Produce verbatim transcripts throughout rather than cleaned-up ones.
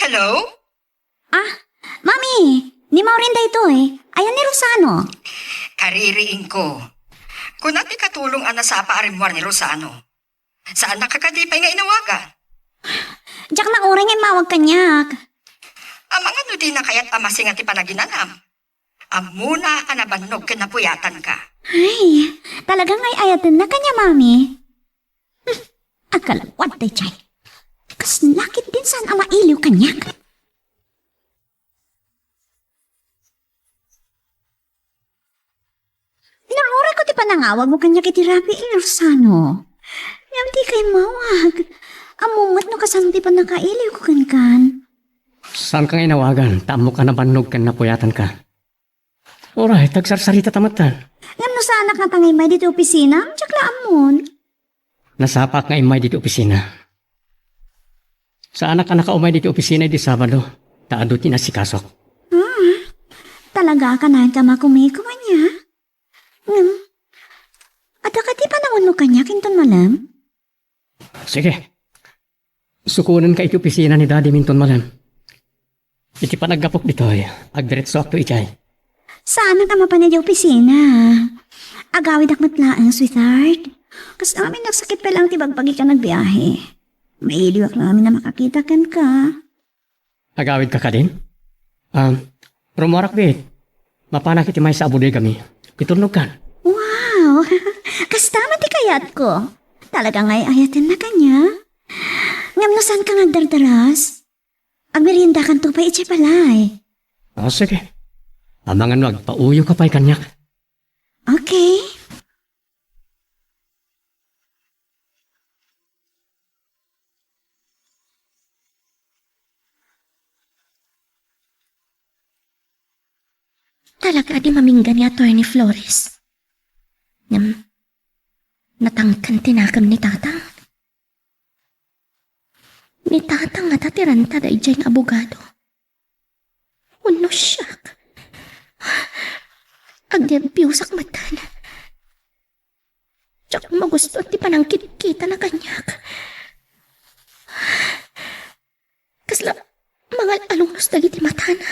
Hello? Ah, Mami, ni Maureen daytoy. Ayan ni Rosano. Kaririingko. Kuna ti katulong a nasapa a rimmuar ni Rosano. Saannak kadi pay nga inawagan? Diak nauray nga immawag kaniak. Amangan no dina kayat a masinga ti panaginanam. Ammona a nabannog ken napuyatanka. Ay, talaga nga ay-ayatenna kaniak, Mami. Hmm, agkalawad daydiay. Kasla ketdin saan a mailiw kaniak. Nauray ko ti panangawagmo kaniak iti rabii, Rosano. Ngem dika immawag. Ammom met no kasano ti pannakailiwko kenkan. Saanka nga inawagan, ta ammok a nabannog ken napuyatanka. Uray, ta agsarsarita ta metten. Ngem no saanak ngata nga immay ditoy opisina, diak la ammon. Nasapaak nga immay ditoy opisina. Saanak a nakaumay ditoy opisina idi Sabado, ta adu ti inassikasok. Ah, talaga a kanayon ti makumikom ania? Ngem, adda kadi panawanmo kaniak inton malem? Sige. Sukonenka iti opisina ni Daddy inton malem. Iti panaggapok ditoy, agdiretsoakto idiay. Saanak a mapan idiay opisina. Agawidak met laeng, sweetheart. Kas amin nagsakit pay laeng ti bagbagik a nagbiahe. Mailiwak laeng amin a makakita kenka. Agawidka kadin? Ah, rummuarak biit. Mapanak iti maysa a bodegami. Itulnogkan. Wow! Kasta met ti kayatko. Talaga nga ay-ayatenna kaniak. Ngem no saanka nga agdardaras, agmeriendakanto pay idiay balay. Ah, sige. Amangan no agpauyoka pay kaniak. Okay. Talaga a di mamingga ni Attorney Flores. Ngem, natangken ti nakem ni Tatang. Ni Tatang ngata ti renta daydiay nga abogado. Wenno siak. Agnerbiusak metten. Diak magustuan ti panangkitkitana kaniak. Kasla mangal-alungos dagiti matana.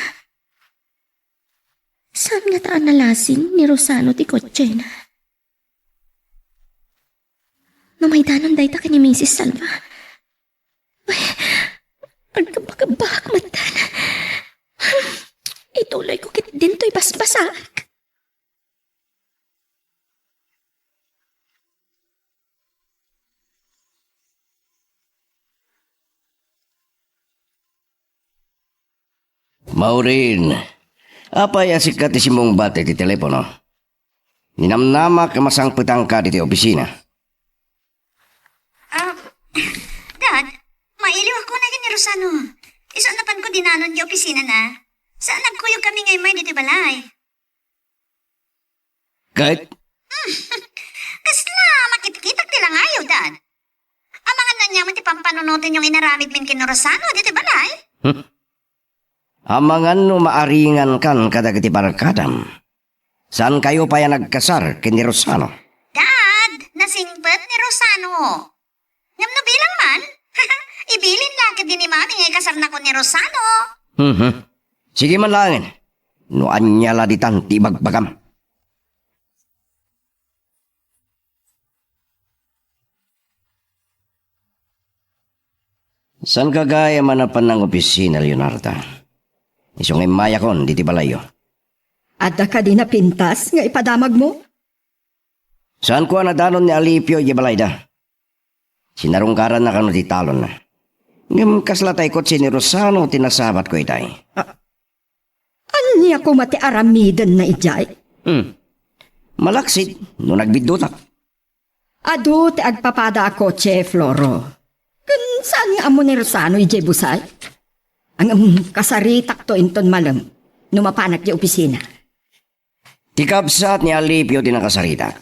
Saan ngata a nalasing ni Rosano ti kotsena? No maidanon dayta ken ni Misis Salva. Ay, agkabakabak metten. Ituloyko ketdin toy basbasaak. Maureen, apay a sika ti simmungbat iti telepono? Ninamnamak a masangpetanka ditoy opisina. Ah, Dad, mailiwak unay ken ni Rosano. Isu a napanko dinanon idiay opisinana. Saan a nagkuyogkami nga immay ditoy balay. Ket? Kasla makitkitak ti langayo, Dad. Amangan no aniaman ti pampanunotenyo nga inaramidmi ken ni Rosano ditoy balay? Hmm. Amangan no maaringankan kadagiti barkadam. Saankayo pay a nagkasar ken ni Rosano? Dad, nasingpet ni Rosano. Ngem no bilang man, ibilin la ketdi ni Mami nga ikasarnakon ni Rosano. Mhm. Sige man laengen. No ania la ditan ti ibagbagam. Saanka gayam a napan nang-opisina, Leonarda? Isu nga immayakon ditoy balayyo. Adda kadi napintas nga ipadamagmo? Saanko a nadanon ni Alipio idiay balayda. Sinarungkaranna kano ti talonna. Ngem kasla tay kotse ni Rosano ti nasabatko itay. A-, ania koma ti aramidenna idiay? Hmm. Malaksid no nagbiddutak. Adu ti agpapada a kotse, Floro. Ken saan nga ammo ni Rosano idiay busay? Ngem kasaritakto inton malem no mapanak idiay opisina. Ti kabsat ni Alipio ti nakasaritak.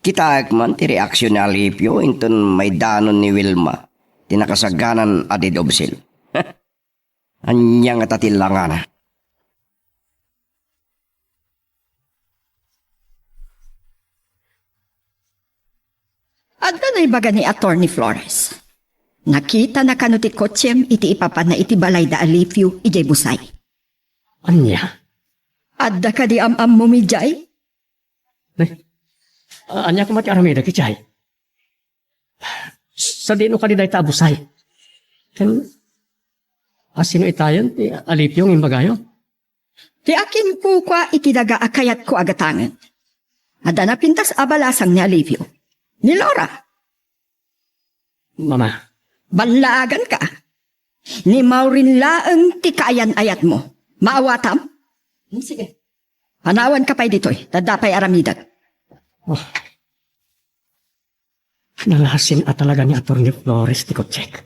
Kitaek man ti reaksion ni Alipio inton maidanon ni Wilma ti nakasaganan a dead of cell. Ania ngata ti langana? Adda naibaga ni Attorney Flores. Nakitana kano ti kotsem iti ipapanna iti balay da Alipio idiay busay. Ania? Adda kadi am-ammom idiay? Eh, ania koma ti aramidek idiay? Sadino kadi dayta a busay? Ken, asino itayon ti Alipio nga imbagayo? Ti akinkukua iti daga a kayatko a gatangen. Adda napintas a balasang ni Alipio. Ni Laura. Mama. Ballaaganka. Ni Maureen laeng ti kaayan-ayatmo. Maawatam? Hmm, sige. Panawanka pay ditoy, ta adda pay aramidek. Oh. Nalasin a talaga ni Attorney Flores ti kotsek.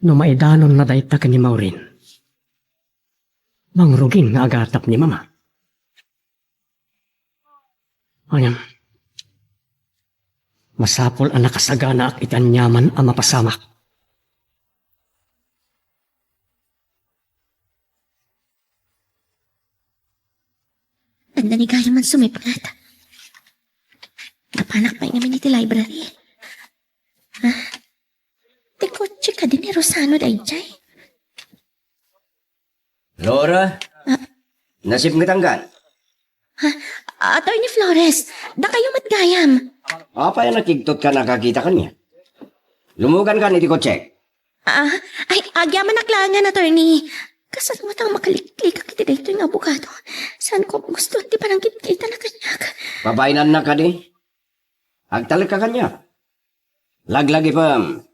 No maidanonna dayta ken ni Maureen, mangrugin nga agatap ni Mama. Ngem, masapul a nakasaganaak iti aniaman a mapasamak. Adda ni Gayo man sumipnget. Napanak pay ngamin iti library. Ha? Ti kotse kadi ni Rosano daydiay? Laura? Ah. Nasipngetankan? Ha? Attorney Flores, dakayo met gayam. Apay a nakigtot ka nakakita kaniak? Lumugan kan iti kotse. Ah, ay, agyamanak laengen, attorney. Kasano ngata a makaliklikak iti daytoy nga abogado? Saan ko gusto ti panangkitkita na kaniak? Pabainannak kadi? Agtalek ka kaniak. Laglagipem,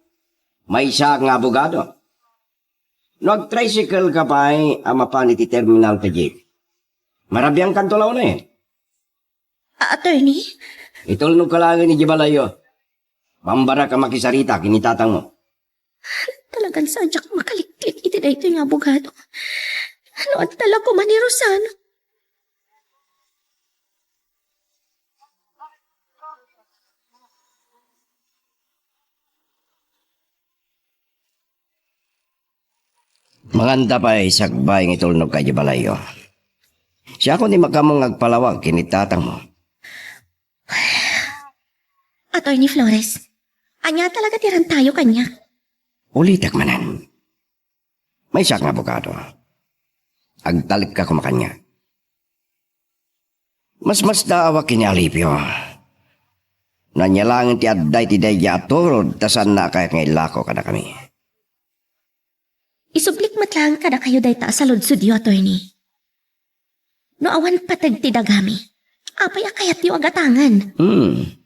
maysaak nga abogado. No agtricycle ka pay a mapan iti terminal ta jeep, marabiangkanto la unay. A-, attorney? Itulnog ka laengen idiay balayyo. Bambarak a makisarita ken ni tatangmo. Talagan saandiak makaliklik iti daytoy nga abogado. No adda la koma ni Rosano. Manganta pay sakbay nga itulnog ka idiay balayyo. Siakon ti makaammo nga agpalawag ken ni tatangmo. Attorney Flores, ania talaga ti rantayo kaniak? Ulitek manen. Maysaak nga abogado. Agtalek ka koma kaniak. Masmasdaawak ken ni Alipio. No ania laengen ti adda iti daydiay a turod ta saanna a kayat nga ilako kadakami. Isublik met laeng kadakayo dayta a saludsodyo, attorney. No awan pateg ti dagami, apay a kayatyo a gatangen? Hmm.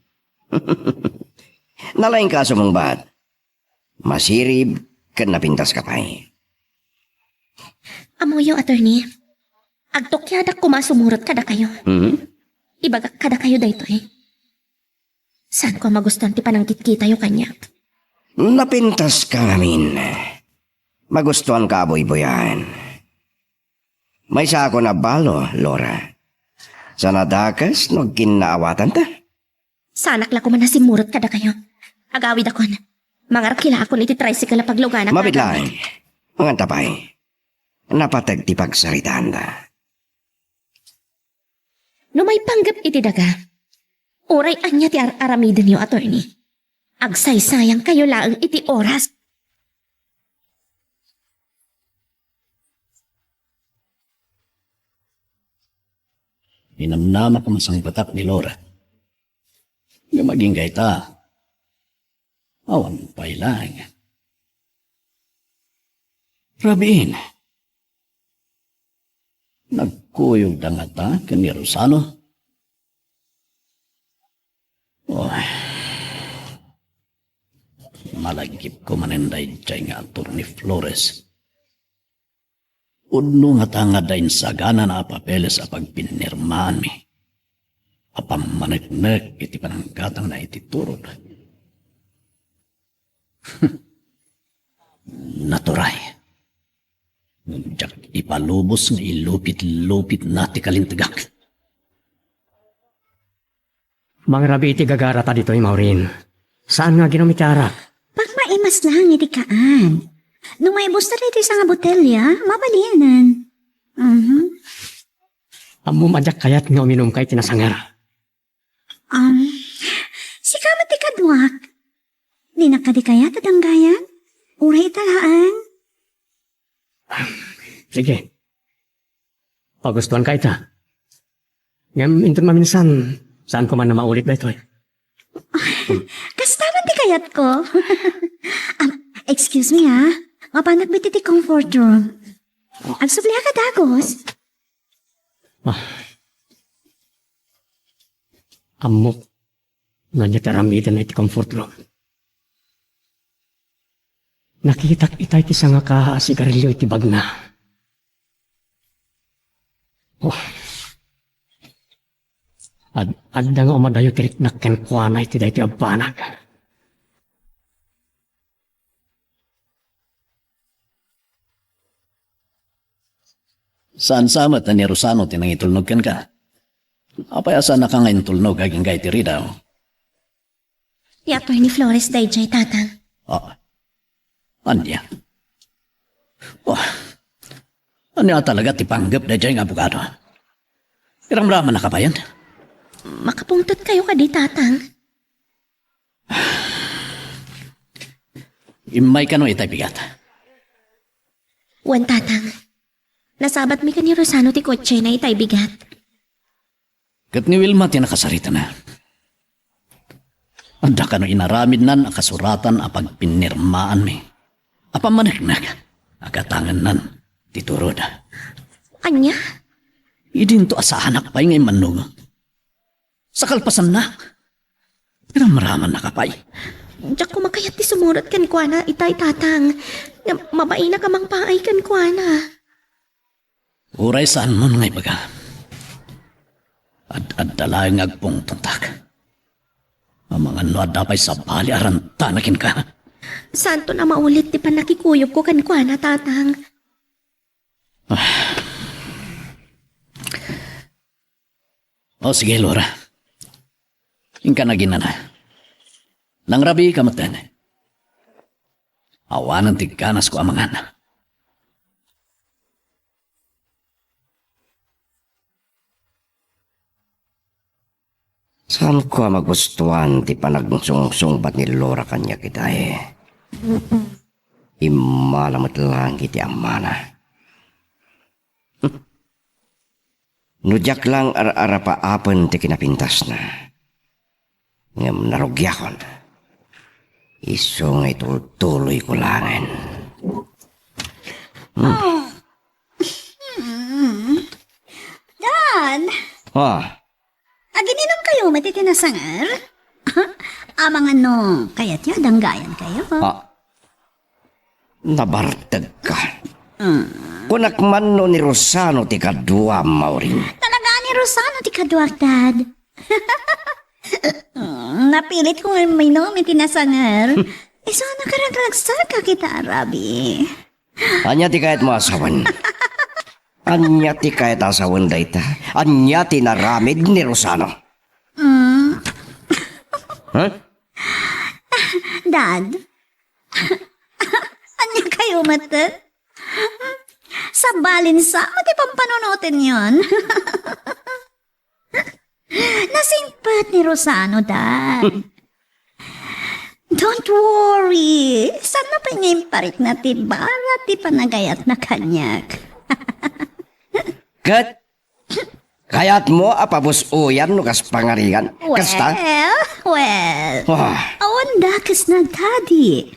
Nalaingka a sumungbat. Masirib ken napintas ka pay. Ammoyo, attorney. Agtukiadak koma a sumurot kadakayo. Mhm. Ibagak kadakayo daytoy. Saanko a magustuan ti panangkitkitayo kaniak. Napintas ka ngamin. Magustuan ka a buybuyaen. Maysaakon a balo, Laura. Saan a dakes no agkinnaawatanta? Saanak la koma a simmurot kadakayo. Agawidakon. Mangarkilaakon iti tricycle a pagluganak. Mabiit laeng. Manganta pay. Napateg ti pagsaritaanda. No maipanggep iti daga, uray ania ti ar-aramidenyo, attorney, agsaysayangkayo laeng iti oras. Ninamnamak a masangpetak ni Laura. Ngem agingga ita, awan pay laeng. Rabiin, nagkuyogda ngata ken ni Rosano? Oy, malagipko manen daydiay nga Attorney Flores. Pudno ngata nga adda insaganana a papeles a pagpinirmaanmi a pammaneknek iti pananggatangna iti turod. Naturay. Ngem diak ipalubos nga ilupit-lupitna ti kalintegak. Mangrabii ti gagarata ditoy, Maureen. Saan nga aginum iti arak? Pagmaimas laeng iti kaan. No maibusda daytoy sanga botelya, mabalianen. Mhm. Ammom a diak kayat nga uminumka iti nasanger. Um, sika met ti kaduak. Dinak kadi kayat a danggayan? Uray ita laeng. Sige. Pagustuanka ita. Ngem inton maminsan, saanko man a maulit daytoy. Kasta man ti kayatko. Ah, excuse me, ah. Mapanak met iti comfort room. Agsubliak a dagus. Ah. Ammok no ania ti aramidem iti comfort room. Nakitak itay ti sangaka a sigarilio iti bagna. Oh. Ad-, adda nga umadayo ti riknak kenkuana iti daytoy a banag. Saan sa met a ni Rosano ti nangitulnog kenka? Apay a saannaka nga intulnog agingga iti ridaw? Ti Attorney Flores daydiay, Tatang. Ah. Ania? Oh. Ania talaga ti panggep daydiay nga abogado? Iramramannaka payen? Makapungtotkayo kadi, Tatang? Immay kano itay bigat? Wen, Tatang. Nasabatmi ken ni Rosano ti kotsena itay bigat. Ket ni Wilma ti nakasaritana. Adda kano inaramidnan a kasuratan a pagpinirmaanmi a pammaneknek a gatangennan ti turod. Ania? Idinto a saanak pay nga immannungom. Sa kalpasanna, iramramannaka pay. Diak koma kayat ti sumurot kenkuana itay, Tatang. Nga mabainak a mangpaay kenkuana. Uray saanmon nga ibaga, ad-adda laeng nga agpungtotak. Amangan no adda pay sabali a rantana kenka. Saanton a maulit ti pannakikuyogko kenkuana, Tatang. Ah. O, sige, Laura. Inka naginana. Nangrabiika metten. Awanen ti ganasko a mangan. Saanko a magustuan ti panagsungsungbat ni Laura kaniak itay. Immala met laeng iti amana. No diak lang ar-arapaapen ti kinapintasna, ngem narugiakon. Isu nga itultuloyko laengen. Hmm. Oh. Hmm. Dan! Ah. Agin-inumkayo met iti nasanger? Amangan no kayatyo a danggayankayo. Ah. Nabartegka. Mm. Kunak man no ni Rosano ti kaduam, Maureen. Talaga ni Rosano ti kaduak, Dad. Mm, napilitko nga uminom iti nasanger. Isu a nakaragsakan iti arabi. Ania ti kayatmo a sawen? Ania ti kayat a sawen dayta? Ania ti inaramid ni Rosano? Mm. Ha? Dad, aniakayo met? Sabalin sa ti pampanunotenyon. Nasingpet ni Rosano, Dad. Don't worry. Saanna pay nga imparikna ti bara ti panagayatna kaniak. Ket kayatmo a pabus-oyan no kas pangarigan? Kasta? Well, well. Ah. Awan dakesna, Daddy.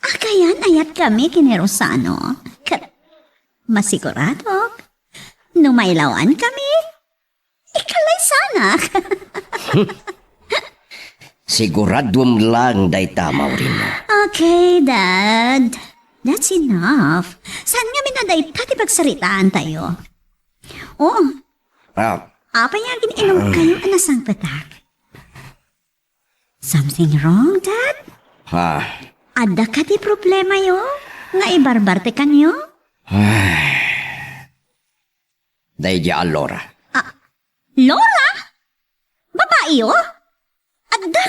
Agayan-ayatkami ken ni Rosano. Ket masiguradok, no mailawankami, ikalaysanak. Siguraduem laeng dayta, Maureen. Okay, Dad. That's enough. Saan ngamin a dayta ti pagsaritaantayo? Oh. Ah. Apay nga agin-inumkayo a nasangpetak? Something wrong, Dad? Ah. Adda kadi problemayo nga ibarbartekanyo? Ay. Daydiay a Laura. Ah, Laura? Babaiyo? Adda,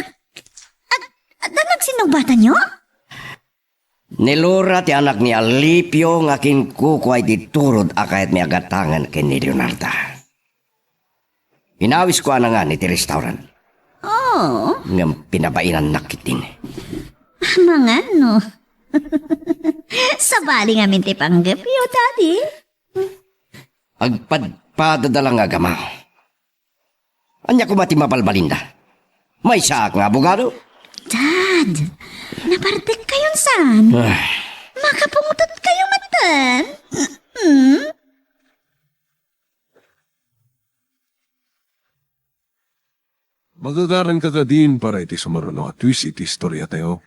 ad-, adda nagsinungbatanyo? Ni Laura ti anak ni Alipio nga kinkukua iti turod a kayatmi a gatangen ken ni Leonarda. Inawisko a nangan iti restaurant. Oh, Oo. Ngem pinabainannak ketdin. Mangano? Sabali ngamin ti panggepyo, Daddy. Agpadpadada lang nga agama. Ania koma ti mabalbalinda? Maysaak nga abogado. Dad, nabartek kayon saan? Ah. Makapungtot kayo matan. Mm-mm. Magagaran ka kadin para iti sumaruno a twist iti istoriatayo.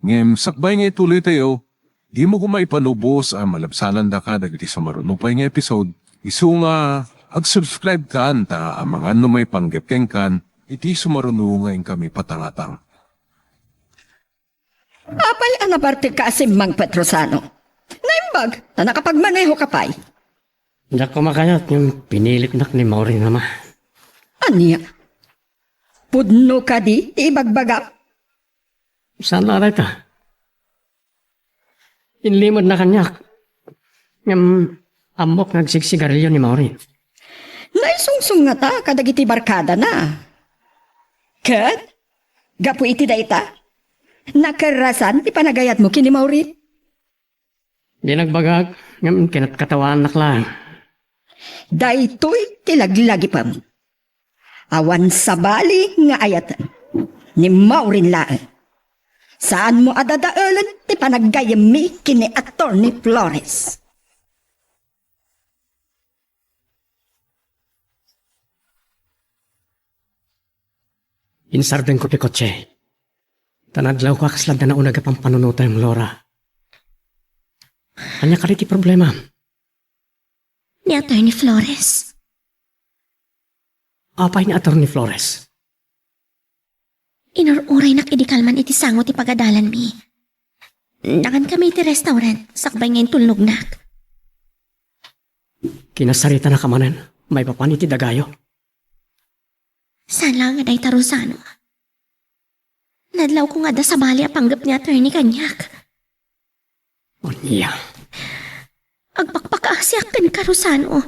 Ngem sakbay nga ituloytayo, dimo koma ipanubos a malabsanandaka dagiti sumaruno pay nga episode, isu nga ag-subscribe kan ta amangan no maipanggep kenkan iti sumaruno nga inkami patangatang. Apay a nabartek ka a simmangpet, Rosano? Naimbag, ta nakapagmaneho ka pay. Diak koma kayat ngem pinilitnak ni Maureen, Mama. Ania? Pudno kadi ti ibagbagam? Saan la dayta? Inlimedna kaniak. Ngem ammok nga agsigsigarilio ni Maureen. Naisungsong ngata kadagiti barkadana. Ket, gapu iti dayta, nakerrasan ti panagayatmo ken ni Maureen? Di nagbagak, ngem kinatkatawan laeng. Daytoy ti laglagipem. Awan sabali nga ayaten. Ni Maureen laeng. Saanmo a dadaelen ti panaggayyemmi ken ni Attorney Flores. Insardengko ti kotse. Ta nadlawko a kasla adda nauneg a pampanunotem, Laura. Ania kadi ti problemam? Ni Attorney Flores. Apay ni Attorney Flores? Inur-uraynak idi kalman iti sango ti pagadalanmi. Nangankami iti restaurant, sakbay nga intulnognak. Kinasaritanaka manen, maipapan iti dagayo. Saan laeng nga dayta, Rosano. Nadlawko nga adda sabali a panggep ni Attorney kaniak. Ania? Agpakpakaasiak kenka, Rosano.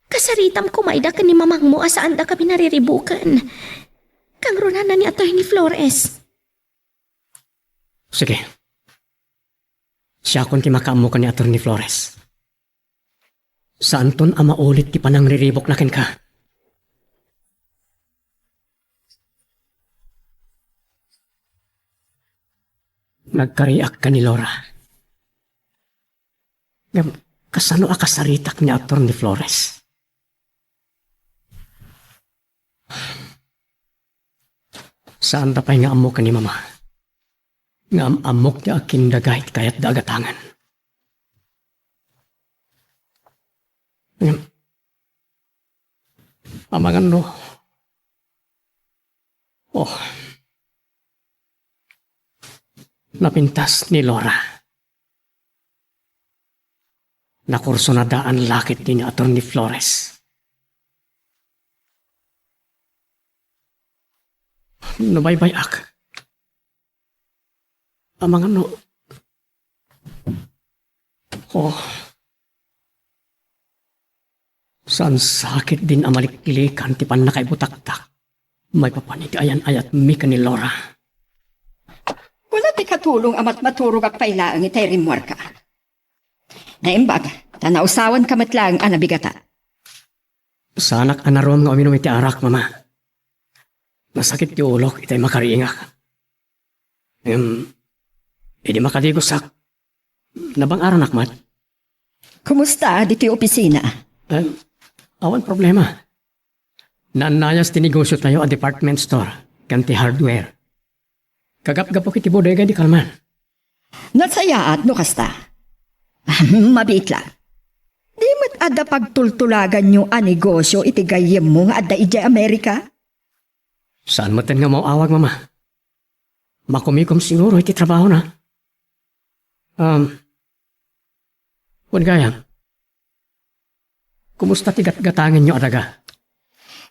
Kasaritam koma ida ken ni mamangmo a saandakami nariribuken. Kangrunana ni Attorney Flores. Sige. Siakon ti makaammo ken ni Attorney Flores. Saanton a maulit ti panangriribukna kenka. Nagkariak ken ni Laura. Ngem, kasano a kasaritak ni Attorney Flores? Saanda pay nga ammo ken ni Mama nga am-ammok ti akindaga iti kayatda a gatangen. Ngem, amangan no, oh, napintas ni Laura. Nakursunadaan la ketdi ni Attorney Flores. No baybay-ak, amangan no, oh, saan sakit din a maliklikan ti pannakaibutaktak maipapan iti ayan-ayatmi ken ni Laura. Kuna ti katulong a matmaturogak pay laeng itay rimmuarka. Naimbag, ta nausawanka met laeng a nabigata. Saanak a naruam nga uminum iti arak, Mama. Nasakit ti ulok itay makariingak. Ngem, idi makadigosak, nabang-aranak met. Kumusta ditoy opisina? Eh, awan problema. Naannayas ti negosiotayo a department store ken ti hardware. Kagapgapok iti bodega di kalman. Nasayaat no kasta. Mabiit la. Di met adda pagtultulaganyo a negosio iti gayyemmo nga adda idiay Amerika? Saan metten nga umaw-awag, Mama. Makumikom siguro iti trabahona. Um, wen gayam, kumusta ti gatgatangenyo a daga?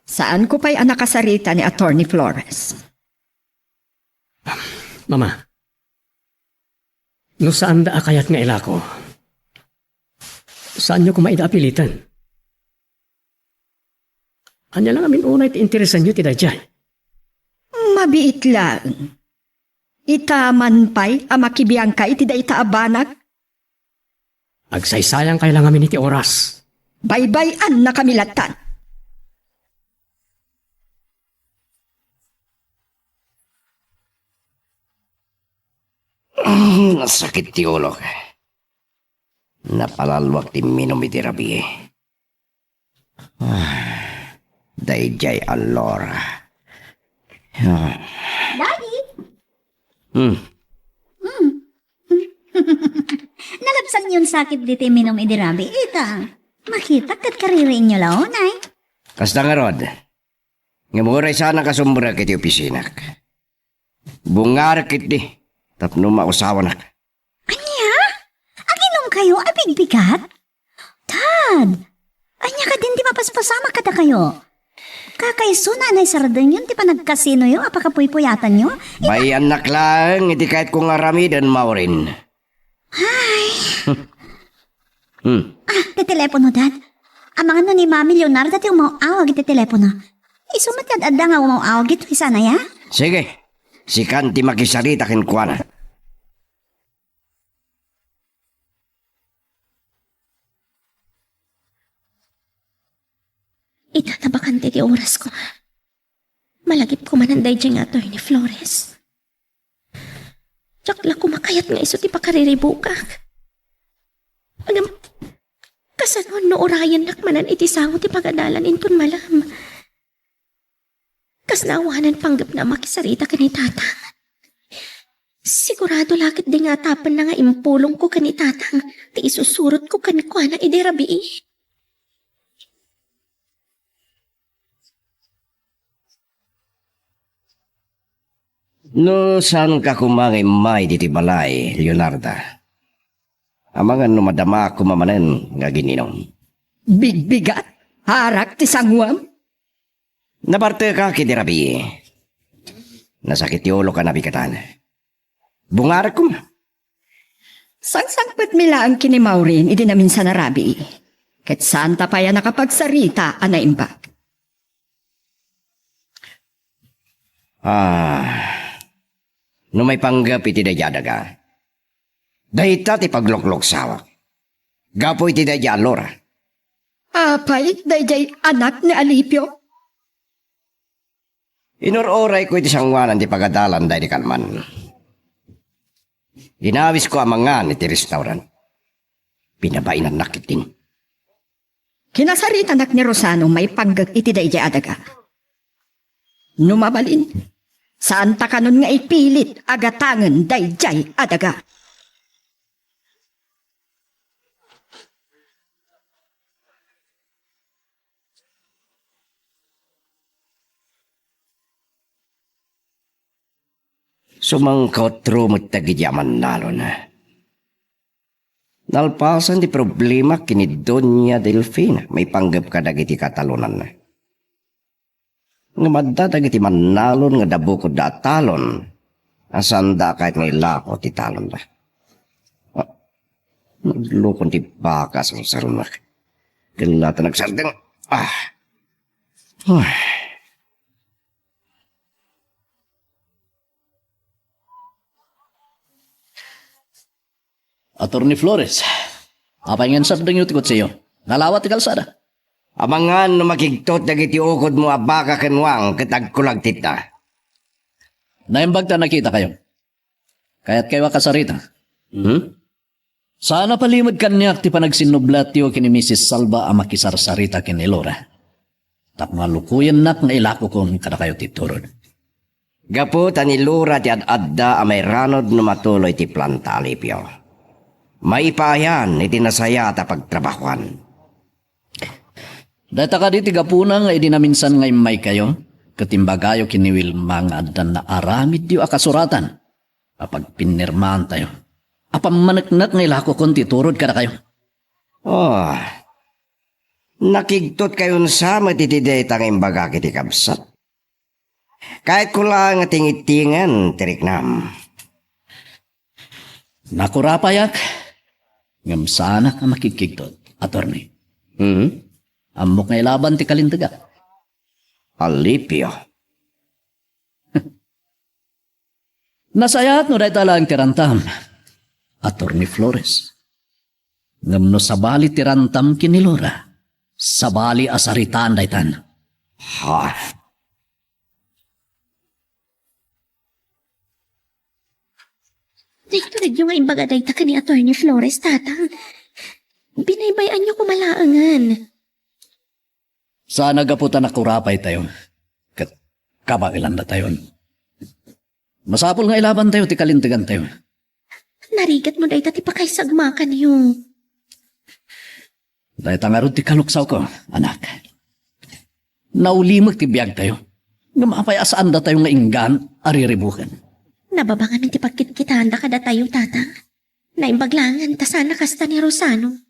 Saanko pay a nakasarita ni Attorney Flores. Mama, no saanda a kayat nga ilako, saanyo koma ida a piliten. Ania la ngamin unay ti interesanyo ti daydiay? Biit laeng. Ita man pay a makibiangka iti dayta a banag? Agsaysayankayo la ngamin iti oras. Baybay-annakami lattan. Nasakit ti ulok. Napalalwak ti minum iti rabii. Ah, daydiay a Laura. Ah. Daddy! Hmm. Hmm. Nalabsanyon sakit diti minum idi rabii, ita. Makitak ket kaririinyo la unay. Kasta ngarud. Ngem uray saanak a sumrek iti opisinak. Bungarek ketdi tapno mausawanak. Ania? Aginumkayo a bigbigat? Dad, ania kadin ti mapaspasamak kadakayo? Kakaisuna a naisardengyon ti panagkasinoyo a pakapuypuyatanyo? Bay-annak laeng iti kayatko nga aramiden, Maureen. Ay. Hmm. Ah, ti telepono, Dad. Amangan no ni Mami Leonarda ti umaw-awag iti telepono. Isu met ti ad-adda nga umaw-awag itoy sana, ya? Sige. Sikan ti makisarita kenkuana. Ita ta bakante ti orasko. Malagipko manen daydiay nga Attorney Flores. Diak la koma kayat nga isu ti pakariribukak. Ngem, kasano no urayennak manen iti sango ti pagadalan inton malem? Kasla awanen panggepna a makisarita ken ni Tatang. Sigurado la ketdi nga atapenna nga impulongko ken ni Tatang ti isusurotko kenkuana idi rabii. No saanka koma nga immay ditoy balay, Leonarda, amangan no madamaak koma manen nga agininum. Bigbigat? Arak ti sanguam? Nabartekak idi rabii. Nasakit ti ulok a nabigatan. Bungarek koma. Sangsangpetmi laeng ken ni Maureen idi naminsan a rabii. Ket saanta pay a nakapagsarita a naimbag. Ah, no maipanggep iti daydiay a daga, dayta ti paglukluksawak. Gapu iti daydiay a Laura. Apay, daydiay anak ni Alipio? Inur-urayko iti sanguanan ti pagadalan daydi kalman. Inawisko a mangan iti restaurant. Pinabainannak ketdin. Kinasaritanak ni Rosano maipanggep iti daydiay a daga. No mabalin, saanta kanon nga ipilit a gatangen daydiay a daga. Sumangkot met dagiti a mannalon. Nalpasan ti problema ken ni Doña Delfina maipanggep kadagiti katalonanna. Ngem adda dagiti mannalon nga dabukodda a talon a saanda a kayat nga ilako ti talonda. Ah, naglukon ti baka a sarsaronak. Ken la ta nagsardeng. Ah. Ah. Attorney Flores, apay nga insardengyo ti kotsiyo? Nalawa ti kalsada. Amangan no makigtot dagiti ukodmo a baka ken wang ket agkulag ti itna. Naimbag ta nakitakayo. Kayatkayo a kasarita. Hmm? Saan a palimed kaniak ti panagsinnublatyo ken ni Misis Salva a makisarsarita ken ni Laura. Tapno alukoyennak nga ilakokon kadakayo ti turod. Gapu ta ni Laura ti ad-adda a mairanod no matuloy ti planta, Alipio. Maipaayan iti nasayaat a pagtrabahoan. Dayta kadi ti gapuna nga idi naminsan nga immaykayo, ket imbagayo ken ni Wilma nga adda naaramidyo a kasuratan a pagpinnirmaantayo a pammaneknek nga ilakokon ti turod kadakayo. Oh, nakigtotkayon sa met iti dayta nga imbagak iti kabsat. Kayatko laeng a tingitingen ti riknam. Nakurapayak, ngem saanak a makigkigtot, attorney. Hmm? Ammok nga ilaban ti kalintega. Alipio. Nasayaat no dayta laeng ti rantam, Attorney Flores. Ngem no sabali ti rantam ken ni Laura, sabali a saritaan daytan. Ha? Daytoy nga imbaga dayta ken ni Attorney Flores, Tatang. Binaybay-anyo koma laengen. Saan a gapu ta nakurapaytayo ket kabaelannatayon. Masapul nga ilabantayo ti kalintegantayo. Narigat mo dayta ti pakaisagmakanyo. Dayta ngarud ti kaluksawko, anak. Naulimek ti biagtayo. Ngem apay a saandatayo nga inggan a riribuken? Nababa ngamin ti pagkitkitaanda kadatayo, Tatang. Naimbag laengen ta saan a kasta ni Rosano.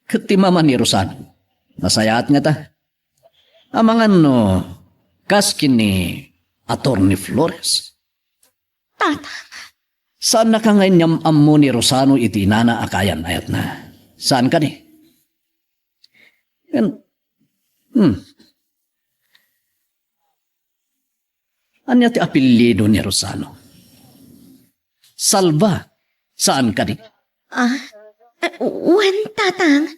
Ket ti mama ni Rosano, nasayaat ngata. Amangan no kas ken ni Attorney Flores. Tatang. Saannaka nga inyam-ammo ni Rosano iti inana a kaayan-ayatna. Saan kadi? Ken, hmm. Ania ti apelyido ni Rosano? Salva, saan kadi? Ah, eh, wen, Tatang.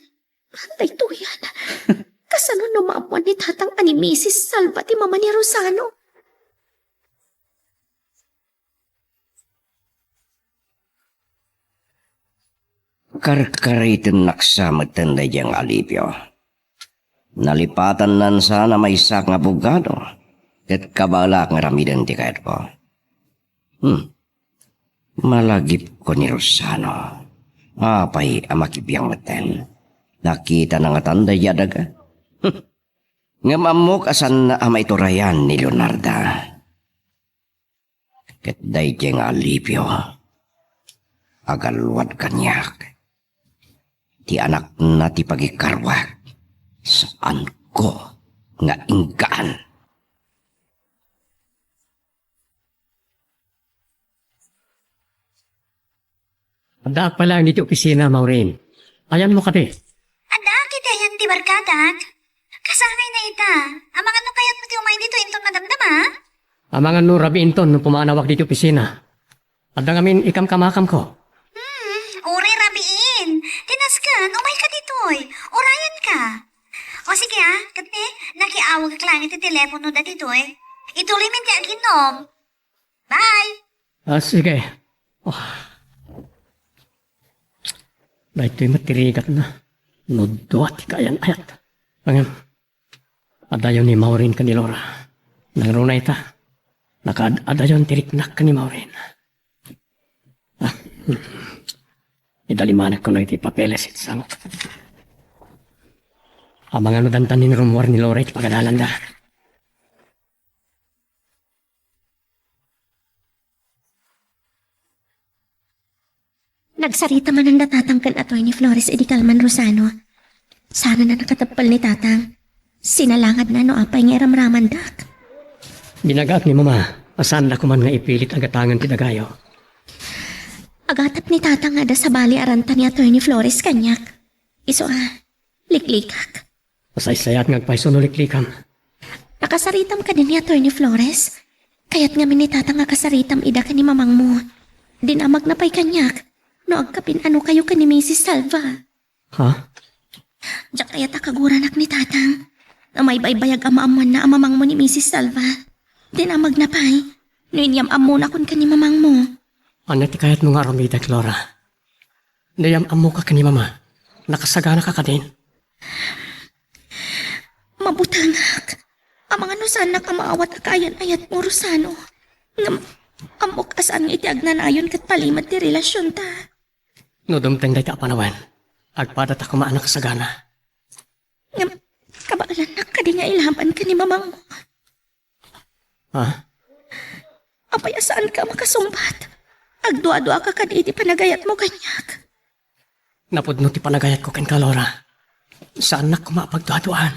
Daytoyan. Kasano no maammuan ni Tatang a ni Misis Salva ti mama ni Rosano? Karkaritennak sa metten daydiay nga alipio. Nalipatannan sa a maysak nga abogado, ket kabaelak nga aramiden ti kayatko. Hmm. Malagipko ni Rosano. Apay a makibiang metten? Nakitana ngatan daydiay a daga? Hmm. Ngem ammok a saanna a maiturayan ni Leonarda. Ket daydiay nga alipio, agalluad kaniak. Ti anakna ti pagikaruak, saanko nga inggaan. Addaak pay laeng ditoy opisina, Maureen. Ayanmo kadi? Addaak iti ayan ti barkadak. Kasangayna ita. Amangan no kayatmo ti umay ditoy inton madamdama? Amangan no rabii inton no pumanawak ditoy opisina. Adda ngamin ikamkamakamko. Hmm, uray rabiin. Ti nasken, umayka ditoy. Urayanka. O sige a, ket ne, nakiawagek laeng iti telepono dagitoy. Ituloymin ti aginnom. Bye! Ah, sige. Oh. Daytoy met ti rigatna. No dua ti kaayan-ayat. Ngem, adayo ni Maureen ken ni Laura. Nangruna ita. Nakaad-adayon ti riknak ken ni Maureen. Ah, hmm. Idalimanek kuno iti papeles iti sango. Amangan no dantan ni rummuar ni Laura iti pagadalanda. Nagsarita manen da Tatang ken Attorney Flores idi kalman Rosano. Sana na nakateppel ni Tatang. Sinalangadna no apay nga iramramandak. Binagaak ni Mama a saanda koman nga ipilit a gatangen ti dagayo. Agatep ni Tatang nga adda sabali a ranta ni Attorney Flores kaniak. Isu a, liklikak. Masaysayaat nga agpayso no liklikam. Nakasaritam kadi ni Attorney Flores? Kayat ngamin ni Tatang nga kasaritam ida ken ni Mamangmo. Dinamagna pay kaniak no agkapin-anokayo ken ni Misis Salva. Ha? Diak kayat a kaguranak ni Tatang. Umaybaybayag a maammoanna a mamangmo ni Misis Salva. Dinamagna pay no inyam-ammonakon ken ni Mamangmo. Ania ti kayatmo nga aramidek, Laura? Dayam ammoka ken ni Mama. Nakasaganaka kadin? Mabutengak. Amangan no saannak a maawat a kaayan-ayatmo, Rosano. Ngem, ammok a saan nga iti agnanayon ket palimed ti relasionta. No dumteng dayta a panawen, agpadata koma a nakasagana. Ngem, kabaelannak kadi nga ilaban ken ni Mamangmo? Ha? Apay a saanka a makasungbat? Agduaduaka kadi iti panagayatmo kaniak. Napudno ti panagayatko kenka, Laura. Saannak koma a pagduaduaan.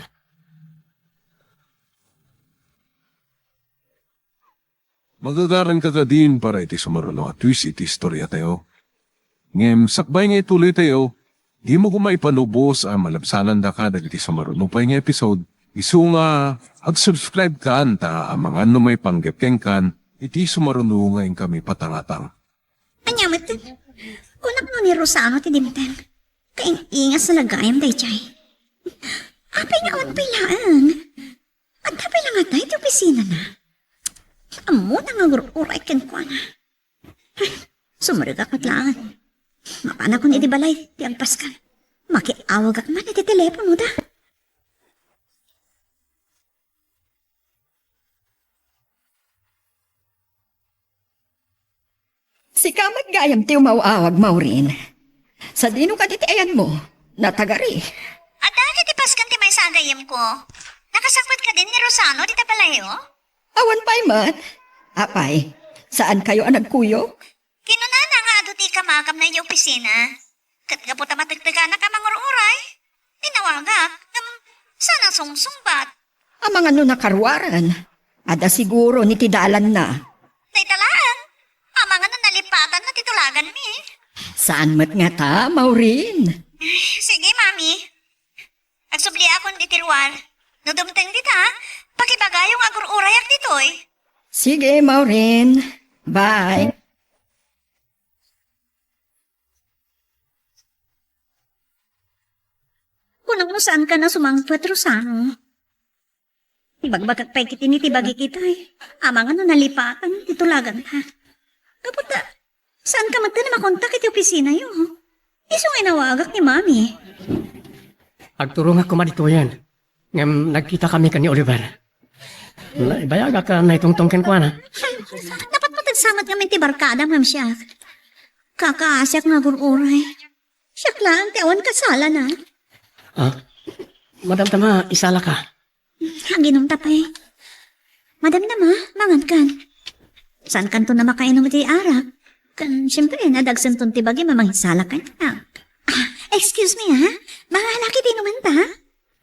Magagaranka kadin para iti sumaruno a twist iti istoriatayo. Ngem sakbay nga ituloytayo, dimo koma ipalubos a malabsanandaka dagiti sumaruno pay nga episode, isu nga ag-subscribe kan ta amangan no maipanggep kenkan iti sumaruno nga inkami patangatang. Ania met? Kunak no ni Rosano ti dimteng. Kaing-ingas na gayam daydiay. Apay nga awan pay laeng? Adda pay la ngata iti opisinana? Ammona nga agur-uray kenkuana. Sumrekak met laeng. Mapanakon iti balay ti agpaskan. Makiawagak man iti teleponoda. Sika met gayam ti umaw-awag, Maureen. Sadino kadi ti ayanmo? Natagari. Adda ti paskan ti maysa a gayyemko. Nakasangpet kadin ni Rosano dita balayo? Awan pay met. Apay, saankayo a nagkuyog? Kinunana nga adu ti ikamakamna iti opisina. Ket gapu ta matekteganak a mangur-uray, inawagak, ngem saan a sungsungbat. Amangan no nakaruaren, adda siguro ni ti dalanna. Dayta laeng, amangan no nalipatanna ti tulaganmi. Saan met ngata, Maureen? Sige, Mami. Agsubliakon iti ruar. No dumteng dita, pakibagayo nga agur-urayak ditoy. Sige, Maureen. Bye. Kunam no saankan a sumangpet, Rosano. Ibagbagak pay ketdi ti bagik itoy. Amangan no nalipatan ti tulaganta. Gapu ta, saanka met a makontak iti opisinayo. Isu nga inawagak ni Mami. Agturongak koma ditoyen. Ngem nagkitakami ken ni Oliver. Naibayagak a naitungtong kenkuana. Napatpateg sa met ngamin ti barkadam ngem siak. Kakaasiak nga agur-uray. Siak laeng ti awan kasalana. Ah, madamdama, isalaka. Aginom ta pay. Madamdama, mangankan. Saankanton a makainom iti arak? Ken, siempre, nadagsenton ti bagim a mangisala kaniak. Ah, excuse me, ha? Mangala ket inumanta, ha?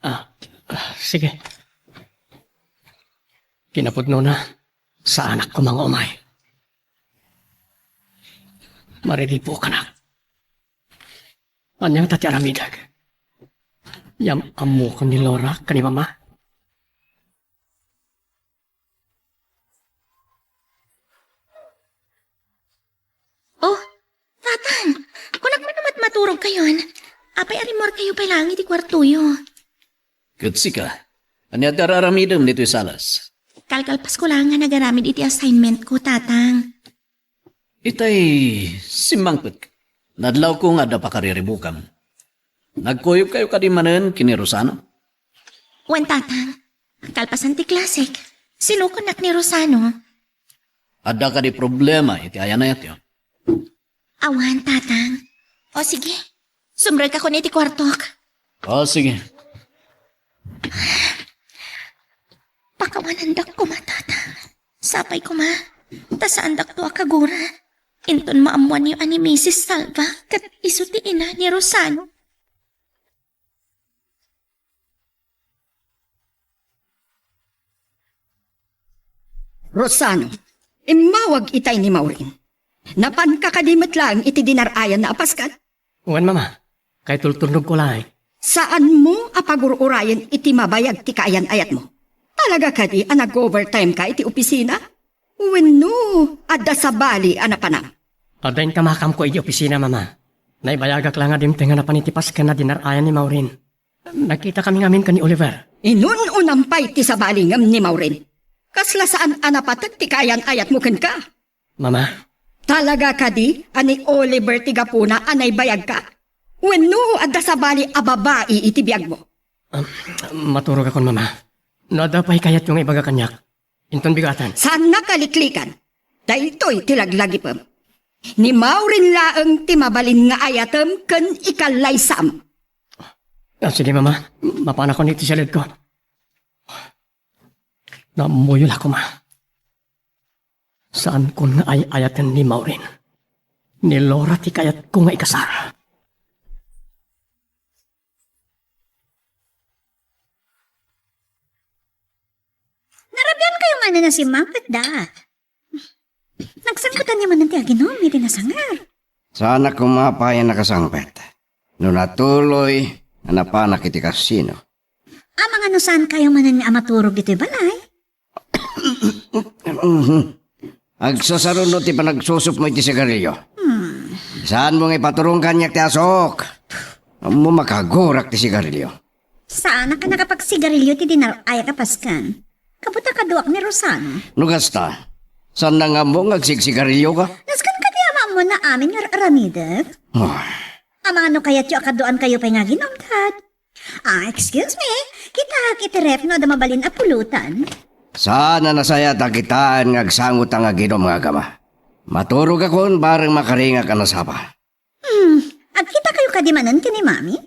Ah, ah, sige. Kinapudnona, saanak koma nga umay. Mariribukanak. Ania ngata ti aramidek? Yam-ammokon ni Laura ken ni Mama? Oh, Tatang, kunak man a maturogkayon. Apay a rimmuarkayo pay laeng iti kuartoyo? Ket sika, ania ti ar-aramidem ditoy salas? Kalkalpasko laeng nga nagaramid iti assignmentko, Tatang. Itay, simmangpetka. Nadlawko nga adda pakariribukam. Nagkuyogkayo kadi manen ken ni Rosano? Wen, Tatang. Kalpasan ti klasek, sinukonnak ni Rosano. Adda kadi problema iti ayan-ayatyo? Awan, Tatang. O sige, sumrekakon iti kuartok. O sige. Pakawanandak koma, Tatang. Sapay koma, ta saandakto a kagura. Inton maammoanyo a ni Misis Salva ket isu ti ina ni Rosano. Rosano, immawag itay ni Maureen. Napanka kadi met laeng iti dinar-ayanna a paskan? Wen, Mama. Kay tultulnogko laeng. Saanmo a pagur-urayen iti mabayag ti kaayan-ayatmo? Talaga kadi a nag-overtimeka iti opisina? Wenno, adda sabali a napanam? Adda inkamakamko iti opisina, Mama. Naibayagak la nga dimteng a napan iti pasken a dinar-ayan ni Maureen. Nagkitakami ngamin ken ni Oliver. Inun-unam pay ti sabali ngem ni Maureen. Kasla saan a napateg ti kaayan-ayatmo kenka? Mama. Talaga kadi a ni Oliver ti gapuna a naibayagka? Wenno adda sabali a babai iti biagmo? Um, maturogakon, Mama. No adda pay kayatyo nga ibaga kaniak, inton bigaten. Saannak a liklikan. Daytoy ti laglagipem. Ni Maureen laeng ti mabalin nga ayatem ken ikallaysam. Ah, sige, Mama. Mapanakon iti siledko. Naammoyo la koma. Saankon nga ay-ayaten ni Maureen. Ni Laura ti kayatko nga ikasar. Narabian kayo man na simmangpet da. Nagsangpetan niya man ti aginom iti nasangar. Saan a koma pay a nakasangpet. No natuloy, a napanak iti kasino. Amangan no saan kayo manen nga amaturog iti balay? Agsasaruno ti panagsusupmo iti sigarilio. Hmm. Saanmo nga ipaturong kaniak ti asok. Ammo makagurak ti sigarilio. Saanak a nakapagsigarilio ti dinar-ayak a pasken. Kabuta kaduak ni Rosano. No kasta, saan na nga ammo nga agsigsigarilio ka? Nasken kadi a maammo na amin nga ar-aramidek? Ah. Amano kayatyo a kaduan kayo pay nga aginom, Dad? Ah, excuse me. Kitaak iti ref no adda mabalin a pulutan. Saan a nasayaat a kitaen nga agsangot nga aginom nga agama. Maturogakon bareng makaringak a nasapa. Hmm, agkita kayo kadi manen ken ni Mami?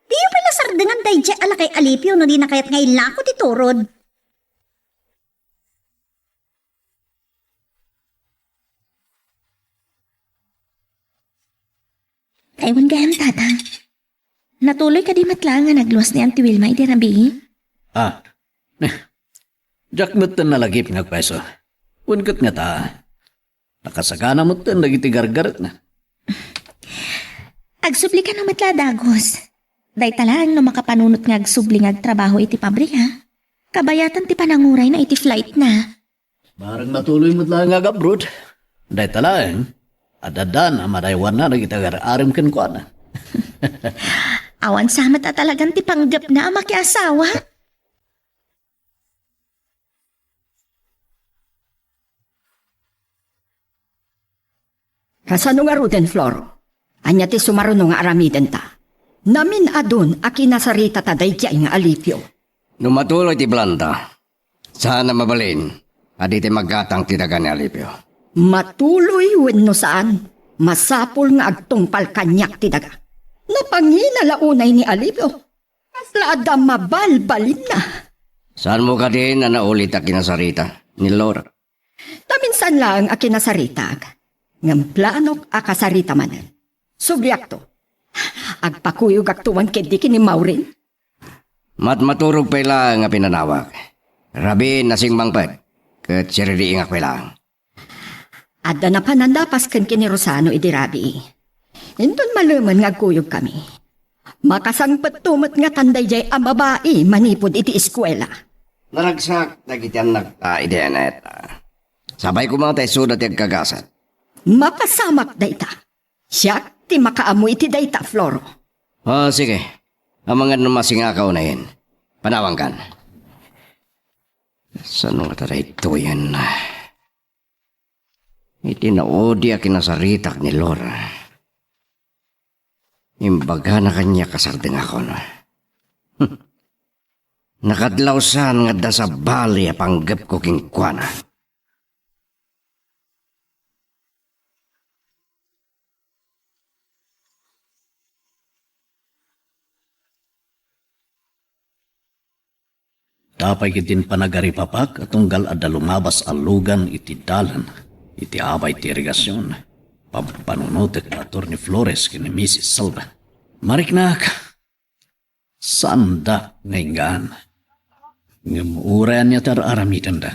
Diyo pay lasardengan daydiay a lakay Alipio no dina kayat nga ilako ti turod. Ay, wen gayam, Tata. Natuloy kadi met laeng a nagluas ni Auntie Wilma idi rabii? Ah. Diak metten nalagip nga agpayso. Wen ket ngata, nakasagana metten dagiti gargaretna. Agsubli kano met la a dagus. Dayta laeng no makapanunot nga agsubli nga agtrabaho iti pabrika. Kabayatan ti panangurayna iti flightna. Bareng matuloy met laeng nga ag-abroad. Dayta laeng, adda a madaywanna dagiti agar-arem kenkuana. Awan sa met a talagan ti panggepna a makiasawa. Kasano ngaruden, Floro? Ania ti sumaruno nga aramidenta? Namin-adun a kinasaritata daydiay nga Alipio. No matuloy ti planta, saan a mabalin a di ti maggatang ti daga ni Alipio. Matuloy wenno saan, masapul nga agtungpal kaniak ti daga. Napangina la unay ni Alipio. Kasla adda mabalbalinna. Saanmo kadin a naulit a kinasarita ni Floro? Ta minsan laeng a kinasaritak, ngem planok a kasarita manen. Subliakto. Agpakuyogakto man ketdi ken ni Maureen. Matmaturog pay laeng a pinanawak. Rabii, nasimangpet, ket siririingak pay laeng. Adda napanan la a pasken ken ni Rosano idi rabii. Inton malemen nga agkuyogkami, makasangpetto met ngatan daydiay a babai manipud iti eskuela. Naragsak dagiti annakta idi Eneta. Sapay koma ta isuda ti agkagasat. Mapasamak dayta. Siak ti makaammo iti dayta, Floro. Ah, sige. Amangan no masingaka unayen. Panawangkan. Saan nga ta daytoyen? Iti naudi a kinasaritak ni Floro, imbagana kaniak a sardengakon. Nakadlawsan nga adda sabali a panggepko kenkuana. Apay ketdin panagaripapak a tunggal adda lumabas a lugan iti dalan iti abay ti irigasion, pampanunotko ni Attorney Flores ken ni Missus Salva. Mariknak, saandak nga inggaan. Ngem uray ania ti ar-aramidenda,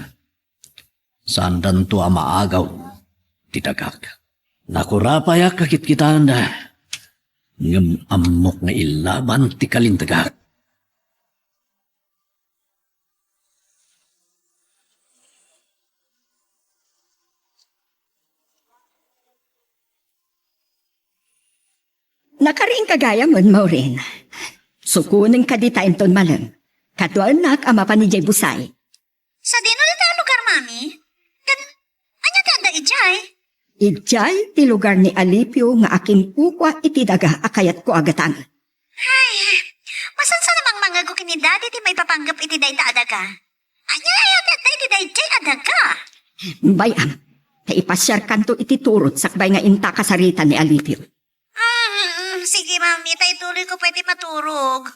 saandanto a maagaw ti dagak. Nakurapayak a kitkitaenda, ngem ammok nga illaban ti kalintagak. Nakariingka gayam, Maureen. Sukonen kadi ta inton malem. Kaduaennak a mapan idiay busay. Sadino dita a lugar, Mami? Ken ania ti adda idiay? Idiay ti lugar ni Alipio nga akinkukua iti daga a kayatko a gatangen. Ay, masansan a mangmangego ken ni Daddy ti maipapanggep iti dayta a daga. Ania aya ti adda iti daydiay a daga? Bay-am, ta ipasiarkanto iti turod sakbay nga inta kasarita ni Alipio. Mm, sige, Mami, ta ituloyko pay ti maturog.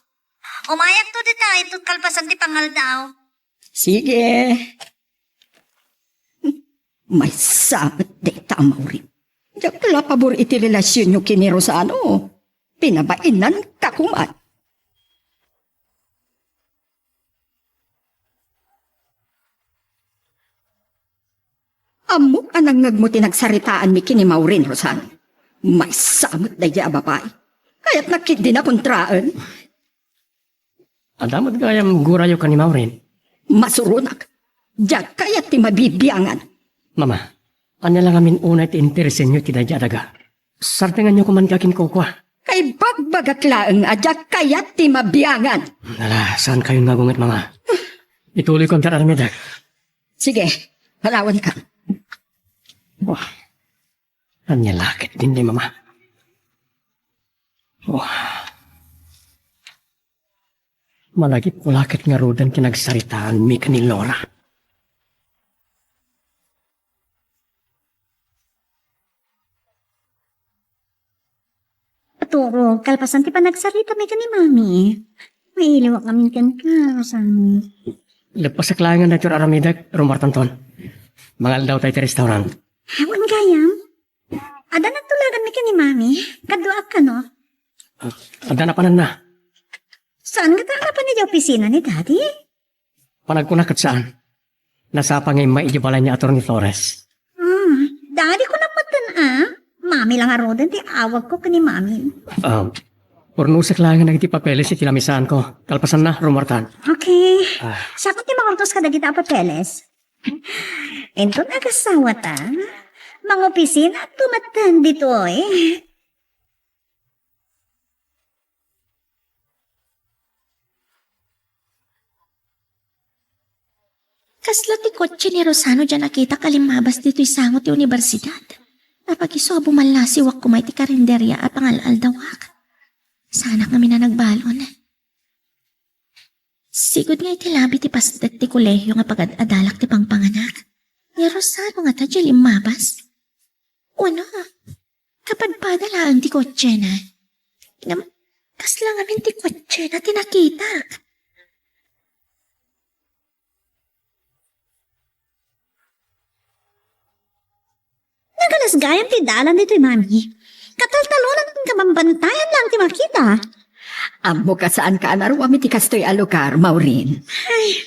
Umayakto dita inton kalpasan ti pangaldaw. Sige. Maysa met dayta a Maureen. Diak la pabor iti relasionyo ken ni Rosano. Pinabainanka koma. Ammok a nangngegmo ti nagsaritaanmi ken ni Maureen, Rosano. Maysa met daydiay a babai. Kayatnak ketdin a kontraen. Adda met gayam gurayo ken ni Maureen? Masuronak. Diak kayat ti mabibiangan. Mama, Ania la ngamin unay ti interesenyo iti daydi a daga? Sardenganyo koma ti akinkukua. Kaibagbagak laeng a diak kayat ti mabiangan. Ala, saankayon nga agunget, Mama. Ituloyko ti ar-aramidek. Sige, palawanka. Wah. Ania la ket dinay, Mama? Wah. Malagipko la ket ngaruden ti nagsaritaanmi ken ni Laura. Arturo, kalpasan ti panagsaritami ken ni Mami, mailiwak ngamin kenka, Rosario. Leppasak laeng daytoy ar-aramidek, Romartanton. Mangaldaw tayo ti restaurant. Awan gayam. Adda nagtulaganmi ken ni Mami. Kaduak kano? Adda napananna. Saan ngata a napan idiay opisina ni Daddy? Panagkuna ket saan. Nasapa nga immay idiay balay ni Attorney Flores. Ah, Daddy ko nammatan a. Mami la ngaruden ti awagko ken ni Mami. Ah, urnosek laeng dagiti papeles iti lamisaanko. Kalpasanna, Romartan. Okay. Ah. Siak ti mangurtos kadagita a papeles. Inton agasawata, mangopisina to metten ditoy. Kasla ti kotse ni Rosano diay nakitak a limmabas ditoy sango ti universidad. Napagiso a bumallasiwak koma iti karinderia a pangal-aldawak. Saanak ngamin a nagbalon. Sigud nga iti labi ti pasdek ti kolehio nga pagad-adalak ti pangpanganak. Ni Rosano ngata diay limmabas? Wenno, kapadpada laeng ti kotsena. Ngem, kasla ngamin ti kotsena ti nakitak. Nagalas gayam ti dalan ditoy, Mami. Kataltalonan ken kabambantayan lang ti makita. Ammok a saanka a naruam iti kastoy a lugar, Maureen. Ay.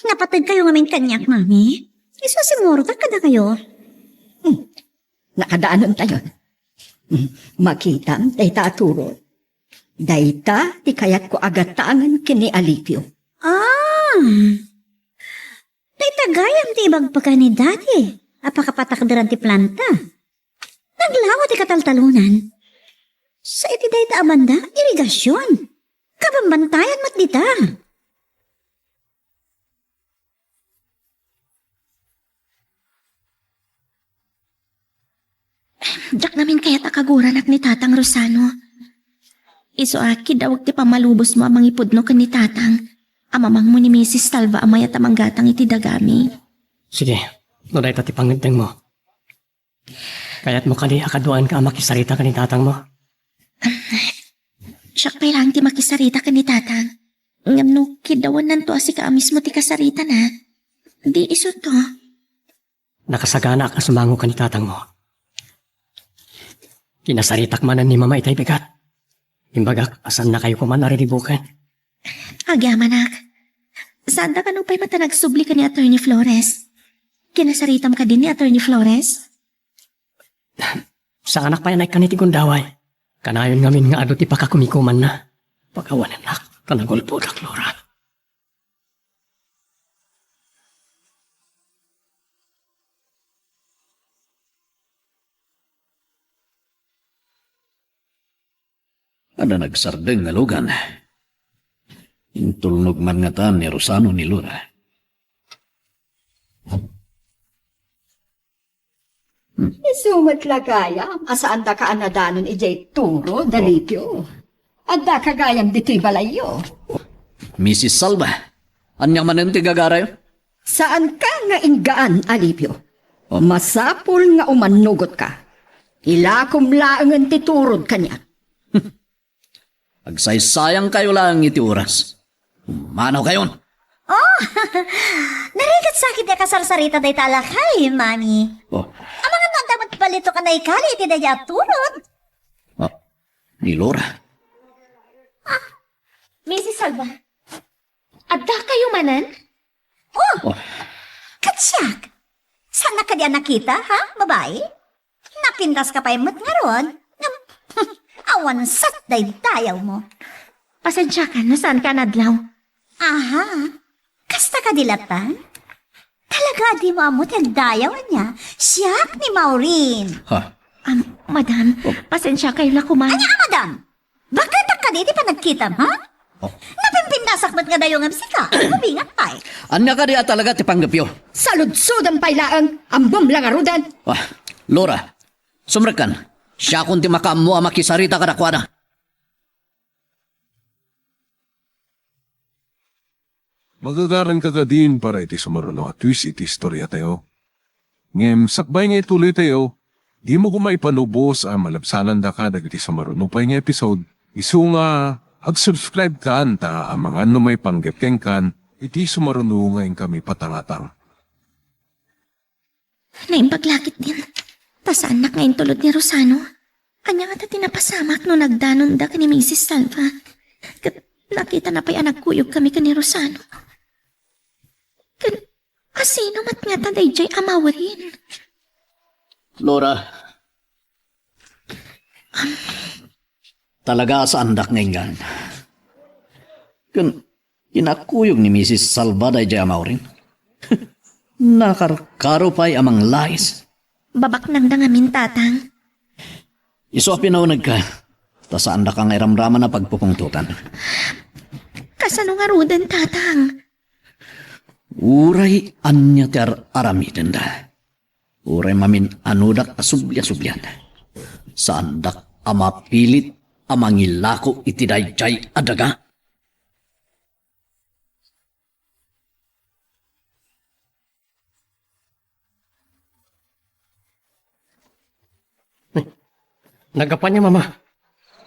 Napateg kayo ngamin kaniak, Mami. Isu a simmurotak kadakayo. Hmm. Nakadaanentayon. Hmm. Makitam, dayta a turod. Dayta ti kayatko a gatangen ken ni Alipio. Ah. Dayta gayam ti ibagbaga ni Daddy a pakapatakderan ti planta. Naglawa ti kataltalonan. Sa iti dayta a banda, irigasion. Kabambantayan met dita. Diak ngamin kayat a kaguranak ni Tatang Rosano. Isu a, kiddawek ti pammalubosmo a mangipudno ken ni Tatang. Amamangmo ni Misis Salva a mayat a manggatang iti dagami. Sige, no dayta ti pangngeddengmo. Kayatmo kadi a kaduaenka a makisarita ken ni tatangmo? Siak pay laeng ti makisarita ken ni tatang. Ngem no kiddawennanto a sika a mismo ti kasaritana, di isuto. Nakasaganaak a sumango ken ni tatangmo. Kinasaritak manen ni Mama itay bigat. Imbagak a saannakayo koman a riribuken. Agyamanak. Saanda kano pay met a nagsubli ken ni Attorney Flores? Kinasaritam kadi ni Attorney Flores? Saanak pay a naikkan iti gundaway. Kanayon ngamin nga adu ti pakakumikumanna. Pakawanennak ta nagulbodek, Laura. Adda nagsardeng nga lugan. Intulnog man ngata ni Rosano ni Laura. Isu met la gayam a saandaka a nadanon idiay turod, Alipio. Addaka gayam ditoy balayyo. Misis Salva, ania manen ti gagarayo? Saanka nga inggaan, Alipio. Oh. Masapul nga umannugotka. Ilakom laengen ti turod kaniak. Agsaysayangkayo laeng iti oras. Umanokayon! Oh! Narigat sa ket ti kasarsarita dayta a lakay, Mami. Oh. Amangan no adda met balitok a naikali iti dayta a turod. Oh, ni Laura. Ah, Misis Salva. Adda kayo manen? Oh! Oh. Ket siak? Saannak kadi a nakita, ha, babai? Napintaska pay met ngarud? Ngem, awan sat daydayawmo. Pasensiakan no saanka a nadlaw. Aha. Kasta kadi latta? Talaga a dimo ammo ti agdayaw, ania? Siak ni Maureen. Ha? Am, madam, pasensiakayo la koman. Ania a madam? Bakit kadi ti panagkitam, ha? Oh. Napimpintasak met nga dayo nga bisita. Ubingan pay. Ania kadi a talaga ti panggepyo? Saludsodem pay laeng. Ammom la ngaruden. Ah, Laura, sumrekkan. Siakon ti makaammo a makisarita kadakuada. Magagaranka kadin para iti sumaruno a twist iti istoriatayo. Ngem sakbay nga ituloytayo, dimo koma ipanubos a malabsanandaka dagiti sumaruno pay nga episode. Isu nga ag-subscribe kan ta amangan no maipanggep kenkan iti sumaruno nga inkami patangatang. Naimbag la ketdin. Ta saannak nga intulod ni Rosano. Ania ngata ti napasamak no nagdanonda ken ni Misis Salva? Ket nakitana pay a nagkuyogkami ken ni Rosano. Ken asino met ngata daydiay a Maureen? Laura. Talaga a saandak nga ingan. Ken kinakuyog ni Misis Salva daydiay a Maureen. Nakarkaro pay a manglais. Babaknangda ngamin, Tatang. Isu a pinaunegka, ta saandaka nga iramraman a pagpupungtotan. Kasano ngaruden, Tatang? Uray ania ti ar-aramidenda. Uray mamin-anodak a subliasublian. Saandak a mapilit a mangilako iti daydiay a daga. Naggapuan, Mama.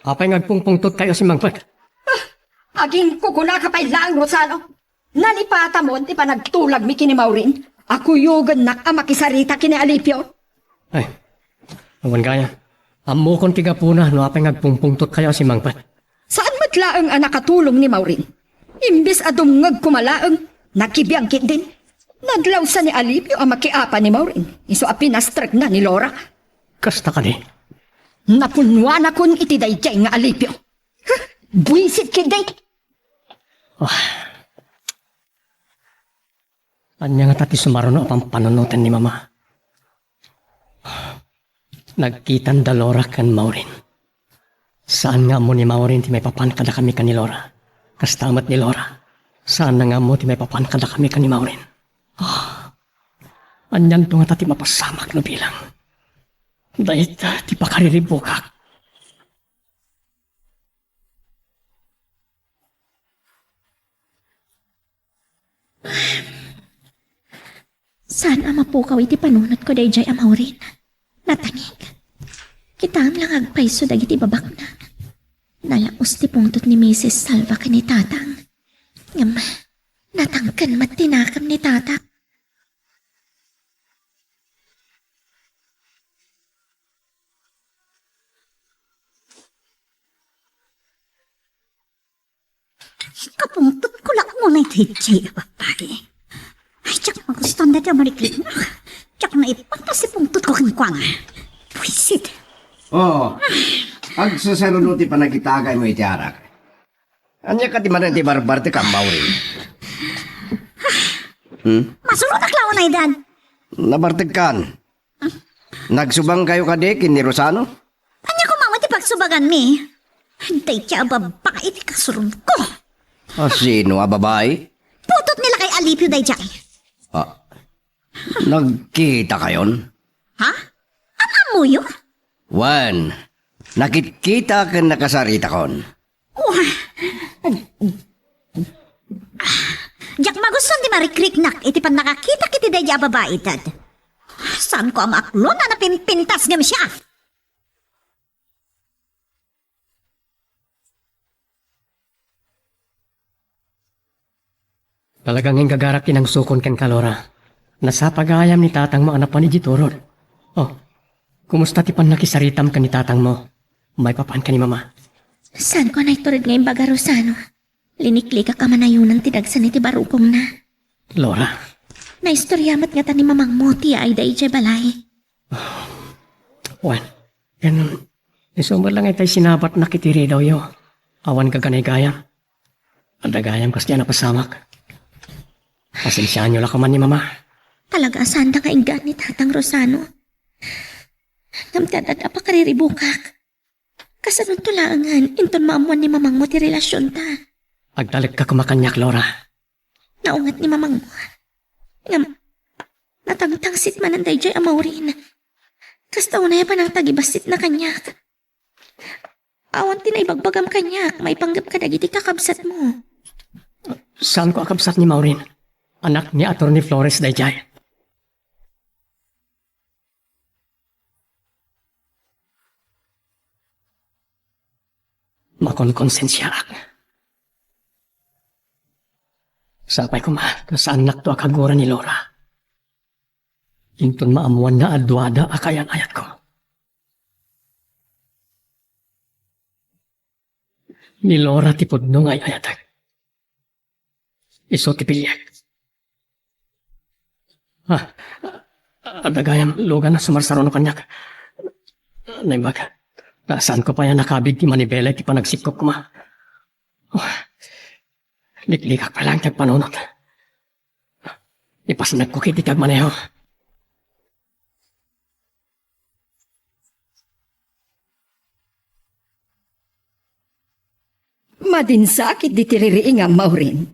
Apay nga agpungpungtotkayo a simmangpet? Ah, agingkukunaka pay laeng, Rosano. Nalipatamon ti panagtulagmi ken ni Maureen a kuyogennak a makisarita ken ni Alipio. Ay, awan gayam. Ammokon ti gapuna no apay nga agpungpungtotkayo a simmangpet. Saan met laeng a nakatulong ni Maureen. Imbes a dumngeg koma laeng, nakibiang ketdin. Naglawsa ni Alipio a makiapa ni Maureen, isu a pinastrekna ni Laura. Kasta kadi? Napunnuanakon iti daydiay nga Alipio. Huh, buisit ketdi. Ah. Ania ngata ti sumaruno a pampanunoten ni Mama? Nagkitanda Laura ken Maureen. Saan nga ammo ni Maureen ti maipapan kadakami ken ni Laura. Kasta met ni Laura. Saanna nga ammo ti maipapan kadakami ken ni Maureen. Ah, anianto ngata ti mapasamak no bilang dayta ti pakariribukak? Saan a mapukaw iti panunotko daydiay a Maureen? Natangik. Kitaem la nga agpayso dagiti babaknang. Nalaos ti pungtot ni Misis Salva ken ni Tatang. Ngem, natangken met ti nakemna ni Tatang. Kapungtotko la unay daydiay a babai. Ay, diak magustuan dayta a marikrik. Diak naipapas ti pungtotko kenkuana. Buisit. Oo. Agsasaruno ti panagitagaymo iti arak. Ania kadi manen ti barbartek, Maureen? Hmm? Masuronak la unay, Dad. Nabartekkan. Nagsubangkayo kadi ken ni Rosano? Ania koma met ti pagsubaganmi? Dayta a babai ti kasurotko. A sino a babai? Putotmi la kay Alipio daydiay. Ah, nagkitakayon? Ha? Am-ammoyo? Wen, nakitkita ken nakasaritakon. Wah! Diak magustuan ti marikriknak iti pannakakitak iti daydiay a babai, Dad. Saanko a maaklon a napimpintas ngem siak. Talaga nga inggagarak ti nangsukon kenka, Laura. Nasapa gayam ni tatangmo a napan idiay turod. Oh, kumusta ti pannakisaritam ken ni tatangmo maipapan ken ni Mama? Saanko a naitured nga imbaga, Rosano. Liniklikak a manayonan ti dagsen iti barukongna. Laura. Naistorya met ngata ni mamangmo ti yaayda idiay balay. Wen, ken isu met laeng itay sinabatnak iti ridawyo. Awan gaganaygayam. Adda gayam kas ti a napasamak. Pasensiaanyo la koman ni Mama. Talaga a saanda nga inggaan ni Tatang Rosano. Ngem ti ad-adda a pakariribukak. Kasanonto laengen inton maammuan ni mamangmo ti relasionta? Agtalekka koma kaniak, Laura. Naunget ni mamangmo. Ngem, natangtangsit manen daydiay a Maureen. Kasta unay a panangtagibassitna kaniak. Awan ti naibagbagam kaniak maipanggep kadagiti kakabsatmo. Saanko a kabsat ni Maureen. Anak ni Attorney Flores daydiay. Makonkonsensiaak. Sapay koma ta saannakto a kagura ni Laura. Inton maammuanna a duada a kaayan-ayatko. Ni Laura ti pudno nga ay-ayatek. Isu ti piliek. Ah, adda gayam lugan a sumarsaruno kaniak. Naimbag, ta saanko pay a nakabig ti manibela iti panagsikkop koma. Oh, liklikak pay laeng ti agpanunot. Ipasnekko ketdi ti agmaneho. Madinsakit diti ririingam, Maureen.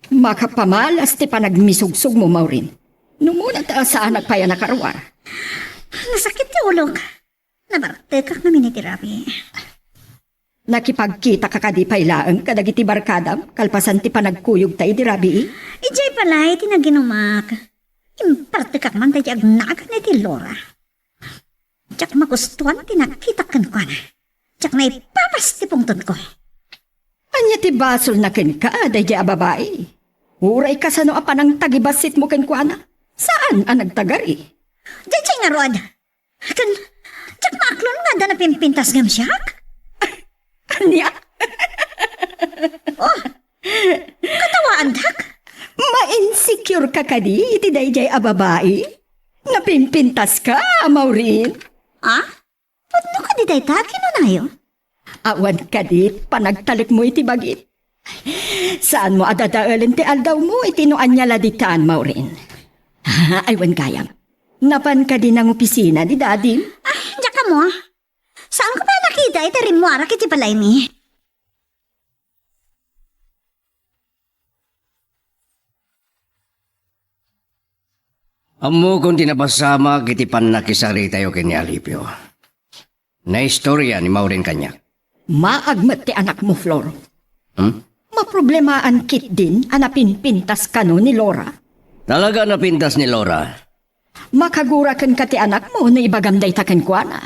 Makapamalas ti panagmisugsogmo, Maureen. Numuna ta saanak pay a nakaruar. Nasakit ti ulok. Nabartekak ngamin iti rabii. Nakipagkitaka kadi pay laeng kadagiti barkadam kalpasan ti panagkuyogta idi rabii? Idiay balay ti naginumak. Impartekak man daydi agnagan iti Laura. Diak magustuan ti nakitak kenkuana. Diak naipapas ti pungtonko. Ania ti basolna kenka, daydiay a babai? Uray kasano a panangtagibassitmo kenkuana, saan a nagtagari. Daydiay ngarud. Ken, diak maaklon nga adda napimpintas ngem siak? Ania? Oh, katawaandak? Ma-insecure ka kadi iti daydiay a babai? Napimpintas ka, Maureen? Ah? Pudno kadi dayta, kinunayo? Awan kadi panagtalekmo iti bagim. Saanmo a dadaelen ti aldawmo iti no ania la ditan, Maureen. Ah, ay wen gayam. Napan kadi nangopisina ni dadim? Ay, diak ammo. Saanko pay a nakita iti rimmuarak iti balaymi. Ammokon ti napasamak iti pannakisaritayo ken ni Alipio. Naistorya ni Maureen kaniak. Maag met ti anakmo, Flor. Hmm? Maproblemaan ketdin a napimpintas kano ni Laura? Talaga a napintas ni Laura. Makagura kenka ti anakmo no ibagam dayta kenkuana.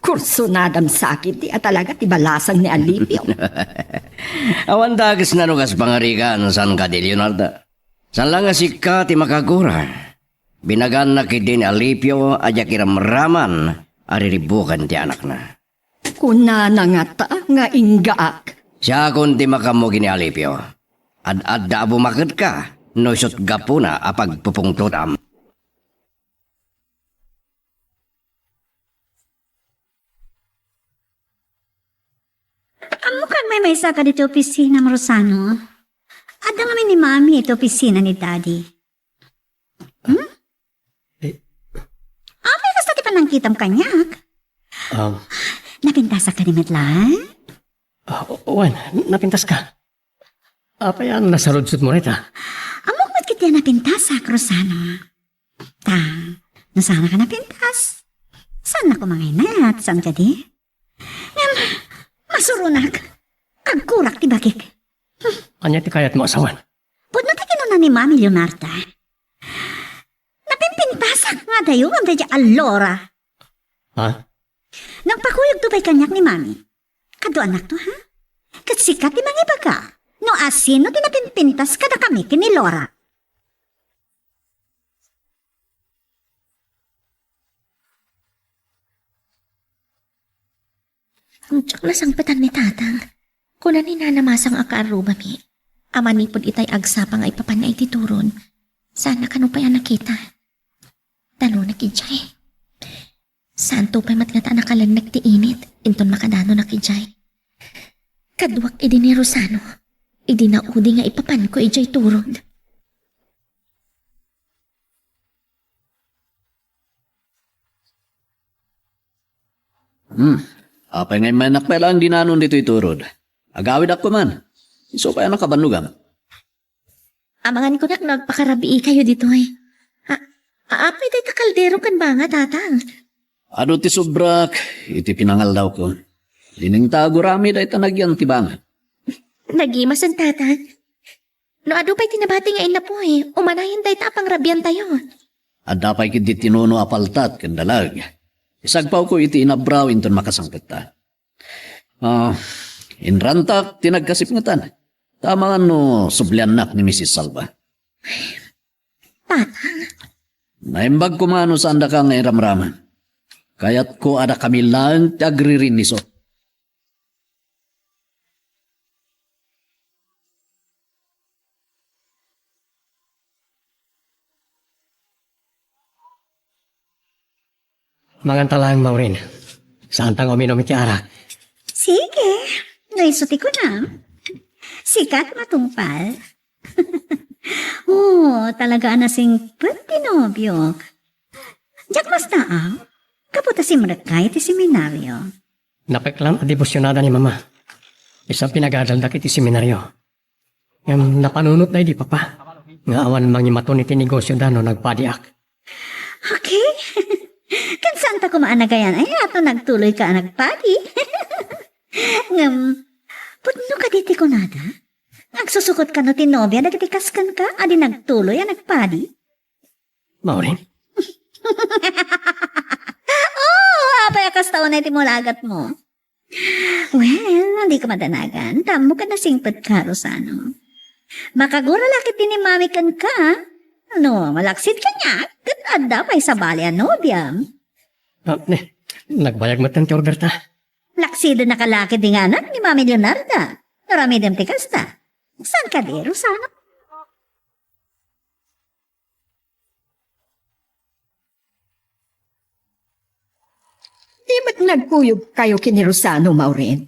Kursunadam sakit ti a talaga ti balasang ni Alipio. Awan dakes nano kas pangarigan, saan kadi, Leonarda? Saan la nga sika ti makagura. Binaganna ketdi ni Alipio a diak iramraman a riribukan ti anakna. Kunana ngata nga inggaak. Siakon ti makaammo ken ni Alipio. Ad-adda a bumaketka no isut gapuna a pagpupungtotam. Ammok a agmaymaysa ka ditoy opisinam, Rosano. Adda ngamin ni Mami iti opisina ni Daddy. Hmm? Eh. Apay kasta ti panangkitam kaniak? Um. Napintasak kadi met laeng? Ah, o-, wen, napintaska. Apay a nasarudsodmo dayta? Ammok met ketdi a napintasak, Rosano. Ta, no saannak a napintas, saannak a mangayna, saan kadi? Ngem, masuronak. Aggurak ti bagik. Ania ti kayatmo a sawen? Pudno ti kinuna ni Mami Leonarda. Napimpintasak nga adayo ngem daydiay a Laura. Ha? Nagpakuyogto pay kaniak ni Mami. Kaduanakto, ha? Ket sika ti mangibaga no asino ti napimpintas kadakami ken ni Laura. Diak nasangpetan ni Tatang. Kuna ni Nana Masang a kaarrubami a manipud itay agsapa nga ipapanna iti turod, saanna kano pay a nakita. Talonak idiay. Saanto pay met ngata a nakalennek ti init inton makadanonak idiay. Kaduak idi ni Rosano, idi naudi nga ipapanko idiay turod. Hmm. Apay nga immayannak pay laeng dinanon ditoy turod? Agawidak koman. Isu pay a nakabannogam. Amangan kunak no agpakarabii kayo ditoy. A-, a-, apay dayta kaldero ken banga, Tatang? Adu ti sobrak iti pinangaldawko. Dinengta agurami dayta nagyan ti banga. Nagimasen, Tatang. No adu pay ti nabati nga innapuy, umanayen dayta a pangrabiantayo. Adda pay ketdi tinuno a paltat ken dalag. Isagpawko iti inabraw inton makasangpetta. Ah, inrantak ti nagkasipngetan. Ta amangan no subliannak ni Misis Salva. Tatang. Naimbag koma no saandaka nga iramraman. Kayatko a dakami laeng ti agririnniso. Manganta laeng, Maureen. Saanta nga uminom iti arak. Sige, no isu ti kunam. Sika ti matungpal. Oo, talaga a nasingpet ti nobiok. Diak masdaaw, gapu ta simrekka iti seminario. Napeklam a debosionada ni Mama. Isu a pinagadaldak iti seminario. Ngem napanunot daydi Papa nga awan mangimaton iti negosioda no nagpadiak. Okay. Ken saanta koma a nagayan-ayat no nagtuloyka a nagpadi. Ngem, pudno kadi ti kunada? Agsusukot kano ti nobia dagiti kas kenka a di nagtuloy a nagpadi? Maureen? Oo, apay a kasta unay ti mulagatmo? Well, dika madanagan. Ta ammok a nasingpetka, Rosano. Makagura la ketdi ni Mami kenka. No, malaksid kaniak, ket adda pay sabali a nobiam. Ah, ne, nagbayag met ti orderta. Laksidennaka la ketdi nga anak ni Mami Leonarda. No aramidem ti kasta. Saan kadi, Rosano? Di met nagkuyogkayo ken ni Rosano, Maureen?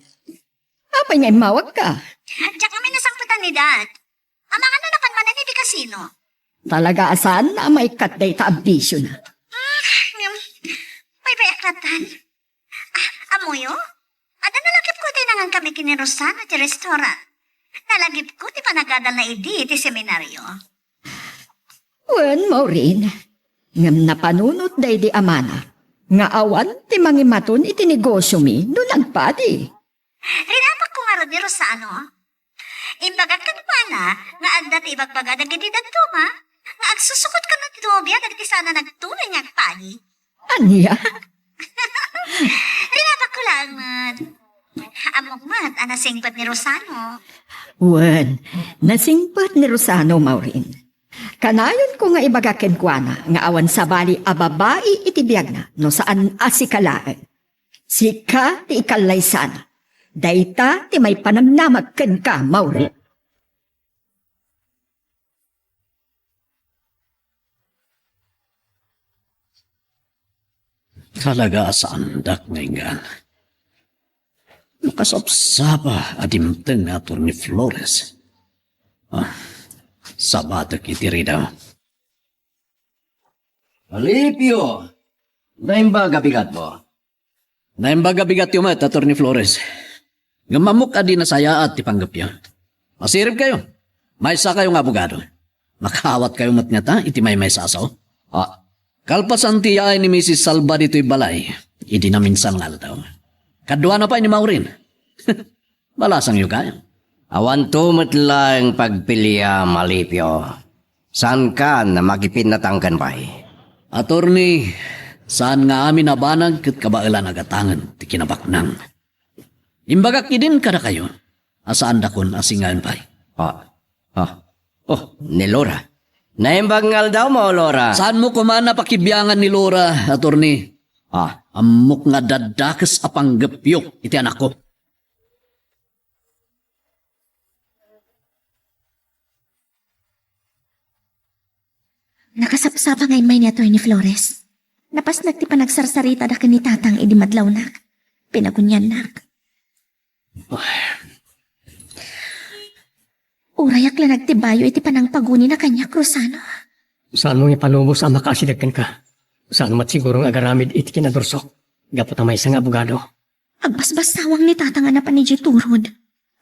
Apay nga immawagka? Diak ngamin nasangpetan ni Dad. Amangan no napan manen iti kasino. Talaga a saan a maikkat dayta a bisiona. Ah, ngem, paypayak latan. Ah, ammoyo? Adda nalagipko ti nangankami ken ni Rosano iti restaurant. Nalagipko ti panagadalna idi iti seminario. Wen, Maureen, ngem napanunot daydi amana nga awan ti mangimaton iti negosiomi no nagpadi. Rinapakko ngarud ni Rosano. Imbagak kenkuana nga adda ti ibagbaga dagiti dadduma nga agsusukot kano ti nobia dagiti saan a nagtuloy nga agpadi. Ania? Rinapakko laeng met. Ammok met a nasingpet ni Rosano. Wen, nasingpet ni Rosano, Maureen. Kanayonko nga ibaga kenkuana nga awan sabali a babai iti biagna no saan a sika laeng. Sika ti ikallaysana. Dayta ti maipanamnamag kenka, Maureen. Talaga a saandak nga inggan. Nakasapsapa a dimteng nga Attorney Flores. Ah, sabatek iti ridaw. Alipio, naimbag a bigatmo. Naimbag a bigatyo met, Attorney Flores. Ngem ammok a di nasayaat ti panggepyo. Masiribkayo. Maysakayo nga abogado. Makaawatkayo met ngata iti maymaysa a sao. Ah, kalpasan ti yaay ni Misis Salva ditoy balay, idi naminsan nga aldaw. Kaduana pay ni Maureen. Balasangyo kayo. Awanto met laeng pagpiliam, Alipio. Saankan a makipinnatangken pay. Attorney, saan nga amin a banag ket kabaelan a gatangen ti kinabaknang. Imbagak idin kadakayo a saandakon a singaen pay. Ah, ah. Oh, ni Laura. Naimbag nga aldawmo, Laura. Saanmo koma a pakibiangan ni Laura, Attorney? Ah. Ammok nga daddakes a panggepyo iti anakko. Nakasapsapa nga immay ni Attorney Flores. Napasnek ti panagsarsaritada ken ni Tatang idi madlawnak. Pinaguniannak. Urayak la nagtibayo iti panangpagunina kaniak, Rosano. Saanmo nga ipalubos a makaasideg kenka? Saan met siguro nga agaramid iti kinadursok gapu ta maysa nga abogado? Agbasbasawang ni Tatang a napan idiay turod.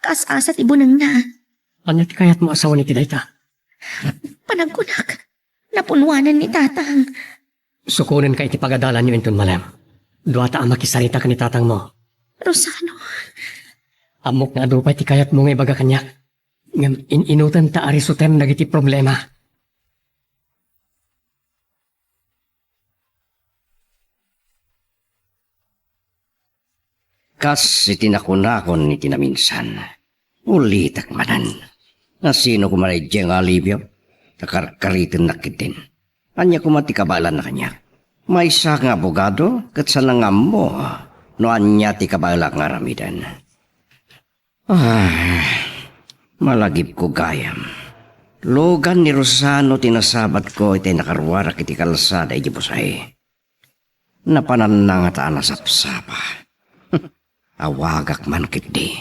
Kaas-asa ti bunengna. Ania ti kayatmo a sawen iti dayta? Panagkunak, napunwanan ni Tatang. Sukonenka iti pagadalanyo inton malem. Duata a makisarita ken ni tatangmo. Rosano. Ammok nga adu pay ti kayatmo nga ibaga kaniak. Ngem in-inutenta a risuten dagiti problema. Kas iti nakunakon iti naminsan, ulitek manen. Nasino koma daydiay nga alibio? Ta karkaritennak ketdin. Ania koma ti kabaelanna kaniak? Maysa nga abogado ket saan nga ammo no ania ti kabaelak nga aramiden. Ah, malagipko gayam. Lugan ni Rosano ti nasabatko iti nakaruarak iti kalsada idiay Busay. Napananna ngata a nasapsapa. Awagak man ketdi.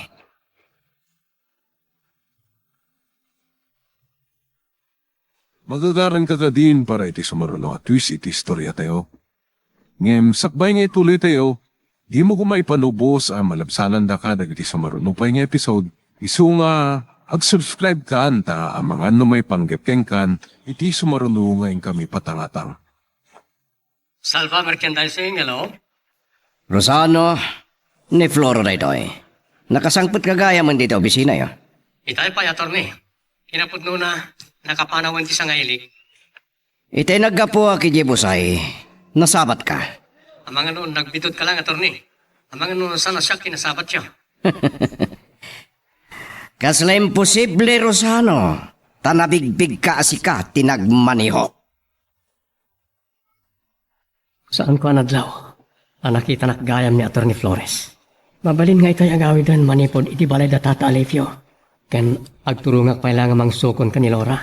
Magagaranka kadin para iti sumaruno a twist iti istoriatayo. Ngem sakbay nga ituloytayo, dimo koma ipalubos a malabsanandaka dagiti sumaruno pay nga episode, isu nga ag-subscribe kan ta amangan no maipanggep kenkan iti sumaruno nga inkami patangatang. Salva Merchandising, hello? Rosano, ni Floro daytoy. Nakasangpetka gayam ditoy opisinayo. Itay pay, attorney. Kinapudnona, nakapanawen ti sangailik. Itay naggapuak idiay Busay, nasabatka. Amangan no nagbiddut ka lang, attorney. Amangan no saan a siak ti nasabatyo. Kasla imposible, Rosano, ta nabigbigka a sika ti nagmaneho. Saanko a nadlaw a nakitanak gayam ni Attorney Flores. Mabalin nga itay agawiden manipud iti balay da Tata Alefio, ken agturongak pay la nga mangsukon ken ni Laura.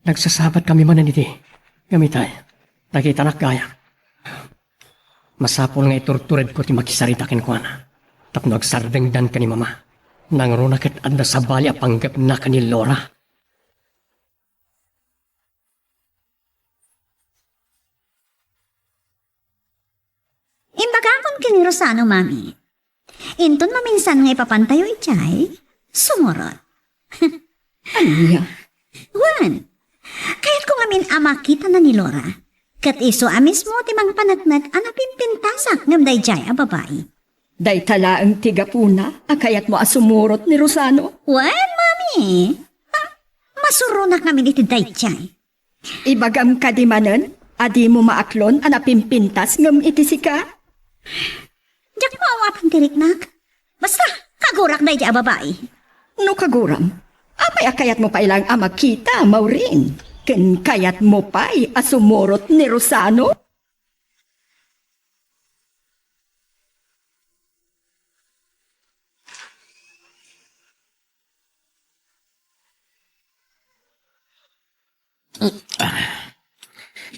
Nagsasabat kami manen idi. Ngem itay, nakitanak gayam. Masapul nga iturturedko ti makisarita kenkuana tapno agsardengdan ken ni Mama. Nangruna ket adda sabali a panggepna ken ni Laura. Imbagakon ken ni Rosano, Mami. Inton maminsan nga ipapantayo idiay, sumurot. Ania? Wen, kayatko ngamin a makitana ni Laura. Ket isu a mismo ti mangpaneknek a napimpintasak ngem daydiay a babai. Dayta laeng ti gapuna a kayatmo a sumurot ni Rosano? Wen, Mami. Ah, masuronak ngamin iti daydiay. Ibagam kadi manen a dimo maaklon a napimpintas ngem iti sika? Diak maawaten ti riknak. Basta, kagurak daydi a babai. No kaguram, apay a kayatmo pay laeng a makita, Maureen? Ken kayatmo pay a sumurot ni Rosano?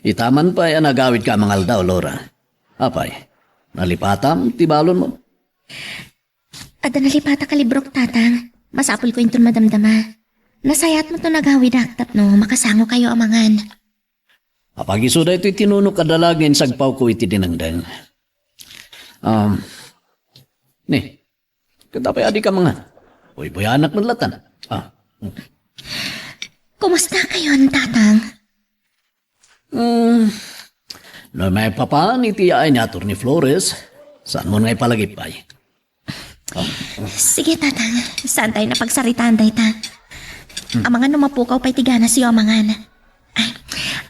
Itaman pay a nagawidka a mangaldaw, Laura. Apay, nalipatam ti balonmo? Adda nalipatak a librok, Tatang. Masapulko inton madamdama. Nasayaat met no nagawidak tapno makasangokayo a mangan. Apag isu daytoy tinunok a dalagin sagpawko iti dinengdeng. Um, ni, Ket apay a dika mangan? Buybuyanak met latta. Ah. Kumustakayon, Tatang? Hmm. No maipapan iti yaay ni Attorney Flores, saanmon nga ipalagip pay? Sige, Tatang. Saantayo a pagsaritaan dayta. Amangan no mapukaw pay ti ganasyo a mangan. Ay,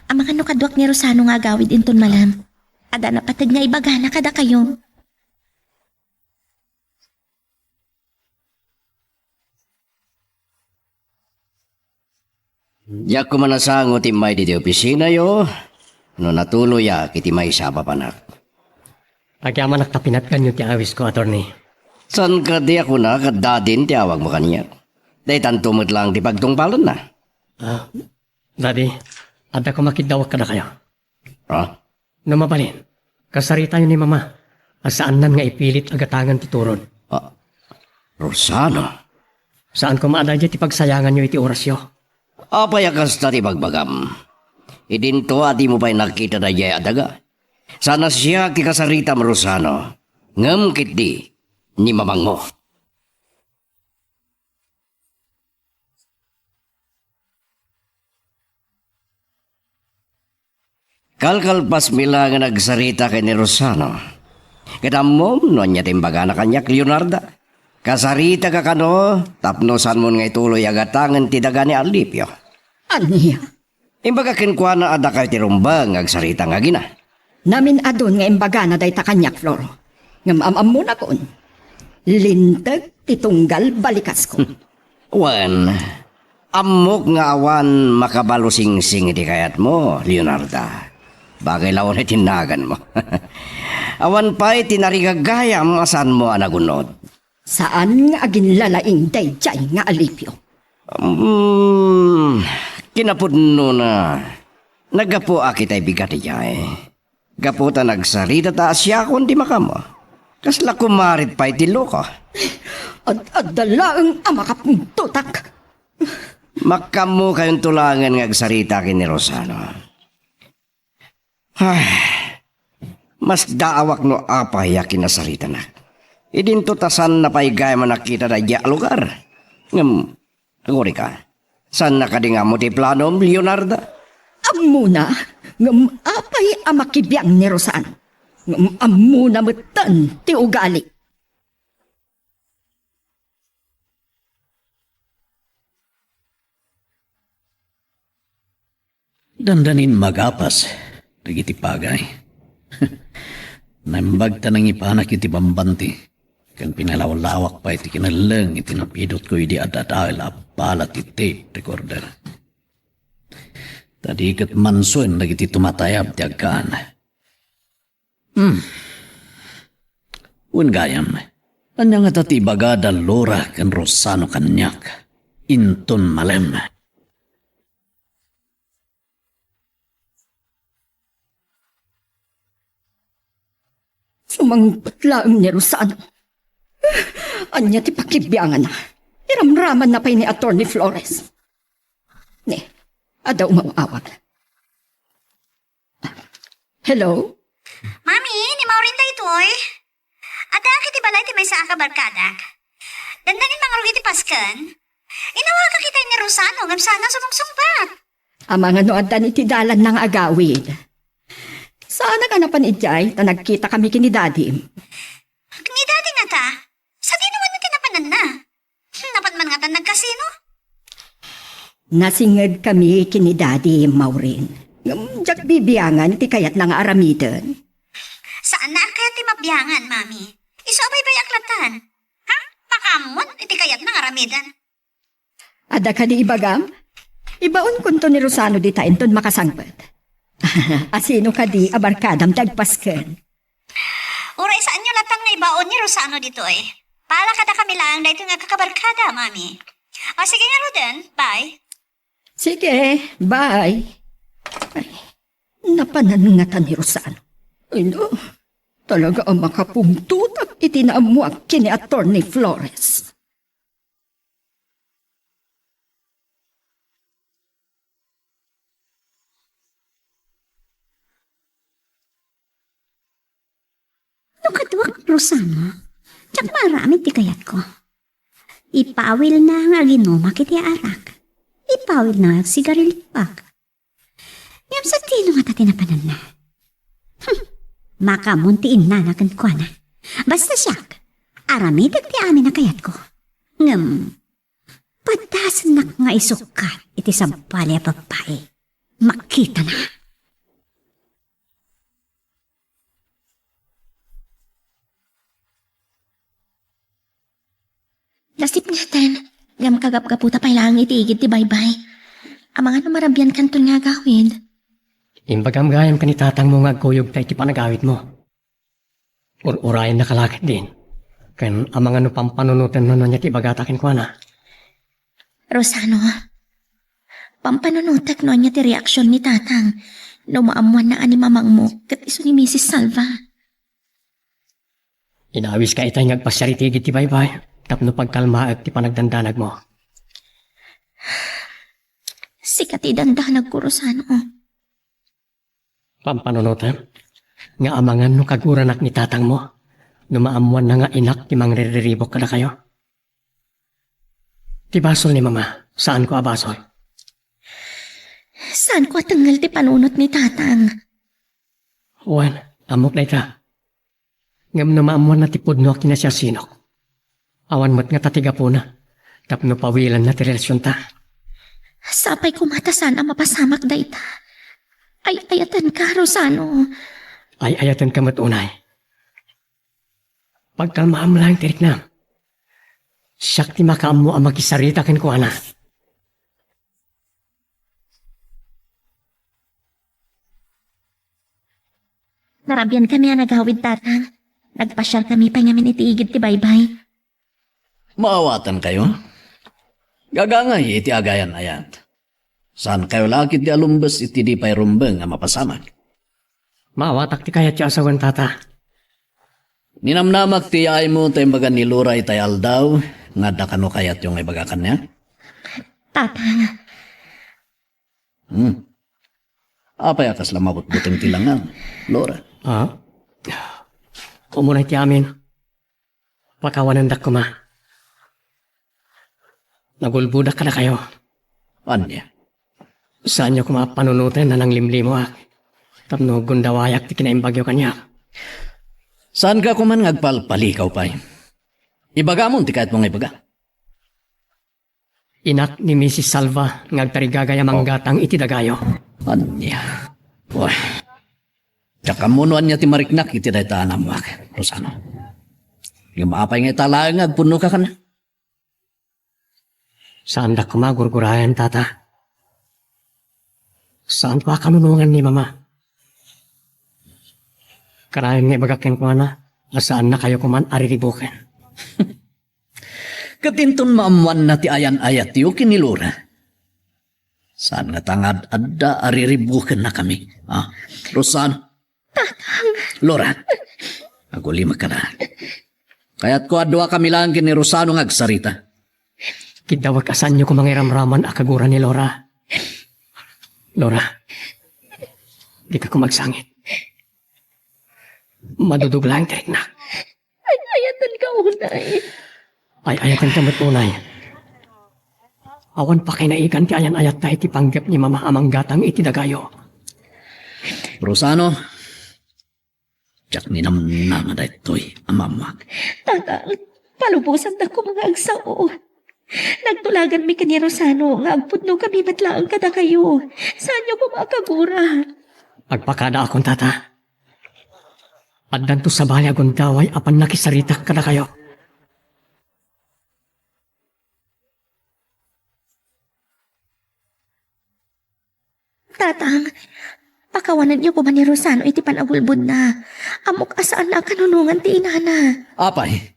amangan no kaduak ni Rosano nga agawid inton malem. Adda napateg nga ibagana kadakayo. Diak koma nasango ti immay ditoy opisinayo no natuloyak iti maysa a papanak. Agyamanak ta pinatganyo ti awisko, attorney. Saan kadi a kuna ket Daddy ti awagmo kaniak? Daytanto met laeng ti pagtungpalenna. Ah, Daddy, adda koma kiddawek kadakayo. Ha? No mabalin, kasaritayo ni Mama a saannan nga ipilit a gatangen ti turod. Ah, Rosano? Saan koma a daydiay ti pagsayanganyo iti orasyo. Apay a kasta ti bagbagam? Idinto a dimo pay nakita daydiay a daga. Saan a siak ti kasaritam, Rosano. ngem ketdi ni mamangmo. Kalkalpasmi la nga nagsarita ken ni Rosano. Ket ammom no ania ti imbagana kaniak, Leonarda. Kasaritaka kano tapno saanmon nga ituloy a gatangen ti daga ni Alipio. Ania? Imbaga kenkuana a dakayo ti rumbeng nga agsarita nga agina. Namin-adun nga imbagana dayta kaniak, Floro. Ngem am-ammonakon, linteg ti tunggal balikasko. Wen, ammok nga awan makabalusingsing iti kayatmo, Leonarda. Bagay laeng iti naganmo. Awan pay ti narigagayam a saanmo a nagun-od. Saan nga aginlalaing daydiay nga Alipio. Hmm, kinapudnona, naggapuak itay bigat idiay. Gapu ta nagsaritata a siakon ti makaammo. Kasla kumarit pay ti loko. Ad-adda laeng a makapungtotak. Makaammo kayonto laengen nga agsarita ken ni Rosano. Ay, masdaawak no apay a kinasaritanak. Idinto ta saanna pay gayam a nakita daydiay a lugar. Ngem, agurika, saanna kadi nga ammo ti planom, Leonarda? Ammona, ngem apay a makibiang ni Rosano? Ngem ammona metten ti ugali. Dandanin magapas dagiti pagay. Naimbag ta nangipanak iti bambanti, ken pinalawlawak pay ti kinelleng iti napidotko idi adda dael a bala ti tape recorder. Ta di ket mansuen dagiti tumatayab ti agkaan. Hmm. Wen gayam, ania ngata ti ibagada Laura ken Rosano kaniak inton malem? Sumangpet laeng ni Rosano. Ania ti pakibianganna? Iramramanna pay ni Attorney Flores. Ne, adda umaw-awag. Hello? Mami, ni Maureen daytoy. Addaak iti balay ti maysa a kabarkadak. Dandanin mangrugit ti pasken. Inawagak itay ni Rosano ngem saan a sumungsungbat. Amangan no addan iti dalanna nga agawid. Saanak a napan idiay ta nagkitakami ken ni Dadim. Ken ni Dadi ngata? Sadino man ti napananna? Hmm, napan man ngatan nagkasino? Nasingedkami ken ni Dadi, Maureen. Ngem diak bibiangan ti kayatna nga aramiden. Saanna a kayat ti mabiangan, Mami. Isu a baybayak latan. Ha? Makaammon iti kayatna nga aramiden. Adda kadi ibagam? Ibaonkonto ni Rosano dita inton makasangpet. Asino kadi a barkadam ti agpasken? Uray saanyo latta nga ibaon ni Rosano ditoy. Para kadakami laeng daytoy nga agkakabarkada, Mami. O, sige ngaruden, bye. Sige, bye. Ay, napanan ngata ni Rosano. Ay, no. Talaga a makapungtotak iti naammoak ken ni Attorney Flores. No kaduak, Rosano, diak maaramid ti kayatko. Ipawilna nga aginumak iti arak. Ipawilna nga agsigarilioak. Ngem sadino ngata ti napananna? Hmm. Makaammo ti innana kenkuana. Basta siak, aramidek ti amin a kayatko. Ngem, padasennak nga isukkat iti sabali a babbai. Makitana. Nasipngetan, ngem kagapgaputa pay laeng iti igid ti baybay. Amangan no marabiankanton nga agawid. Imbagam gayam ken ni tatangmo nga agkuyogta iti panagawidmo. Ur-urayennaka la ketdin. Ken amangan no pampanunotenna no ania ti ibagata kenkuana. Rosano, pampanunotek no ania ti reaksion ni tatang no maammoanna a ni mamangmo ket isu ni Misis Salva. Inawiska itay nga agpasiar iti igid ti baybay tapno pagkalmaek ti panagdandanagmo. Sika ti dandanagko, Rosano. Pampanunotem nga amangan no kaguranak ni tatangmo, no maammoanna nga inak ti mangrirriribuk kadakayo. Ti basol ni Mama, saanko a basol. Saanko a tengngel ti panunot ni Tatang. Wen, ammok dayta. Ngem no maammoanna ti pudno a kinasiasinok, awan met ngata ti gapuna tapno pawilanna ti relasionta. Sapay koma ta saan a mapasamak dayta. Ay-ayatenka, Rosano. Ay-ayatenka met unay. Pagkalmaam laeng ti riknam. Siak ti makaammo a makisarita kenkuana. Narabiankami a nagawid, Tatang. Nagpasiarkami pay ngamin iti igid ti baybay. Maawatankayo? Gagangay iti agayan-ayat. Saankayo la ketdi a lumbes iti di pay rumbeng a mapasamak. Maawatak ti kayatyo a sawen, Tata. Ninamnamak ti yaaymo ta imbaga ni Lora itay aldaw nga adda kano kayatyo nga ibaga kaniak. Tatang. Hmm. Apay a kasla mabutbuteng ti langaw, Lora? Ah? Umunay ti amin. Pakawanendak koma. Nagulbodak kadakayo. Ania? Saanyo koma panunoten a nanglimlimoak tapno gundawayak ti kinaimbagyo kaniak. Saanka koman nga agpalpalikaw pay. Ibagamon ti kayatmo nga ibaga. Inak ni Misis Salva nga agtarigagay a manggatang iti dagayo. Ania? Uy. Diak ammo no ania ti mariknak iti dayta a naammoak, Rosano. Ngem apay nga ita laeng nga agpudnoka kaniak? Saandak koma a gurgurayan, Tata. Saanko a kanunongan ni Mama. Kanayon nga ibagak kenkuana a saannakayo koman a riribuken. Ket inton maammoanna ti ayan-ayatyo ken ni Lora, saan ngata nga ad-adda a riribukennakami, ha? Rosano? Tatang. Lora, agulimek kada. Kayatko a duakami laeng ken ni Rosano nga agsarita. Kiddawek a saanyo koma nga iramraman a kagura ni Lora. Lora, dika koma agsangit. Madudog laeng ti riknak. Ay-ayatenka unay. Ay-ayatenka met unay. Awan pakainaigan ti ayan-ayatta iti panggep ni Mama a manggatang iti dagayo. Rosano, diak ninamnama daytoy a maammoak. Tatang, palubosandak koma nga agsao. Nagtulaganmi ken ni Rosano nga agpudnokami met laeng kadakayo. Saanyo koma a kagura. Agpakadaakon, Tata. Addanto sabali a gundaway a pannakisaritak kadakayo. Tatang, pakawanenyo koma ni Rosano iti panagulbodna. Ammok a saanna a kanunongan ti inana. Apay,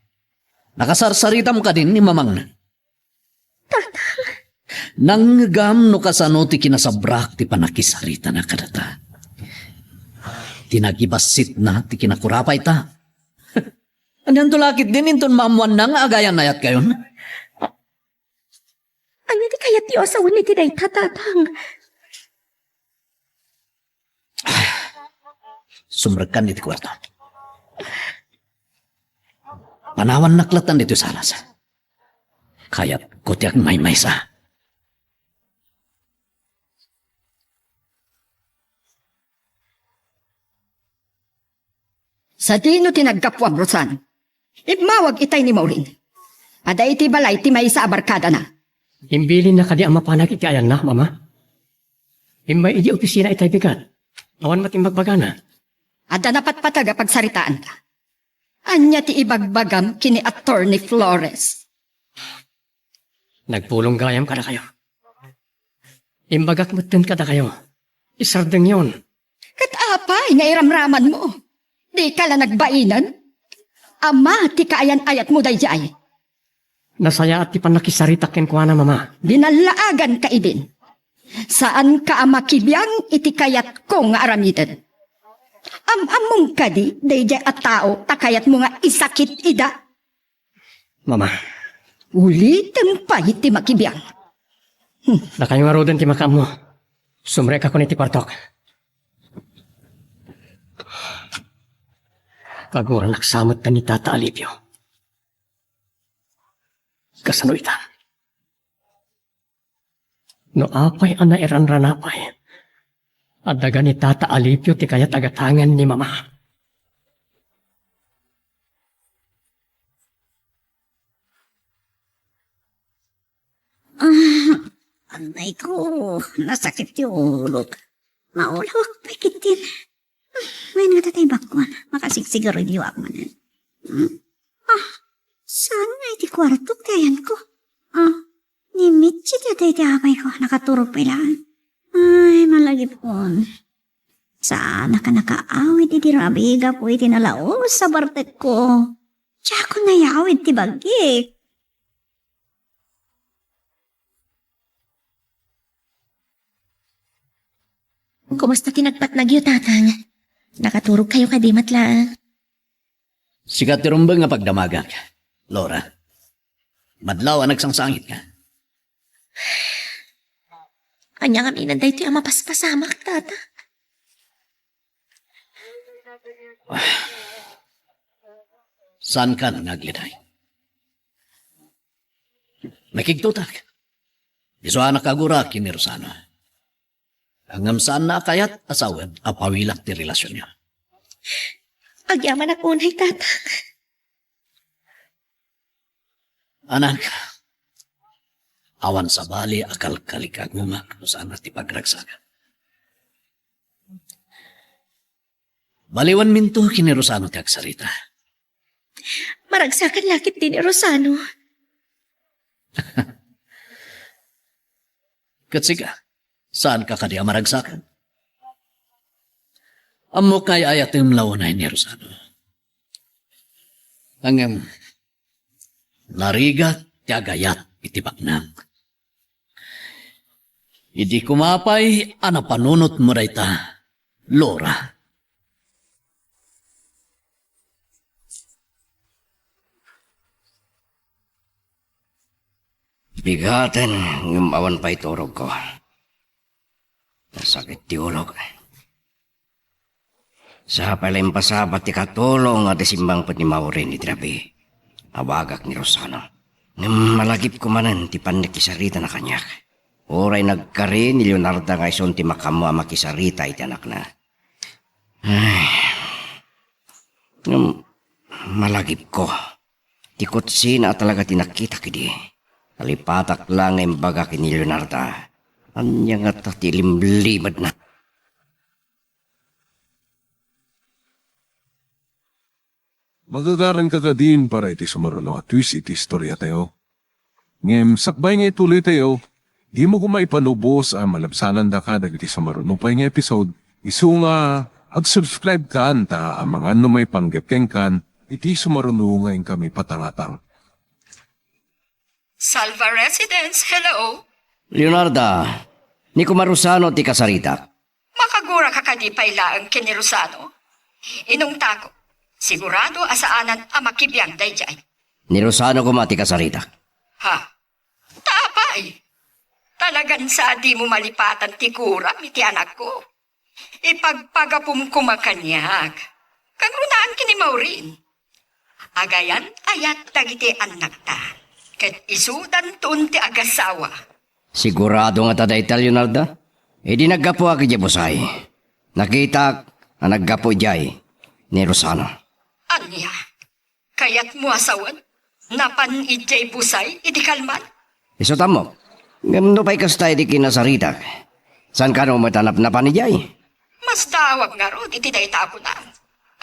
nakasarsaritam kadin ni mamangna? Tatang. Nangngegam no kasano ti kinasabrak ti pannakisaritana kadata. Ti nagibassitna ti kinakurapayta. Anianto la ketdin inton maammoanna nga agayan-ayatkayon? Ania ti kayatyo a sawen iti dayta, Tatang? Sumrekkan iti kuarto. Panawannak latta ditoy salas. Kayatko ti agmaymaysa. Sadino ti naggapuam, Rosan? Immawag itay ni Maureen. Adda iti balay ti maysa a barkadana. Imbilinna kadi a mapanak iti ayanna, Mama? Immay idi opisina itay bigat. Awan met imbagbagana. Adda napatpateg a pagsaritaanta. Ania ti ibagbagam ken ni Attorney Flores? Nagpulong gayam kadakayo. Imbagak metten kadakayo. Isardengyon. Ket apay nga iramramanmo? Dika la nagbainen? Ama ti kaayan-ayatmo daydiay. Nasayaat ti pannakisaritak kenkuana, Mama. Binallaaganka idin. Saanka a makibiang iti kayatko nga aramiden. Am-ammom kadi daydiay a tao ta kayatmo nga isakit ida? Mama. Ulitem pay ti makibiang. Dakayo ngaruden ti makaammo. Sumrekakon iti kuartok. Kaguranak sa met ni Tata Alipio. Kasano ita? No apay a nairanrana pay, adda gani Tata Alipio ti kayat a gatangen ni Mama. Ah, anay ko, nasakit ti ulok. Maulawak pay ketdin. Wen nga tatay bakon, makasigsigurudioak manen. Hmm? Ah, saan nga iti kuartok ti ayanko? Ah, ni Mitchie ti adda iti amayko, nakaturog pay laeng. Ay, malagipkon. Saanak a nakaawid idi rabii gapu iti nalaus a bartekko. Diakon nayawid ti bagik. Kumusta ti nagpatnagyo, Tatang? Nakaturog kayo kadi met laeng? Sika ti rumbeng nga pagdamagak, Laura. Madlaw a nagsangsangitka. Ania ngamin daytoy a mapaspasamak, Tata? Saankan nga agliday. Nakigtotak. Isu a nakagura ken ni Rosano. Ngem saanna a kayat a sawen a pawilak ti relasionyo. Agyamanak unay, Tata. Anak, awan sabali a kalkalikagumak no saan ti pagragsakan. Baliwanminto ken ni Rosano ti agsarita. Maragsakan la ketdi ni Rosano. Ket sika, saanka kadi a maragsakan? Ammok nga ay-ayatem la unay ni Rosano. Ngem, narigat ti agayat iti baknang. Idi koma pay a napanunotmo dayta, Laura. Bigaten, ngem awan pay turogko. Nasakit ti ulok. Sapay la impasabat ti katulong a di simmangpet ni Maureen iti rabii. Abagak ni Rosano. Ngem malagipko manen ti pannakisaritana kaniak. Uray nagkari ni Leonarda nga isun ti makaammo a makisarita iti anakna. Ay. Ngem malagipko. Ti kutsina a talaga ti nakitak idi. Nalipatak la nga imbaga ken ni Leonarda. Ania ngata ti ilimlimedna? Magagaranka kadin para iti sumaruno a twist iti istoriatayo. Ngem sakbay nga ituloytayo, dimo koma ipanubos a malabsanandaka dagiti sumaruno pay nga episode, isu nga ag-subscribe kan ta amangan no maipanggep kenkan iti sumaruno nga inkami patangatang. Salva Residence, hello? Leonarda, ni Kuma Rosano ti kasaritak. Makaguraka kadi pay laeng ken ni Rosano? Inungtako, sigurado a saanan a makibiang daydiay. Ni Rosano koma ti kasaritak. Ha? Ta apay? Talagan sa a dimo malipatan ti kuram iti anakko. Ipagpagapum koma kaniak. Kangrunaan ken ni Maureen. Agayan-ayat dagiti annakta, ket isudanton ti agasawa. Sigurado ngata dayta, Leonarda? Idi naggapuak idiay busay, nakitak a naggapu idiay ni Rosano. Ania? Kayatmo a sawen? Napan idiay busay idi kalman? Isu ta ammok. Ngem nupay kasta idi kinasaritak, saan kano met a napnapan idiay? Masdaawak ngarud iti dayta a kunam.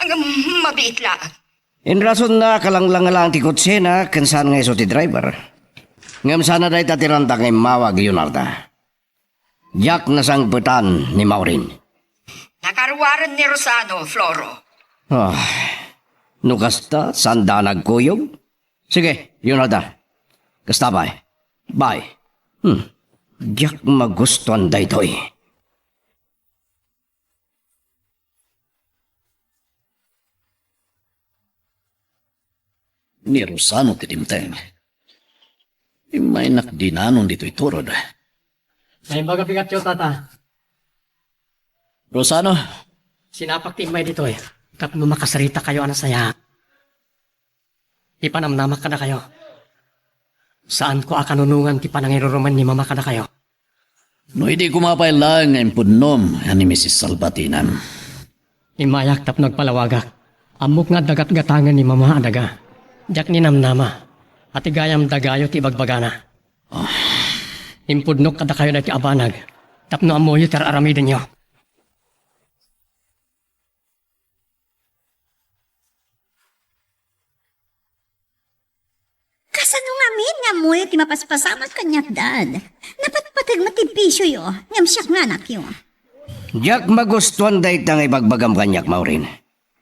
Ngem mabiit laeng. Inrasonna, kalanglanga laeng ti kotsena ken saan nga isu ti driver. Ngem saan a dayta ti ranta nga immawag, Leonarda. Diak nasangpetan ni Maureen. Nakaruaren ni Rosano, Floro. Ah, no kasta, saanda nagkuyog? Sige, Leonarda. Kasta pay. Bye. Hmm. Diak magustuan daytoy. Ni Rosano ti dimteng. Immaynak dinanon ditoy turod. Naimbag a bigatyo, Tata. Rosano. Sinapak ti immay ditoy. Tapno makasaritakayo a nasayaat. Ipanamnamak kadakayo. Saanko a kanunongan ti panangirurumen ni Mama kadakayo. No idi koma pay laeng nga impudnom a ni Misis Salbatinam. Immayak tapno agpalawagak. Ammok nga adda gatgatangen ni Mama a daga. Diak ninamnama a ti gayam dagayo ti ibagbagana. Ah. Impudnok kadakayo daytoy a banag tapno ammoyo ti ar-aramidenyo. Kasano ngamin nga ammoyo ti mapaspasamak kaniak, Dad? Napatpateg met ti bisioyo, ngem siak nga anakyo. Diak magustuan dayta nga ibagbagam kaniak, Maureen.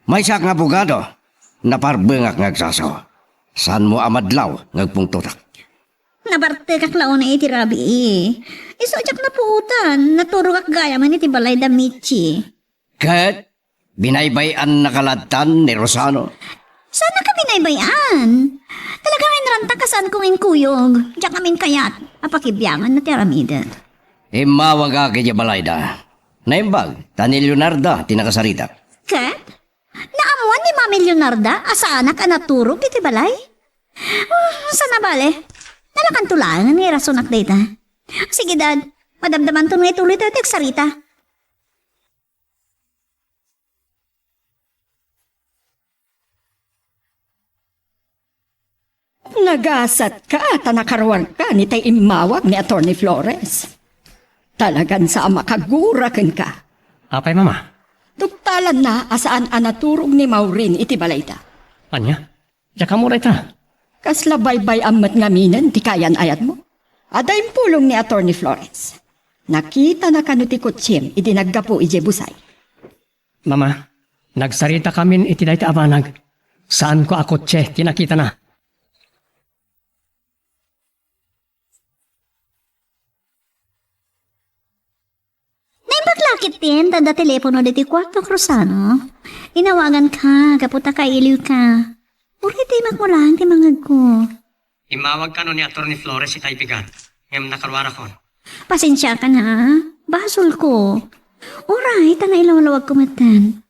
Maysaak nga abogado, naparbengak nga agsasaw. Saanmo a madlaw nga agpungtotak. Nabartekak la unay iti rabii. Isu a diak napuotan, naturogak gayamen iti balay da Michi. Ket binaybay-annaka lattan ni Rosano? Saannak a binaybay-an. Talaga nga inranta kasaanko nga inkuyog. Diak amin kayat a pakibianganna ti aramiden. Immawagak idiay balayda. Naimbag, ta ni Leonarda ti nakasarita. Ket? Naammoan ni Mami Leonarda a saanak a naturog iti balay? Hmm, sana bale. Nalakanto laeng nga irasonak dayta. Sige, Dad. Madamdamanton nga ituloytayo ti agsarita. Nagasatka ta nakaruarka ni tay immawag ni Attorney Flores. Talagan sa a makagura kenka. Apay, Mama? Tuktalanna a saan a naturog ni Maureen iti balayda. Ania? Diak ammo dayta. Kasla baybay-am met ngaminen ti kayan-ayatmo? Adda impulong ni Attorney Flores. Nakitana kano ti kotsem idi naggapu idiay busay. Mama, nagsaritakamin iti dayta a banag. Saanko a kotse ti nakitana. Naimbag la ketdin ta adda telepono ditoy kuartok, Rosano. Inawaganka gapu ta kailiwka. Uray ta imakmo laeng ti mangngegko. Immawag kano ni Attorney Flores itay bigat, ngem nakaruarakon. Pasensiakan, ha? Basolko. Uray ta nailawlawagko metten.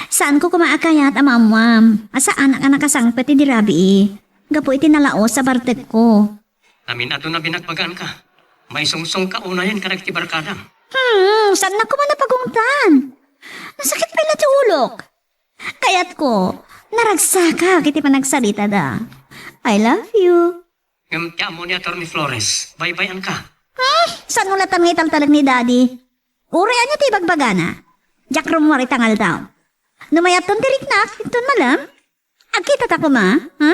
Saanko koma a kayat a maammoam a saanak a nakasangpet idi rabii gapu iti nalaos a bartekko. Amin adu a binagbagaanka. Maisungsongka unayen kadagiti barkadam. Hmm, saannak koma a pagungtan. Nasakit pay la ti ulok. Kayatko, naragsakak iti panagsaritada. I love you. Ngem ti ammo ni Attorney Flores, baybay-anka. Hmm, saanmo latta nga italtalek ni Daddy? Uray ania ti ibagbagana? Diak rummuar ita nga aldaw. No mayatton ti riknak, inton malem, agkitata koma, ha?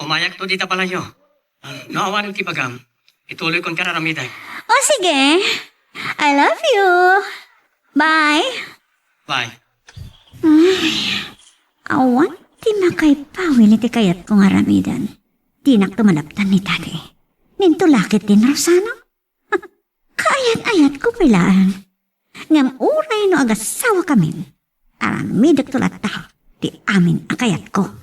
Umayakto dita balayyo. No awan ti ibagam, ituloykon ti ar-aramidek. O, sige. I love you. Bye. Bye. Ay, awan ti makaipawil iti kayatko nga aramiden. Dinakto malaptan ni Daddy. Ninto la ketdin, Rosano? Kaayat-ayatko pay laeng. Ngem uray no agasawakamin, aramidekto latta ti amin a kayatko.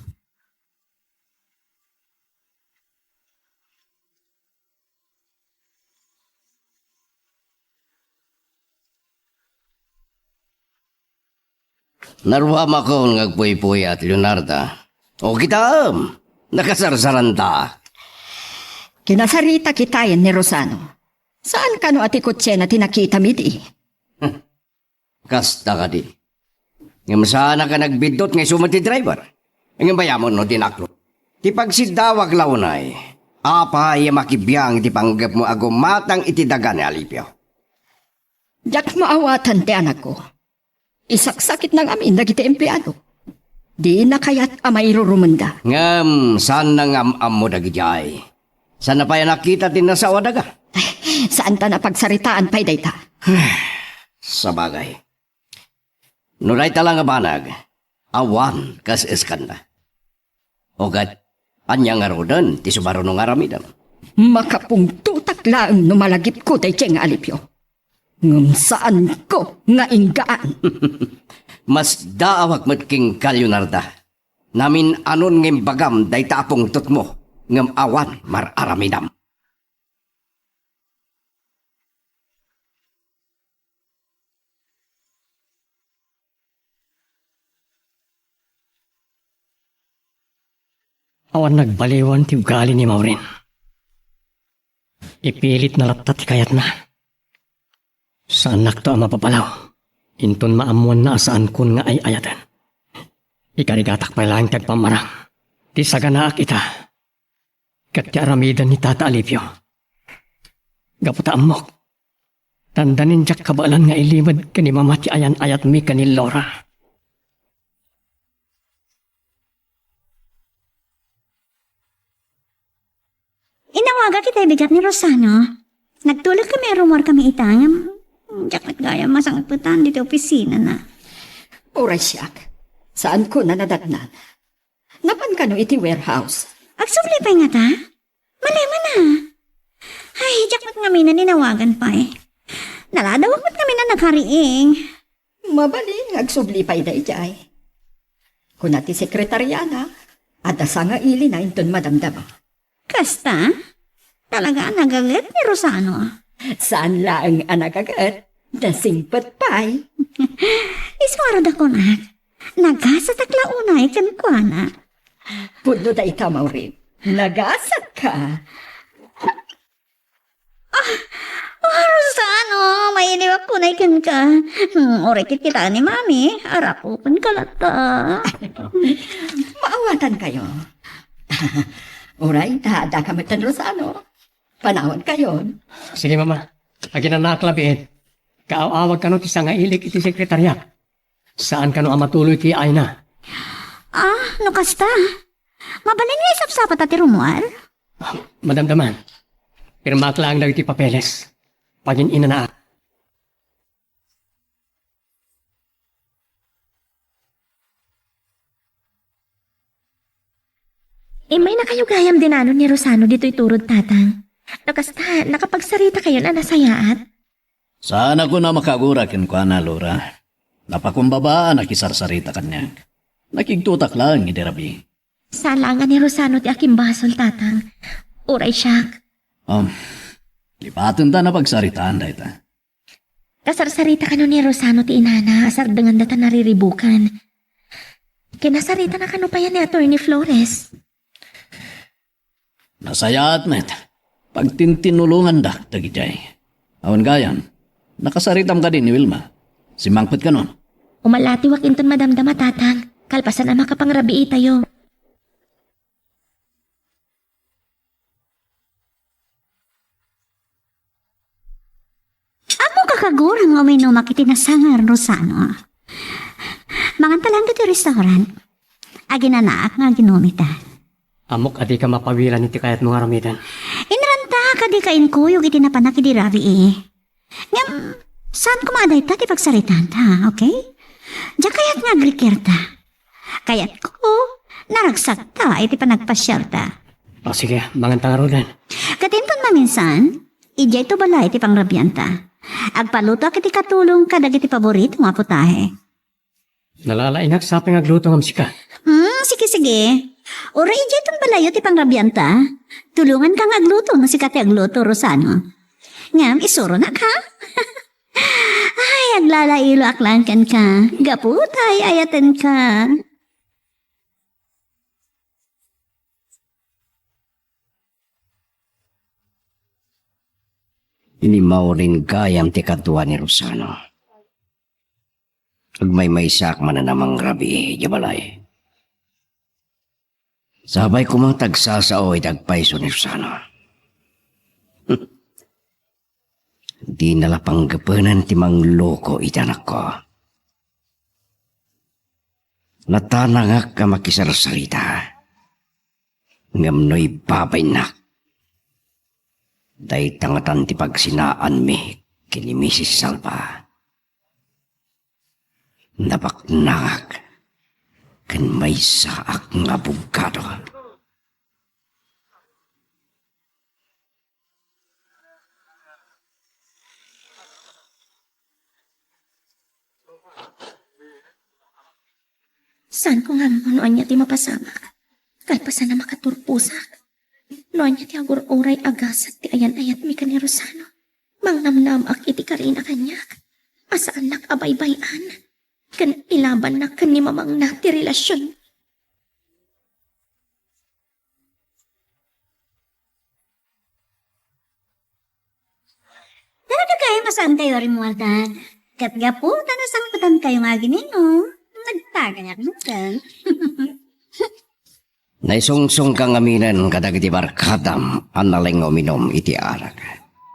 Naruamakon nga agpuypuyat, Leonarda. O kitaem, nakasarsaranta. Kinasarita kitayen ni Rosano. Saan kano a ti kotsena ti nakita mi di? Kasta kadi. Ngem saanak a nagbiddut nga isu met ti driver. Ngem bayamon no dinaklo. Ti pagsiddawak la unay, apay a makibiang iti panggepmo a gumatang iti daga ni Alipio? Diak maawatan ti anakko. Isaksakitna ngamin dagiti empleado. Dina kayat a mairurumenda. Ngem saanna nga am-ammo dagidiay. Saanna pay a nakita ti nasao a daga. Ay, saanta a pagsaritaan pay dayta. Sabagay. No dayta la nga banag, awan kas-eskanna. O ket, ania ngaruden ti sumaruno nga aramidem? Makapungtotak laeng no malagipko daydiay nga Alipio. Ngem saanko nga inggaan. Masdaawak met kenka, Leonarda. Namin-anon nga imbagam dayta a pungtotmo, ngem awan mar-aramidam. Awan nagbaliwan ti ugali ni Maureen. Ipilitna latta ti kayatna. Saannakto a mapapalaw. Inton maammoanna a saankon nga ay-ayaten, ikarigatak pay laeng ti agpammarang. Ti saganaak ita, ket ti aramiden ni Tata Alipio. Gapu ta ammok, dandanin diak kabaelan nga ilimed ken ni Mama ti ayan-ayatmi ken ni Laura. Inawagak itay bigat ni Rosano. Nagtulog kami a rummuar kami ita, ngem diak met gayam masangpetan ditoy opisinana. Uray siak, saanko a nadagnan. Napan kano iti warehouse? Agsubli pay ngata? Malemen a. Ay, diak met ngamin a inawagan pay. Naladawak met ngamin a nagariing. Mabalin nga agsubli pay daydiay. Kuna ti sekretariana, adda sangailina inton madamdama. Kasta? Talaga a nagaget ni Rosano? Saan laeng a nagaget, nasingpet pay. Isu a rod a kunak, nagasatak la unay kenkuana. Pudno dayta, Maureen. Nagasatka. Ah, ah, Rosano, mailiwak unay kenka. Hmm, uray kitkitaen ni Mami, arapupenka latta. Maawatankayo. Uray, ta addaka metten, Rosano. Panawankayon. Sige, Mama. Aginanaak la biit. Kaaw-awag kano ti sangailik iti sekretariak. Saan kano a matuloy ti ayna. Ah, no kasta, mabalin nga isapsapata ti rummuar? Madamdama. Pirmaak laeng dagiti papeles. Pagin-inanaak. Immaynakayo gayam dinano ni Rosano ditoy turod, Tatang. No kasta, nakapagsarita kayon a nasayaat? Saanakon a makagura kenkuana, Laura. Napakumbaba a nakisarsarita kaniak. Nakigtotak laeng idi rabii. Saan laeng a ni Rosano ti akimbasol, Tatang. Uray siak. Um, lipatenta a pagsaritaan dayta. Kasarsarita kano ni Rosano ti inana a sardenganda ta nariribukan. Kinasaritana kano pay a ni Attorney Flores. Nasayaat met. Pagtintinulongandak dagijay. Awan gayam, nakasaritam kadi ni Wilma? Simmangpet kanon? Umalatiwak inton madamdama, Tatang, kalpasan a makapangrabiitayo. Ammok a kagura nga uminumak iti nasangar, Rosano. Manganta laeng ditoy restaurant. Aginanaak nga aginumita. Ammok a dika mapawilan iti kayatmo nga aramiden. Inranta a dika inkuyog iti napanak idi rabii. Ngem, saan koma a dayta ti pagsaritaanta, okay? Diak kayat nga agrikirta. Kayatko, naragsakta iti panagpasiarta. O, sige, manganta ngaruden. Ket inton maminsan, idiay to balay ti pangrabianta. Agpalutoak iti katulong kadagiti paborito nga putahe. Nalalaingak sapay nga agluto ngem sika. Hmm, sige, sige. Uray idiay ton balayyo ti pangrabianta. Tulonganka nga agluto no sika ti agluto, Rosano. Ngem, isuronak, ha? Ay, aglalailoak laeng kenka. Gapu ta ay-ayatenka. Ni Maureen gayam ti kadua ni Rosano. Agmaymaysaak manen a mangrabii idiay balay. Sapay koma ta agsasao iti agpayso ni Rosano. Dina la panggepenen ti mangloko iti anakko. Natanangak a makisarsarita. Ngem no ibabainnak, dayta ngatan ti pagsinaanmi ken ni Misis Salva. Nabaknangak ken maysaak nga abogado. Saanko nga ammo no ania ti mapasamak, kalpasan a makaturposak. No ania ti agur-uray a gasat ti ayan-ayatmi ken ni Rosano. Mangnamnamaak iti karina kaniak, a saannak a baybay-an, ken ilabanna ken ni mamangna ti relasion. Saankayo a rimmuar, Dad. Ket gapu ta nasangpetankayo nga agiminum, nagtagayak metten. Naisungsongka ngaminen kadagiti barkadam a naleng nga uminum iti arak.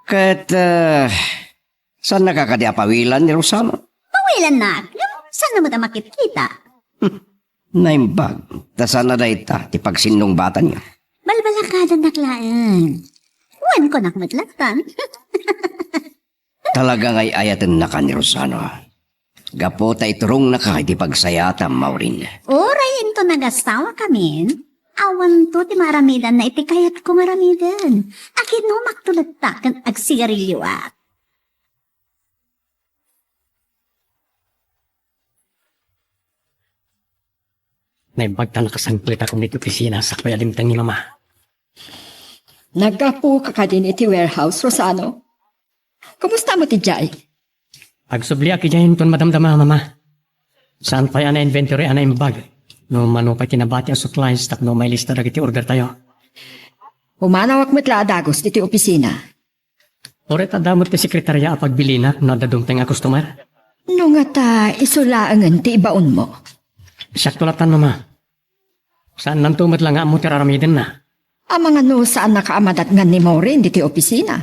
Ket, eh, saannaka kadi a pawilan ni Rosano? Pawilannak, ngem saanna met a makitkita. Naimbag, ta saan a dayta ti pagsinnungbatanyo. Balbalakadannak laeng. Wen, kunak met lattan. Talaga nga ay-ayatennaka ni Rosano. Gapu ta iturongnaka iti pagsayatam, Maureen. Uray inton agasawakamin, awanto ti maaramidanna iti kayatko nga aramiden. Aginumakto latta ken agsigarilioak. Naimbag ta nakasangpetakon iti opisina sakbay a dimteng ni Mama. Naggapuka kadin iti warehouse, Rosano? Kumusta met idiay? Agsubliak idiay inton madamdama, Mama. Saan pay a na-inventory a naimbag. No mano pay ti nabati a supplies tapno mailista dagiti order tayo. Pumanawak met la a dagus iti opisina. Uray ta adda met ti sekretaria a pagbilina no adda dumteng a customer. No ngata, isu laengen ti ibaonmo. Siakto lattan, Mama. Saannanto met la nga ammo ti ar-aramidenna. Amangan no saannaka a madatngan ni Maureen ditoy opisina.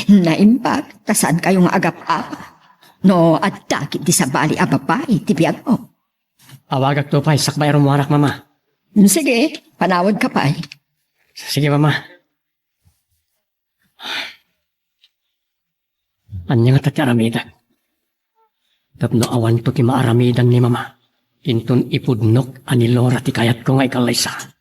Naimbag ta saankayo nga agap-apa no adda ketdi sabali a babai ti biagmo. Awagakto pay sakbay a rummuarak, Mama. Sige, panawedka pay. Sige, Mama. Ania ngata ti aramidek? Tapno awanto ti maaramidan ni Mama, inton ipudnok a ni Laura ti kayatko nga ikallaysa.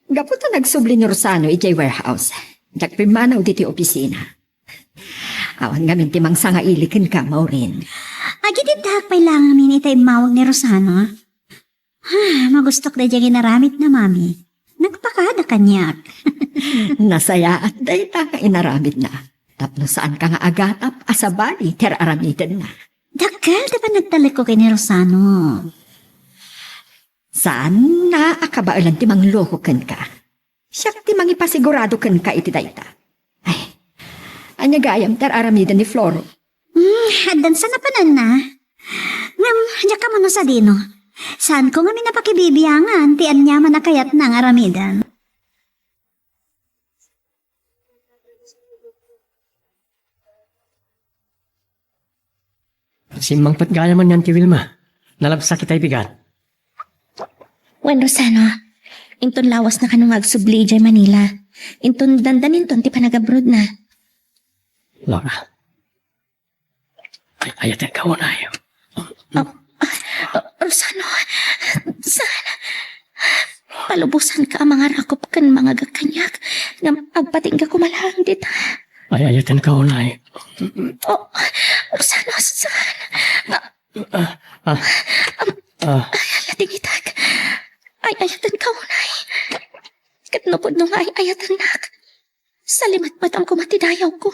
Gapu ta nagsubli ni Rosano idiay warehouse, diak pimmanaw ditoy opisina. Awan ngamin ti mangsangaili kenka, Maureen. Agidittak pay la ngamin ita immawag ni Rosano. Ah, magustok daydiay nga inaramidna, Mami. Nagpakada kaniak. Nasayaat dayta nga inaramidna. Tapno saanka nga agatap a sabali ti ar-aramidenna. Dakkel ti panagtalekko ken ni Rosano. Saanna a kabaelan ti mangloko kenka. Siak ti mangipasigurado kenka iti dayta. Ay, ania gayam ti ar-aramiden ni Floro? Hmm, addan sa napananna. Ngem, diak ammo no sadino. Saanko ngamin a pakibibiangan ti aniaman a kayatna nga aramiden. Simmangpet gayam anian ti Wilma. Nalabsak itay bigat. Wen, Rosano, inton lawas na kano nga agsubli idiay Manila, inton dandaninton ti panagabrodna. Laura, ay, ayatenka unay. Oh, ah, Rosano, saan? Palubosanka a mangarakop ken mangagak kaniak, ngem agpatingga koma laeng dita. Ay, ayatenka unay. Oh, Rosano, saan? Ah, ah, ah, ah. Ay, ayatengitak. Ay, ayatenka unay. Ket no pudno nga ay-ayatennak, salimetmetam koma ti dayawko.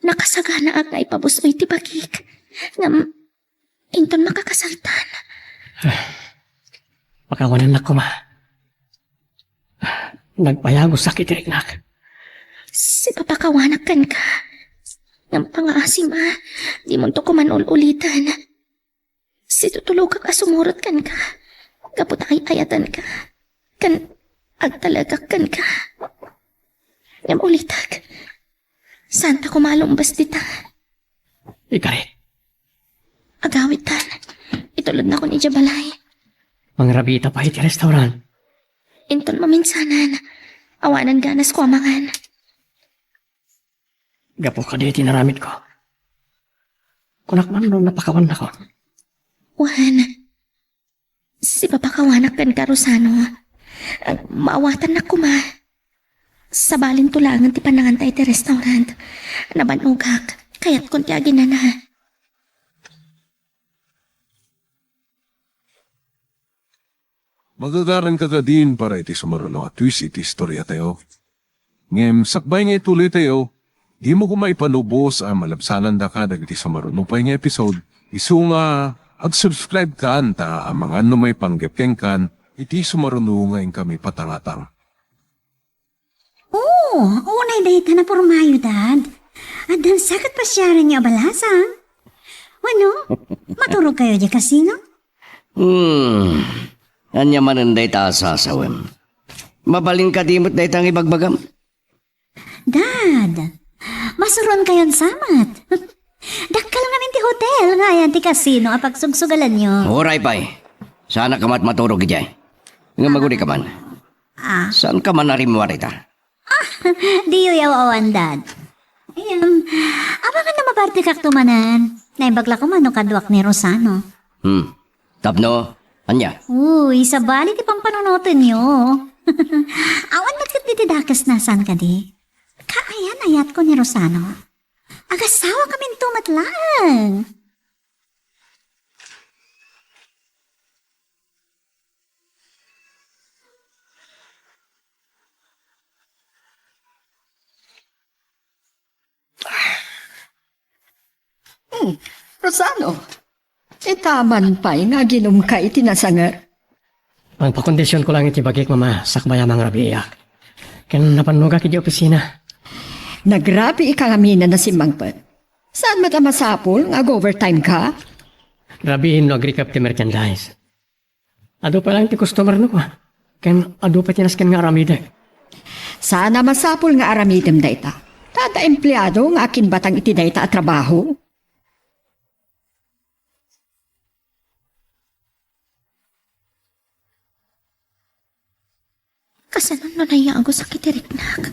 Nakasaganaak nga ipabus-oy ti bagik. Ngem, inton makakasaltan. Pakawanennak koma. Nagpayagosak iti riknak. Sipapakawanak kenka. Ngem pangaasima, dimonto koman ul-uliten. Situtulokak a sumurot kenka, gapu ta ay-ayatenka, ken agtalekak kenka. Ngem ulitek, saanta koma a lumbes dita. Ikarit. Agawidtan. Itulodnakon idiay balay. Mangrabita pay iti restaurant. Inton maminsanan, awanan ganasko a mangan. Gapu kadi iti inaramidko. Kunak man no napakawannakon. Wen, sipapakawanak kenka, Rosano. Maawatannak koma. Sabalinto laengen ti pananganta iti restaurant. Nabannogak. Kayatkon ti aginana. Magagaranka kadin para iti sumaruno a twist iti istoriatayo. Ngem sakbay nga ituloytayo, dimo koma ipalubos a malabsanandaka dagiti sumaruno pay nga episode, isu nga ag-subscribe kan ta amangan no maipanggep kenkan iti sumaruno nga inkami patangatang. Oh, Oh, unay dayta napormayo, Dad. Addan sa ket pasiaranyo a balasang. Wenno, maturogkayo diay kasino? Hmm. Ania manen dayta a sasawem? Mabalin kadi met dayta nga ibagbagam? Dad, masuronkayon sa met. Dakkel ngamin ti hotel nga ayan ti kasino a pagsugsugalanyo. Uray pay. Saanak a met maturog idiay. Ngem agudi ka man. Ah. Saanka man a rimmuar ita? Ah, diyo yaw awan, Dad. Ayam, amangan no mabartekakto manen. Naimbag la koma no kaduak ni Rosano. Hmm. Tapno, ania? Uy, sabali ti pampanunotenyo. Awan met ket diti dakesna, saan kadi? Kaayan-ayatko ni Rosano. Agasawakaminto met laeng. Hmm, Rosano, ita man pay nga aginumka iti nasanger. Pangpakondisionko lang iti bagik, Mama, sakbay a mangrabiiak. Ken napannogak iti opisina. Nagrabiika ngamin a nasimmangpet. Saan met a masapul nga ag-overtime ka? Rabiim no agrikap ti merchandise. Adu pay laeng ti customer no, ken adu pay ti nasken nga aramidek. Saan a masapul nga aramidem dayta. Ta adda empleado nga akinbatang iti dayta a trabaho. Kasano no nayagusek iti riknak?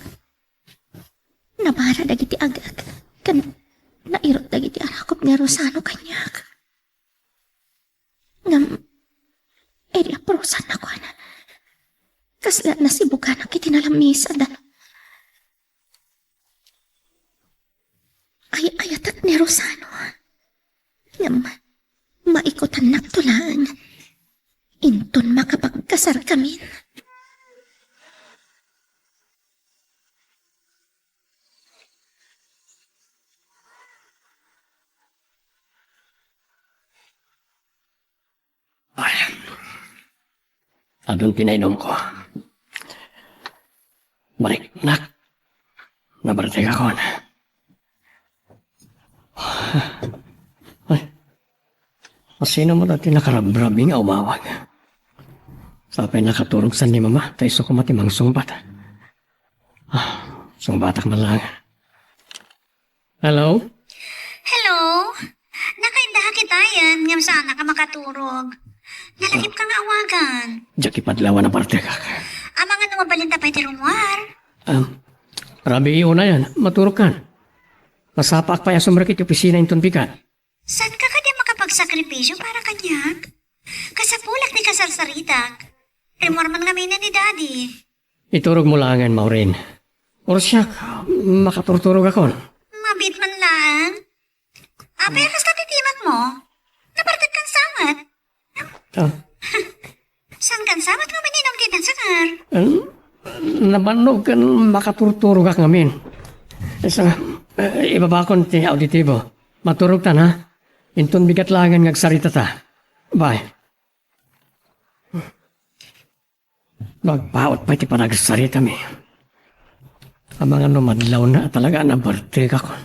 Nabara dagiti agek, ken nairut dagiti arakop ni Rosano kaniak. Ngem, idi apurosan nakon, kasla nasibuganak iti nalamisad. Ay-ayatek ni Rosano. Ngem, maikutannakto laeng. Inton makapagkasarkamin. Ay. Adun ti nainumko. Mariknak. Nabartekakon. Ay. Asino met ti nakarabrabi nga umawag? Sapay nakaturog san ni Mama, ta isu koma ti mangsungbat. Ah, sungbatak man lang. Hello? Hello? Nakainda ka kitayen, ngem saanak a makaturog. Nalagipka nga awagan. Diak ipadlawan a partekak. Amangan no mabalinta pay ti rummuar. Um, rabii unayen, maturogkan. Masapaak pay a sumrek iti opisina inton bigat. Saanka kadi a makapagsakripisio para kaniak? Kasapulak ti kasarsaritak. Rimmuar man ngamin ni Daddy. Iturogmo laengen, Maureen. Or siak, makaturturogakon. Mabiit man laeng. Apay a kasta ti timakmo? Nabartekkan sa met. Ah. Saankan sa met nga uminom ti nasanger? Em, nabannog ken makaturturogak ngamin. Sa, eh, ibabakon ti auditibo. Maturogtan, ha? Inton bigat laengen nga agsaritata. Bye. Nagpaut pay ti panagsaritami. Amangan no madlawna a talaga a nabartekakon.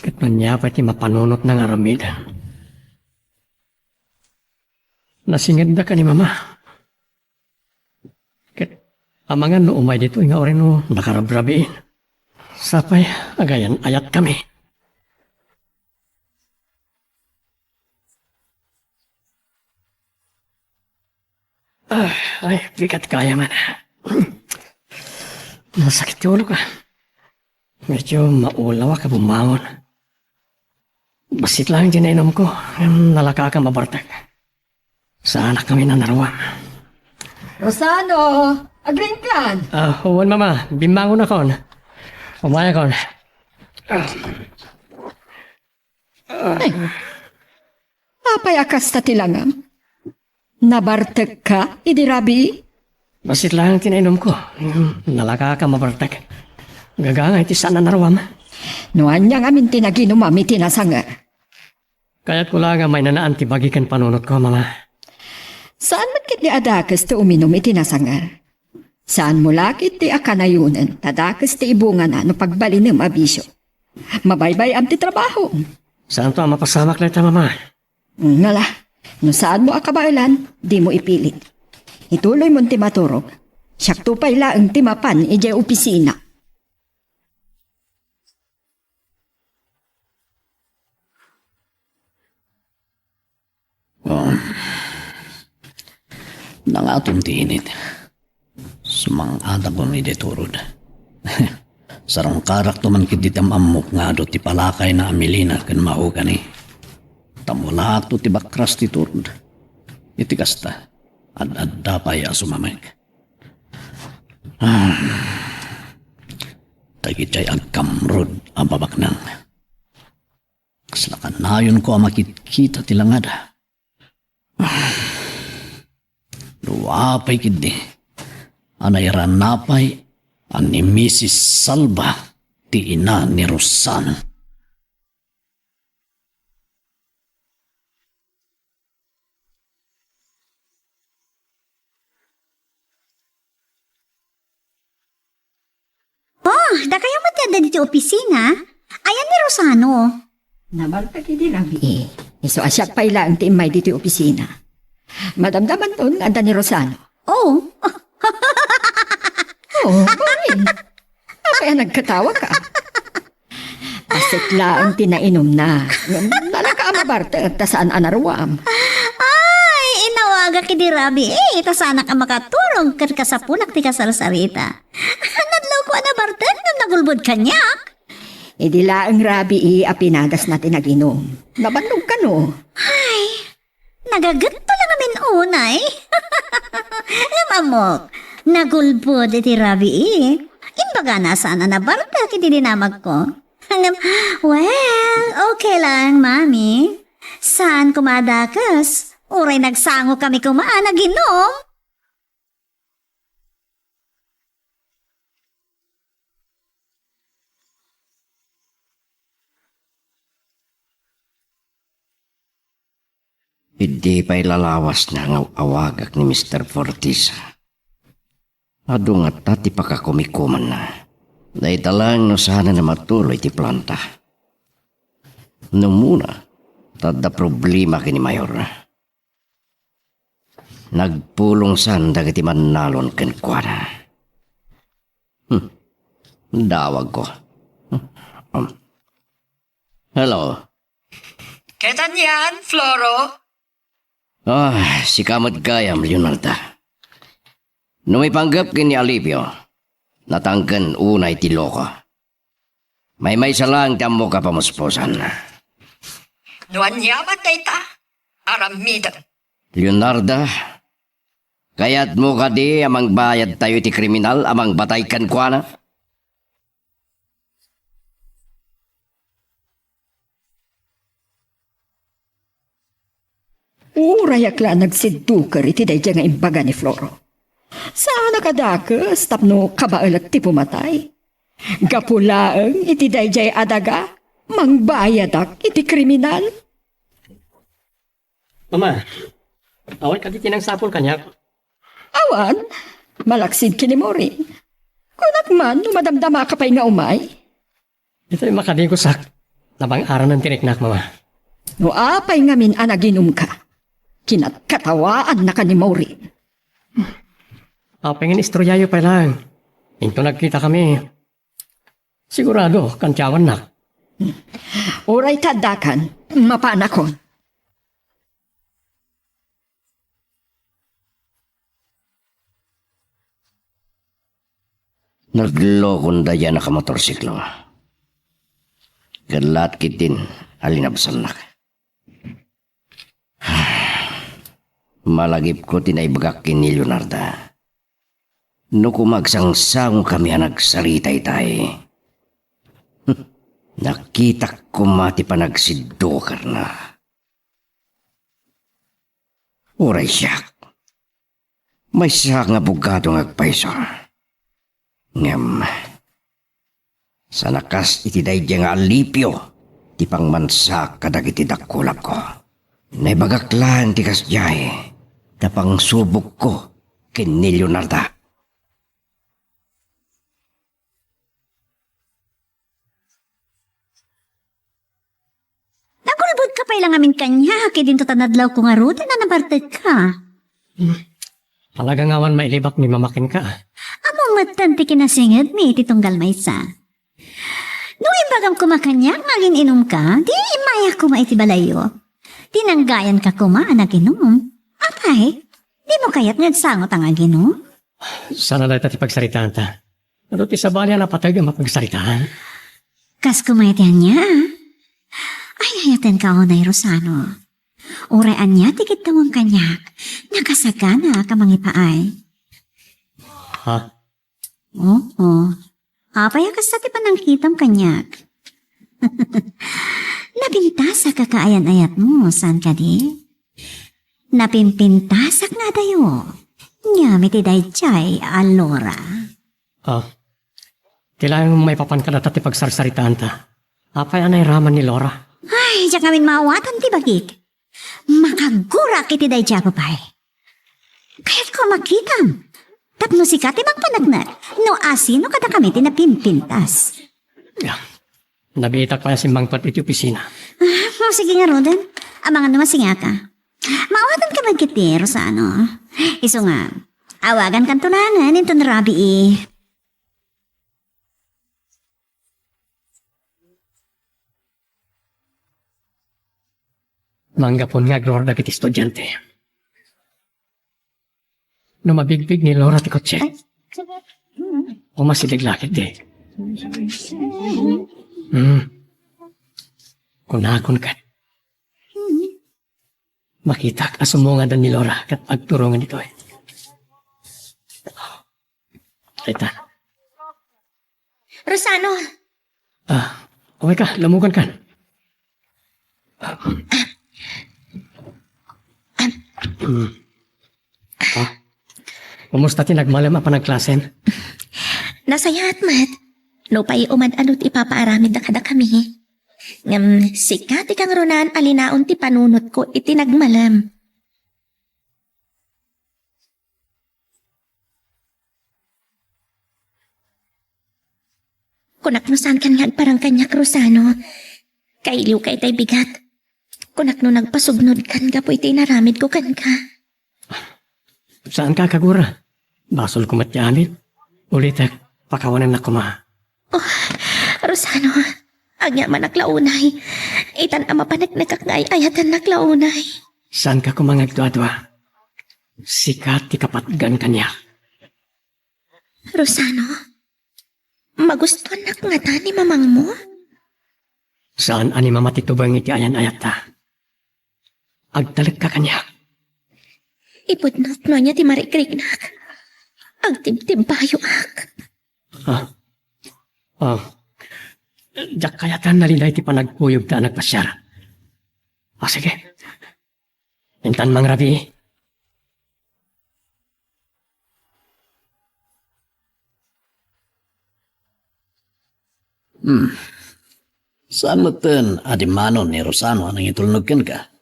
Ket ania pay ti mapanunotna nga aramiden? Nasingedda ken ni Mama. Ket amangan no umay ditoy nga uray no nakarabrabiin. Sapay, agayan-ayatkami. Ah, ay, bigat kaya man. Nasakit ti ulok, ah. Medyo maulawak a bumangon. Bassit lang ti nainumko. Em, nalaka ka mabartek. Saanak kami a naruam. Rosano, agriingkan? Ah, wen, Mama. Bimmangonakon. Umayakon. Ah. Ay. Apay a kasta ti langam? Nabartekka idi rabii? Bassit laeng ti nainumko. Nalaka ka mabartek. Gagangay ti saan a naruam. No ania ngamin ti naginumam iti nasanger? Kayatko la nga mainanaan ti bagi ken panunotko, Mama. Saan met ketdi a dakes ti uminum iti nasanger? Saanmo la ketdi a kanayonen ta dakes ti ibungana no pagbalinem a bisio. Mabaybay-am ti trabaho. Saanto a mapasamak dayta, Mama? Ngala, no saanmo a kabaelan, dimo ipilit. Ituloymon ti maturog. Siakto pay laeng ti mapan idiay opisina. Oh. Nangaton ti init. Sumang-atakon idiay turod. Sarungkarakto man ketdi ti am-ammok nga adu ti palakayna a melina ken mahogani. Tamulaakto ti bakras ti turod. Iti kasta, ad-adda pay a sumamek. Ah. Dagiti agkamrud a babaknang. Kasla kanayonko a makitkita ti langad. Dua pay ketdi a nairanapay a ni Misis Salva ti ina ni Rosano. Oh, dakayo met ti adda ditoy opisina? Ayan ni Rosano? Nabalta ketdi rabii. Isu a siak pay laeng ti immay ditoy opisina. Madamdamanton nga adda ni Rosano. Oh. Oh, Maureen. Apay a nagkatawaka? Asit laeng ti nainumna. Ngem nalaka a mabartek ta saan a naruam. Ay, inawagak idi rabii, eh, ta saanak a makaturog ket kasapunak ti kasarsarita. Nadlawko a nabartek ngem nagulbod kaniak. Idi laeng rabii a pinadasna ti naginum. Nabannog kano? Ay, nagagetto la ngamin unay. Ngem ammok, nagulbod iti rabii. Imbagana a saan a nabartek iti dinamagko. Ngem, well, okay lang, Mami. Saan koma a dakes. Uray nagsangokami koma a naginum. Idi pay lalawasna nga aw-awagak ni Mister Fortis, adu ngata ti pakakumikumanna. Dayta laeng no saanen a matuloy ti planta. No umuna, ta adda problema ken ni Mayor. Nagpulongsan dagiti mannalon kenkuana. Hmm. Dawagko. Hmm. Um. Hello. Ket anian, Floro? Ah, sika met gayam, Leonarda. No maipanggep ken ni Alipio, natangken unay ti loko. Maymaysa laeng ti ammok a pamuspusan. No ania man dayta, aramidem. Leonarda, kayatmo kadi a mangbayadtayo iti kriminal a mangbatay kenkuana? Urayak la a nagsidduker iti daydiay nga imbaga ni Floro. Saanak a dakes tapno kabaelek ti pumatay. Gapu laeng iti daydiay a daga, mangbayadak iti kriminal. Mama, awan kadi ti nangsapul kaniak? Awan, malaksid ken ni Maureen. Kunak man no madamdamaka pay nga umay. Ditoy makadigusak. Nabang-aranan ti riknak, Mama. No apay ngamin a naginumka, kinatkatawaannaka ni Maureen. Apay nga istoryayo pay laeng. Inton nagkitakami, sigurado, kantiawannak. Uray ta addakan, mapanakon. Naglokon daydiay a nakamotorsiklo. Ket laat ketdin a linabsannak. Malagipko ti naibagak ken ni Leonarda. No koma agsangsangokami a nagsarita itay, nakitak koma ti panagsiddukerna. Uray siak, maysaak nga abogado nga agpayso. Ngem, saan a kas iti daydiay nga Alipio ti pangmansaak kadagiti dakulapko. Naibagak laeng ti kasdiay ta pangsubokko ken ni Leonarda. pay la ngamin kaniak idinto ta nadlawko ngaruden a nabartekka. Talaga nga awan mailibak ni Mama kenka. Ammom metten ti kinasingedmi iti tunggal maysa. No imbagam koma kaniak nga agin-inumka, di immayak koma iti balayyo. Tinanggayanka koma a nag-inum. Apay, dimo kayat nga agsango ta nga agin-inum? Saan a dayta ti pagsaritaanta? Adu ti sabali a napateg a mapagsaritaan? Kas koma iti ania, a? Ay-ayatenka unay, Rosano. Uray ania ti kiddawem kaniak, nakasaganaak a mangipaay. Ha? Oo. Apay a kasta ti panangkitam kaniak? Napintasak a kaayan-ayatmo, saan kadi? Napimpintasak nga adayo. Ngem iti daydiay a Laura. Ah, ti laeng maipapan kadata ti pagsarsaritaanta. Apay a nairaman ni Laura? Ay, diak ngamin maawatan ti bagik. Makagurak iti daydiay a babai. Kayatko a makitam. Tapno sika ti mangpaneknek no asino kadakami ti napimpintas. Ah, nabiitak pay a simmangpet iti opisina. Ah, o, sige ngaruden. Amangan no masingaka. Maawatanka met ketdi, Rosano. Isu nga, awagankanto laengen inton rabii. Manggapuan nga agruar dagiti estudiante. No mabigbig ni Laura ti kotse, umasideg la ketdi. Hmm. Kunakon ket, makitak a sumungadan ni Laura ket agturongen ditoy. Dayta. Rosano! Ah, okay ka, lamugan kan. Hmm. Ah, kumusta ti nagmalem a panagklasem? Nasayaat met. Nupay umad-adu ti ipapaaramidda kadakami. Ngem sika ti kangrunaan a linaon ti panunotko iti nagmalem. Kunak no saankan nga agparang kaniak, Rosano. Kailiwka itay bigat. Kunak no nagpasugnodkan gapu iti inaramidko kenka. Saanka a kagura. Basolko met ti amin. Ulitek, pakawanennak koma. Oh, Rosano, agyamanak la unay. Itan a mapaneknekak nga ay-ayatennak la unay. Saanka koma nga agduadua. Sika ti kapatgan kaniak. Rosano, magustuannak ngata ni mamangmo? Saan a ni Mama ti tubeng iti ayan-ayatta. Agtalekka kaniak. Ipudnok no ania ti marigrignak. Agtibtibbayoak. Ah. Ah. Diak kayatan a liday ti panagkuyogta a nagpasiar. Ah, sige. Intan mangrabii. Hmm. Saan metten a di mano ni Rosano a nangitulnog kenka?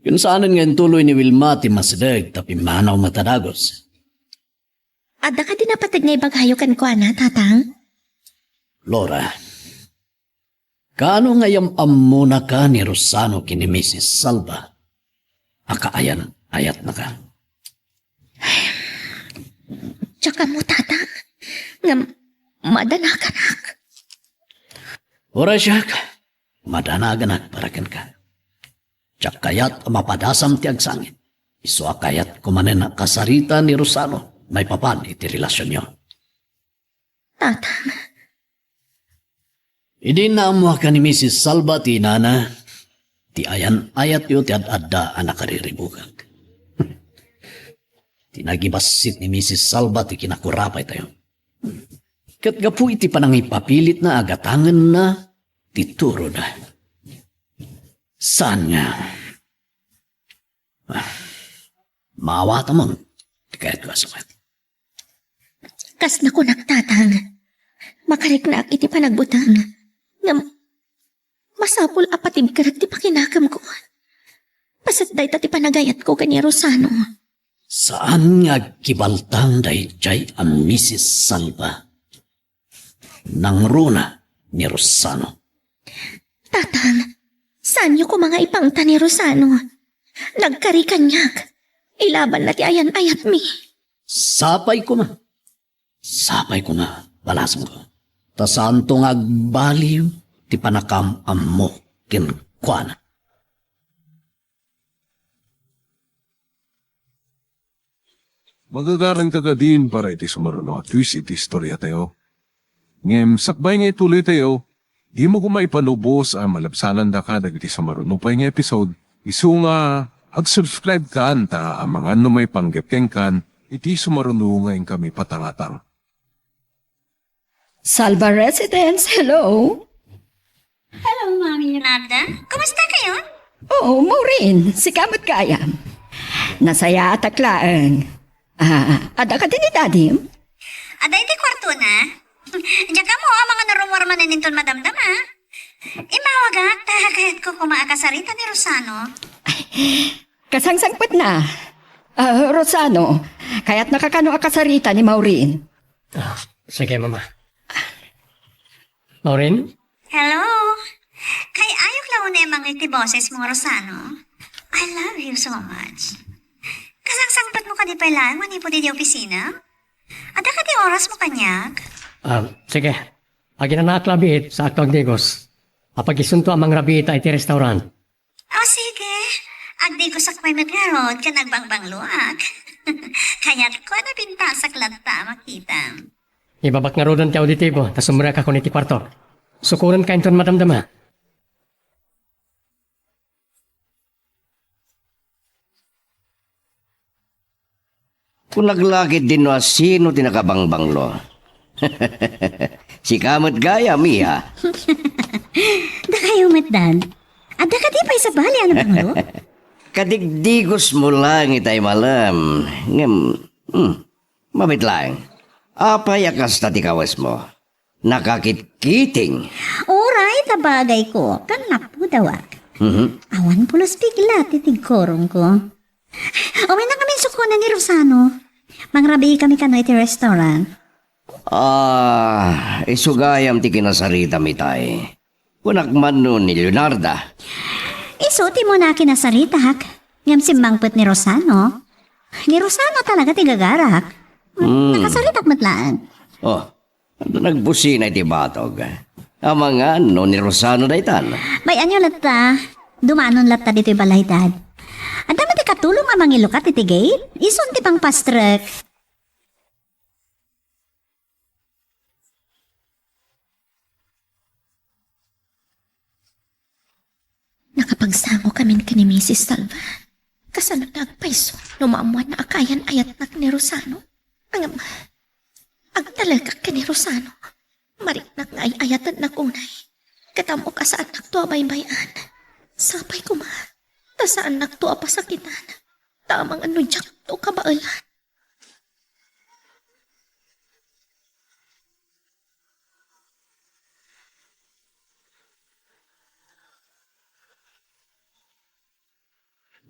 Ken saanen nga intuloy ni Wilma ti masideg ta pimmanaw met a dagus. Adda kadi napateg nga ibagayo kenkuana, Tatang? Laura, kaano nga yam-ammonaka ni Rosano ken ni Misis Salva a kaayan-ayatnaka? Diak ammo, Tatang, ngem madanaganak. Uray siak, madanaganak para kenka. Diak kayat a mapadasam ti agsangit. Isu a kayatko manen a kasarita ni Rosano maipapan iti relasionyo. Tatang. Idi naammoaka ni Misis Salva ti inana, ti ayan-ayatyo ti ad-adda a nakariribukak. Ti nagibassit ni Misis Salva ti kinakurapaytayo. Ket gapu iti panangipapilitna a gatangenna ti turoda. Saan nga, ah, maawatam ti kayatko a sukat. Kas nakunak, Tatang, makariknaak iti panagbuteng. Ngem, masapul a patibkerek ti pakinakemko. Paset dayta ti panagayatko ken ni Rosano. Saan nga agkibaltang daydiay a Misis Salva. Nangruna ni Rosano. Tatang, Saanyo koma nga ipangta ni Rosano. Nagkari kaniak. Ilabanna ti ayan-ayatmi. Sapay koma. Sapay koma, balasengko. Ta saanto nga agbaliw ti pannakaam-ammo kenkuana. Magagaranka kadin para iti sumaruno a twist iti istoriatayo. Ngem sakbay nga ituloytayo, dimo koma ipalubos a malabsanandaka dagiti sumaruno pay nga episode, isu nga ag-subscribe kan ta amangan no maipanggep kenkan iti sumaruno nga inkami patangatang. Salva Residence, hello? Hello, Mami Leonarda. Kumusta kayo? Oo, Maureen, sika met gayam. Nasayaatak laeng. Ah, adda kadi ni Dadim? Adda iti kuartona. Diak ammo, amangan no rummuar manen inton madamdama. Immawagak, ta kayatko koma a kasarita ni Rosano. Kasangsangpetna. Ah, Rosano, kayatnaka kano a kasarita ni Maureen? Ah, sige, Mama. Maureen? Hello? Kay-ayok la unay mangngeg ti bosesmo, Rosano. I love you so much. Kasangsangpetmo kadi pay laeng manipud idiay opisina? Adda kadi orasmo kaniak? Ah, sige. Aginanaak la biit, saakto agdigos. Apagisunto a mangrabii ita iti restaurant. O, sige. Agdigosak pay met ngarud ken agbangbangloak. Kayatko a napintasak latta a makitam. Ibabak ngaruden ti auditibo, ta sumrekakon iti kuartok. Sukorenka inton madamdama. Kunak la ketdin no asino ti nakabangbanglo. Sika met gayam, iha. Dakayo met, Dad. Adda kadi pay sabali a nabanglo? Kadigdigosmo laeng itay malem. Ngem, hmm, mabiit laeng. Apay a kasta ti kawesmo? Nakakitkiting. Uray ta bagayko, ken napudawak. Mhm. Awan pulos pigla ti tigkurongko. Umaynak ngamin sukonen ni Rosano. Mangrabiikami kano iti restaurant. Ah, isu gayam ti kinasaritam itay. Kunak man no ni Leonarda. Isu ti umuna a kinasaritak. Ngem simmangpet ni Rosano. Ni Rosano talaga ti gagarak. Hmm. Nakasaritak met laeng. Oh, ania nagbusina iti batog? Amangan no ni Rosano daytan? Bay-anyo latta. Dumanon latta ditoy balay, Dad. Adda met ti katulong a mangilukat iti gate. Isun ti pangpastrek. Nakapagsangokamin ken ni Misis Salva. Kasano ti agpayso no maammuanna a kaayan-ayatnak ni Rosano? Ngem, agtalekak ken ni Rosano. Mariknak nga ay-ayatennak unay. Ket ammok a saannakto a baybay-an. Sapay koma, ta saannakto a pasakitan. Ta amangan no diakto kabaelan.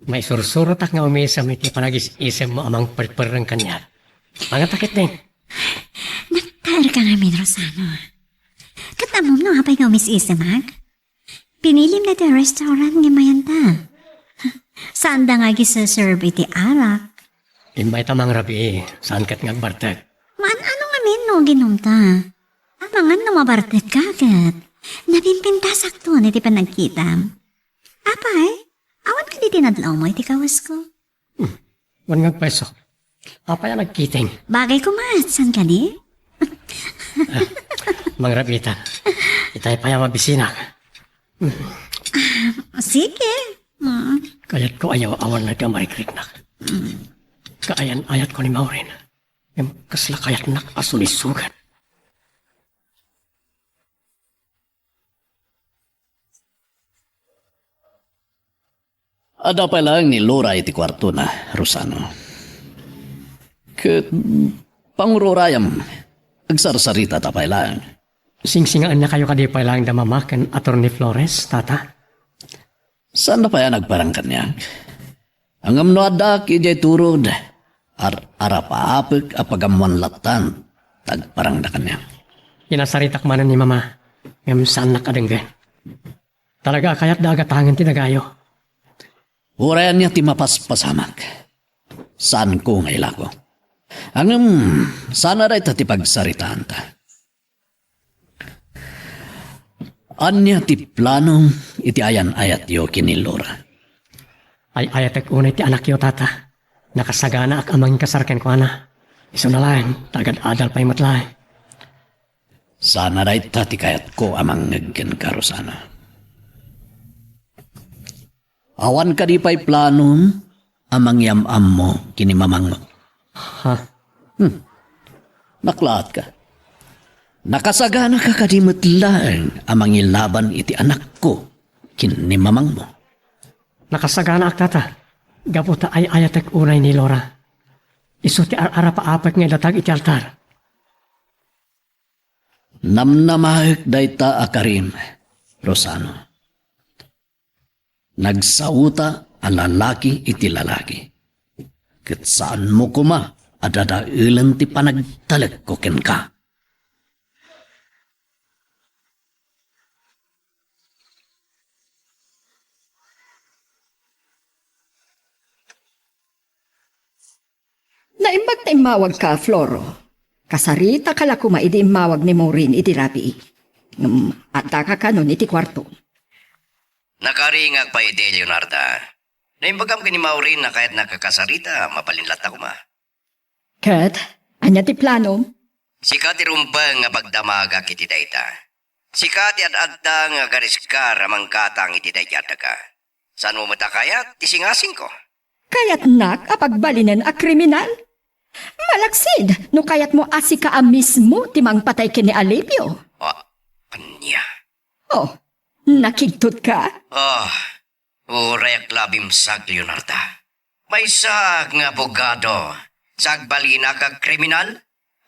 Maisursurotak nga umisem iti panagis-isemmo a mangperperreng kaniak. Mangngeg ta ketdin. Nagtaerka ngamin, Rosano. Ket ammom no apay nga umis-isemak? Pinilim daytoy a restaurant nga mayanta. Saanda nga agiserserb iti arak. Imbay ta mangrabii, saan ket nga agbartek? Maan-ano ngamin no aginumta? Amangan no mabartekka ket napimpintasakton iti panagkitam. Apay, awan kadi ti nadlawmo iti kawesko? Hmm. Wen nga agpayso. Apay a nagkiting? Bagay koma, saan kadi? Ah, mangrabiita. Itay pay a mabisinak. Ah, sige. Mm. Kayatko a yaw-awannak a marikriknak. Mm. Kaayan-ayatko ni Maureen. Ngem kasla kayatnak a sulisogan. Adda pay laeng ni Lora iti kuartona, Rosano. Ket pangururayam, agsarsaritata pay laeng. Singsingaennakayo kadi pay laeng da Mama ken Attorney Flores, Tata? Saanda pay a nagparang kaniak? Ngem no addaak idiay turod, ar-, arapaapek a pagammoan lattan ta agparangda kaniak. Kinasaritak manen ni Mama, ngem saannak a denggen. Talaga a kayatda a gatangen ti dagayo. Uray ania ti mapaspasamak, saanko nga ilako. Ngem, saan a dayta ti pagsaritaanta. Ania ti planom iti ayan-ayatyo ken ni Laura? Ay-ayatek unay ti anakyo, tata. Nakasaganaak a mangikasar kenkuana. Isuna laeng, ta agad-adal pay met laeng. Saan a dayta ti kayatko a mangngeg kenka, Rosana. Awan kadi pay planom a mangyam-ammo ken ni mamangmo? Ha? Hmm. Naklaatka. Nakasaganaka kadi met laeng a mangilaban iti anakko ken ni mamangmo? Nakasaganaak, tata. Gapu ta ay-ayatek unay ni Laura. Isu ti ar-arapaapek nga ilatag iti altar. Namnamaek dayta a karim, Rosano. Nagsaota a lalaki iti lalaki, ket saanmo koma a dadaelen ti panagtalekko kenka. Naimbag ta immawagka, Floro. Kasarita ka la koma idi immawag ni Maureen idi rabii. Ngem addaka kanon iti kuarto. Nakaringak pay idi, Leonarda. Naimbagam ken ni Maureen a kayatnak a kasarita, mabalin latta koma. Ket, ania ti planom? Sika ti rumbeng nga pagdamagak iti dayta. Sika ti ad-adda nga agariskar a manggatang iti daydi a daga. Saanmo met a kayat ti singasingko? Kayatnak a pagbalinen a kriminal? Malaksid no kayatmo a sika a mismo ti mangpatay ken ni Alipio. Ah, ania? Oh, nakigtot ka? Ah, uray ak la bimsag, Leonarda. Maysaak nga abogado, sa agbalinak a kriminal?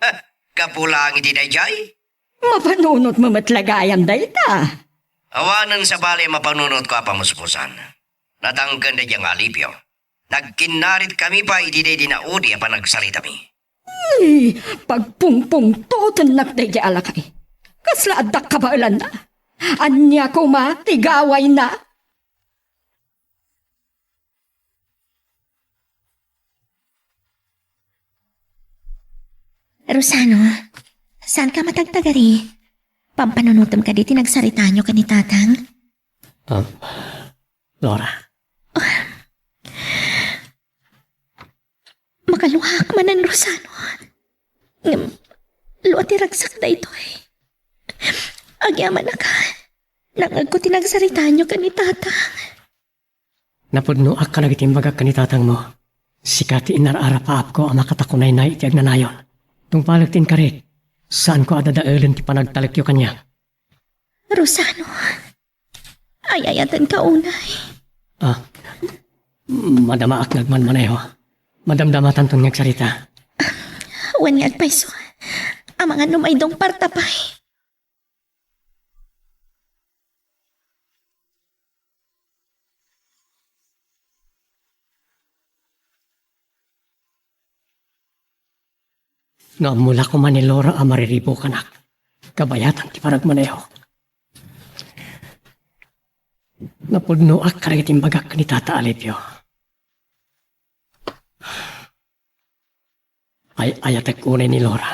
Heh, gapu laeng iti daydiay? Mapanunotmo met la gayam dayta. Awanen sabali a mapanunotko a pamuspusan. Natangken daydiay nga Alipio. Nagkinnaritkami pay iti daydi naudi a panagsaritami. Ay, pagpungpungtotennak daydiay a lakay. Kasla adda kabaelanna. Ania koma ti gawayna? Rosano, saanka matagtagari? Pampanunotem kadi ti nagsaritaanyo ken ni Tatang? Ah, Laura. Makaluaak manen, Rosano. Ngem, lua ti ragsak daytoy. Agyamanak, nangngegko ti nagsaritaanyo ken ni Tatang. Napudnoak kadagiti imbagak ken ni tatangmo. Sika ti inar-arapaapko a makatakunaynay iti agnanayon. Tungpalek ti inkarik. Saanko a dadaelen ti panagtalekyo kaniak. Rosano, ay-ayatenka unay. Ah, madamaak nga agmanmaneho. Madamdamatanton nga agsarita. Wen nga agpayso. Amangan no maidong parta pay. No ammo la koma ni Laura a mariribukanak, kabayatan ti panagmanehok. Napudnoak kadagiti imbagak ni Tata Alipio. Ay-ayatek unay ni Laura.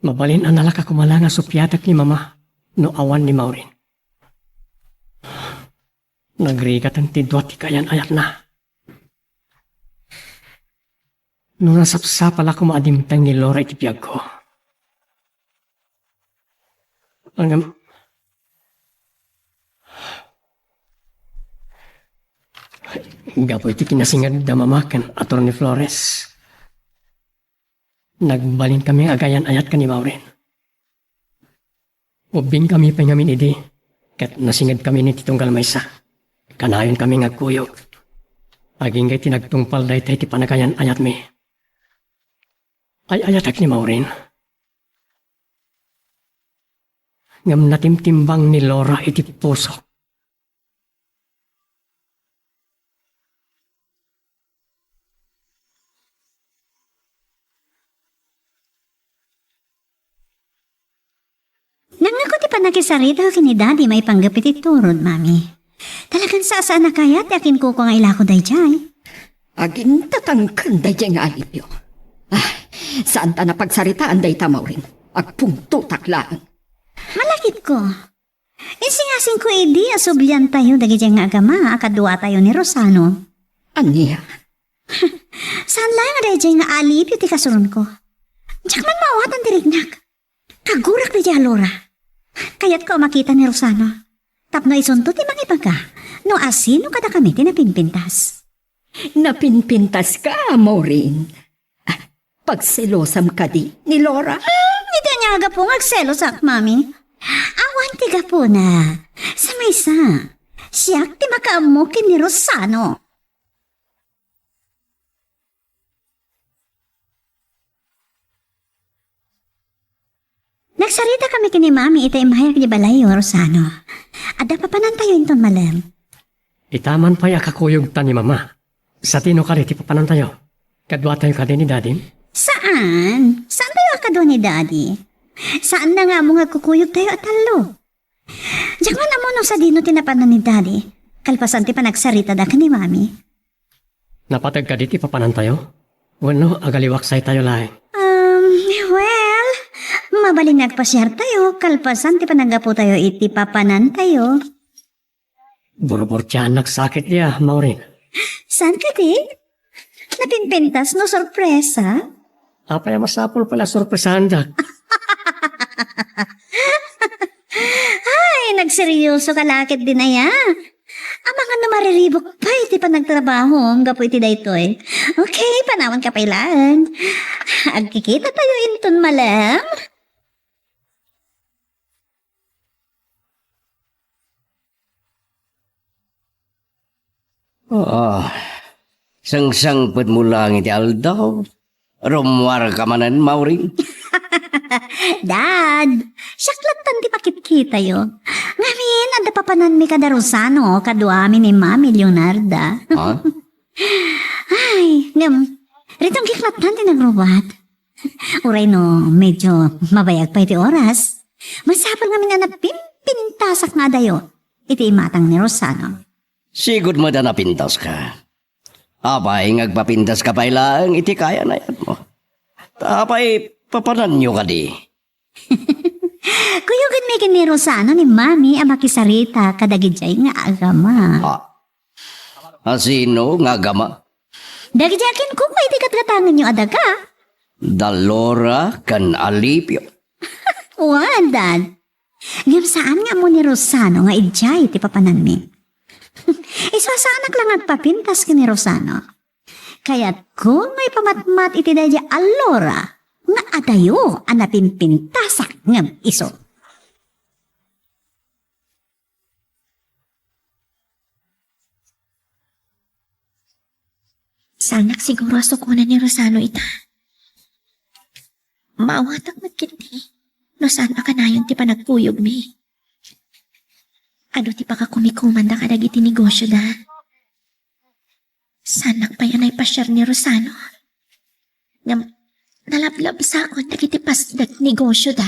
Mabalin a nalaka koma la nga supiatek ni Mama no awan ni Maureen. Nagrigaten ti dua ti kaayan-ayatna. No nasapsapa la koma a dimteng ni Laura iti biagko. Ngem, gapu iti kinasinged da Mama ken Attorney Flores, nagbalinkami nga agayan-ayat ken ni Maureen. Ubbingkami pay ngamin idi, ket nasingedkami iti tunggal maysa. Kanayonkami nga agkuyog. Agingga iti nagtungpal dayta iti panagayan-ayatmi. Ay-ayatek ni Maureen. Ngem natimtimbang ni Laura iti pusok. Nangngegko ti Nakisarita ken ni Daddy maipanggep iti turod, Mami. Talagan saan a kayat ti akinkuko nga ilako daydiay. Agintatangken daydiay nga alipio. Ah, saan ta napagsaritaan dayta, Maureen. Agpungtotak laeng. Malakipko. Insingasingko idi a subliantayo dagiti nga agama a kaduatayo ni Rosano. Ania? Saan laeng a daydiay nga alipio ti kasurunko. Diak man maawatan ti riknak. Kagurak daydiay a Laura. Kayatko a makita ni Rosano. Tapno isunto ti mangibaga no asino kadakami ti napinpintas. Napinpintaska, Maureen? Ah, pagselosam kadi ni Laura? Hmm, iti ania a gapu nga agselosak, Mami? Awan ti gapuna. Sa maysa, siak ti makaammo ken ni Rosano. Nagsaritakami ken ni Mami ita immay iti balayyo, Rosano. Adda papanantayo inton malem. Ita man pay a kakuyogta ni Mama. Sadino kadi ti papanantayo? Kaduatayo kadi ni Dadim? Saan. Saantayo a kadua ni Daddy. Saanna nga ammo nga agkukuyogtayo a tallo. Diak man ammo no sadino ti napanan ni Daddy, kalpasan ti panagsaritada ken ni Mami. Napateg kadi ti papanantayo? Wenno agaliwaksaytayo laeng? Um, well, mabalin nga agpasiartayo, kalpasan ti pananggaputayo iti papanantayo. Burburtianak sakit dia, Maureen. Saan kadi? Napinpintas no sorpresa? Apay a masapul pay la sorpresaandak? Ay, nagseryoso ka la ketdin aya. Amangan no mariribuk pay ti panagtrabahom gapu iti daytoy. Okay, panawanka pay laeng. Agkikitatayo inton malem. Ah, sangsangpetmo laeng iti aldaw. Rummuarka manen, Maureen? Dad, siak lattan ti pakitkitayo. Ngamin, adda papananmi kada Rosano, kaduami ni Mami Leonarda. Ha? Ay, ngem, ritong giklattan ti nagrubat. Uray no medyo mabayag pay ti oras, masapul ngamin a napimpintasak nga adayo iti imatang ni Rosano. Sigud met a napintaska. Apay nga agpapintaska pay laeng iti kayan-ayatmo? Ta apay papananyo kadi? Kuyogenmi ken ni Rosano ni Mami a makisarita kadagidiay nga agama. Ah, asino nga agama? Dagiti akinkuko iti gatgatangenyo a daga. Da Laura ken Alipio. Wen, Dad. Ngem saan nga ammo ni Rosano nga idiay ti papananmi. Isu a saanak la nga agpapintas ken ni Rosano. Kayatko nga ipamatmat iti daydiay a Laura nga adayo a napimpintasak ngem isu. Saanak siguro a sukonen ni Rosano ita. Maawatak met ketdi no saan a kanayon ti panagkuyogmi. Adu ti pakakumikomanda kadagiti negosioda. Saanak pay a naipasiar ni Rosano. Ngem, nalablabsakon dagiti pasdek negosioda.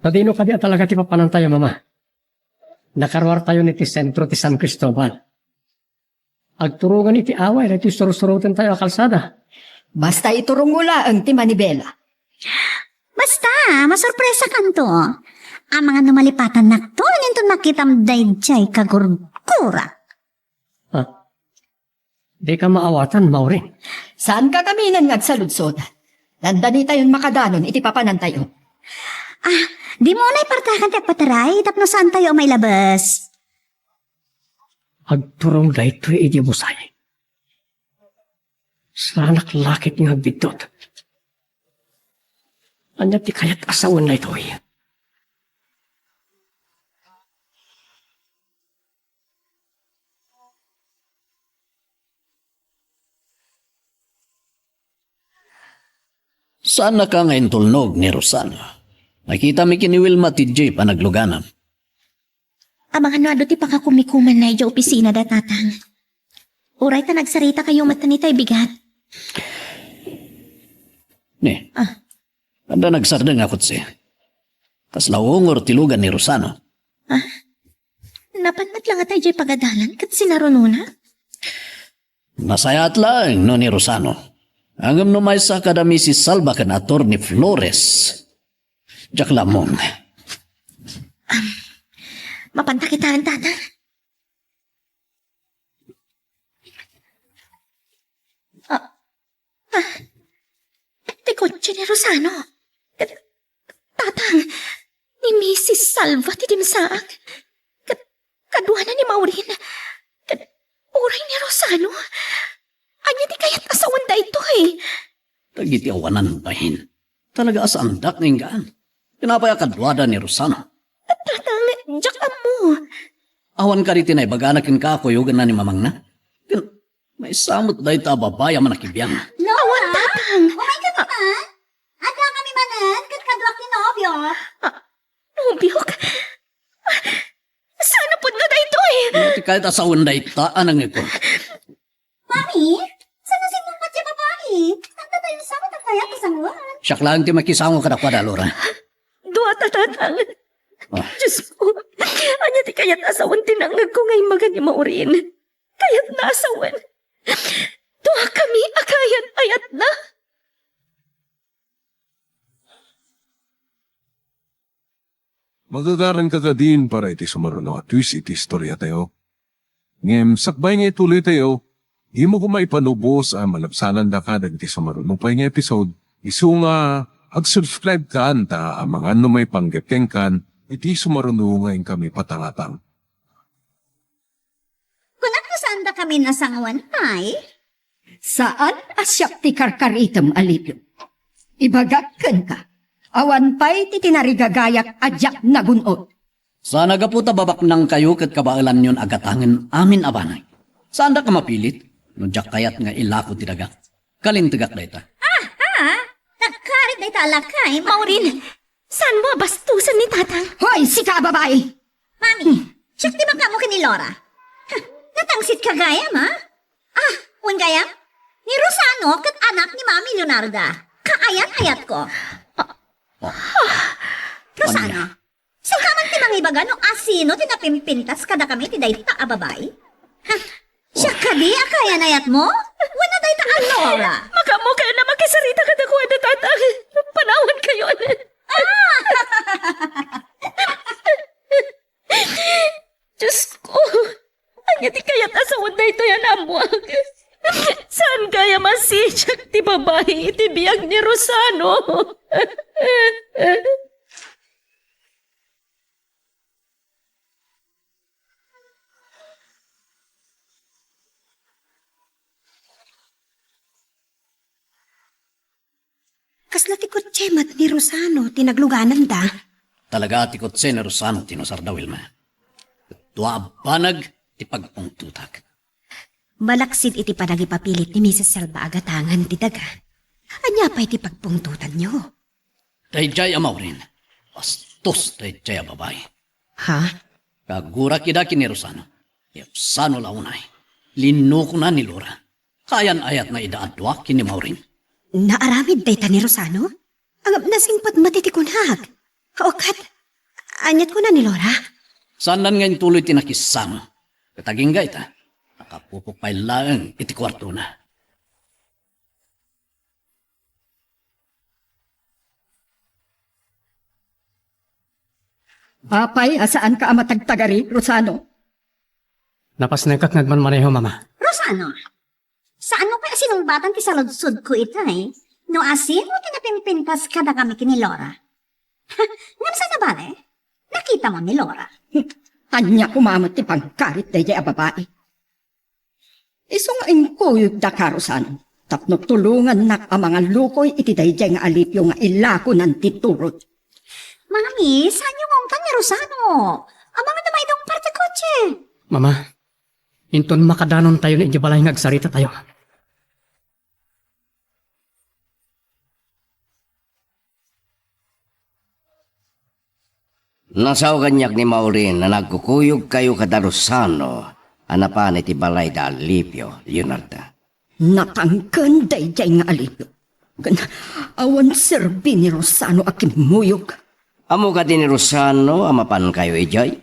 Sadino kadi a talaga ti papanantayo, Mama? Nakaruartayon iti sentro ti San Cristobal. Agturongen iti away daytoy sursurotentayo a kalsada. Basta iturongmo laeng ti manibela. Basta, masurpresakanto. Amangan no malipatannakto, inton makitam daydiay kagurgurak. Ha? Dika maawatan, Maureen. Saanka ngamin nga agsaludsod. Dandanitayon makadanon iti papanantayo. Ah, dimo unay partakan ti agpataray tapno saantayo a mailabes. Agturong daytoy idi busay. Saanak la ket nga agbiddut. Ania ti kayat a sawen daytoy? Saannaka nga intulnog ni Rosana. Nakitami ken ni Wilma ti diay panagluganam. Amangan no adu ti pakakumikumanna idiay opisinada, Tatang. Uray ta nagsaritakayo met ita, bigat. Ni, Ah. Adda nagsardeng a kotse. Kasla ungor ti lugan ni Rosano. Ah, napan met la ngata idiay pagadalan ket sinarunona? Nasayaat laeng no ni Rosano. Ngem no maysa kada Misis Salva ken Attorney Flores, diak la ammong. Mapanta kitaen, Tatang? Ah, ah, ti kotse ni Rosano. Ket, Tatang, ni Misis Salva ti dimsaak. Ket, kaduana ni Maureen. Ket, uray ni Rosano. Ania ti kayat a sawen daytoy? Dagiti awanan bahin. Talaga a saandak nga inggaan. Kinapay a kaduada ni Rosano. Tatang, diak ammo. Awan kadi ti naibagana kenka a kuyoganna ni mamangna? Ken, maysa met dayta a babai a manakibiang. Awan, Tatang. Umay kami man. Adda kami manen, ket kaduak ni nobio. Ah, nobiok? Saan a pudno daytoy? Ania ti kayat a sawen dayta a nangngegko? Mami, saan a simmungbat ti babai? Adda tayo sa kayat a sawen. Siak laeng ti makisango kadakuada, Laura. Dua ta, Tatang. Ah. Diyos ko, ania ti kayat a sawen ti nangngegko nga immaga ni Maureen? Kayatna a sawen. Dua kami a kayat-ayatna. Magagaranka kadin para iti sumaruno a twist iti istoriatayo. Ngem sakbay nga ituloytayo, dimo koma ipanubos a malabsanandaka dagiti sumaruno pay nga episode, isu nga ag-subscribe kan ta amangan no maipanggep kenkan iti sumaruno nga inkami patangatang. Kunak no saandakamin a sangoen pay? Saan a siak ti karkaritem, Alipio. Ibagak kenka, awan pay ti tinarigagayak a diak nagun-ot. Saan a gapu ta babaknangkayo ket kabaelanyon a gatangen amin a banag. Saandak a mapilit no diak kayat nga ilako ti daga. Kalintegak dayta. Ah, ha? Nagkarit dayta a lakay, Maureen, saanmo a bastosen ni Tatang? Hoy, sika a babai! Mami, siak ti makaammo ken ni Laura. Ha, natangsit ka gayam, ha? Ah, wen gayam? Ni Rosano ket anak ni Mami Leonarda. Kaayat-ayatko. Rosano, sika man ti mangibaga no asino ti napimpintas kadakami ti dayta a babai? Ha? Siak kadi a kayan-ayatmo? Wenno dayta a Laura? Makaammokayon a makisarita kadakuada, Tatang. Panawankayon. Ah! Diyos ko, ania ti kayat a sawen daytoy a naammoak? Saan gayam a sidiak ti babai iti biag ni Rosano? Kasla ti kotse met ni Rosano ti naglugananda? Talaga ti kotse ni Rosano ti nasarda, Wilma. Dua a banag ti pagpungtotak. Malaksid iti panagipapilit ni Misis Salva a gatangan ti daga, ania pay ti pagpungtotanyo? Daydiay a Maureen, bastos daydiay a babai. Ha? Kagurak ida ken ni Rosano. Ni Rosano la unay. Linnukona ni Laura. Kayan-ayatna ida a dua ken ni Maureen. Naaramid dayta ni Rosano? Ngem nasingpet met iti kunag. O ket, aniat kuna ni Laura? Saandan nga intuloy ti nakisama. Ket agingga ita, nakapupok pay laeng iti kuartona. Apay a saanka a matagtagari, Rosano? Napasnekak nga agmanmaneho, Mama. Rosano, saanmo pay a sinungbatan ti saludsodko itay? No asino ti napimpintas kadakami ken ni Laura? Ngem saan a bale? Nakitamo ni Laura. Ania koma met ti pangkarit daydiay a babai? Isu nga inkuyogdaka, Rosano, tapno tulongannak a mangallukoy iti daydiay nga Alipio nga ilakonan ti turod. Mami, saanyo nga ungtan ni Rosano? Amangan a maidong parte kotse. Mama, inton makadanontayon idiay balay nga agsaritatayo. Nasao kaniak ni Maureen a nagkukuyogkayo kada Rosano a napan iti balay da Alipio, Leonarda. Natangken daydiay nga Alipio. Ken awan serbi ni Rosano a kimmuyog. Ammo kadi ni Rosano a mapankayo idiay?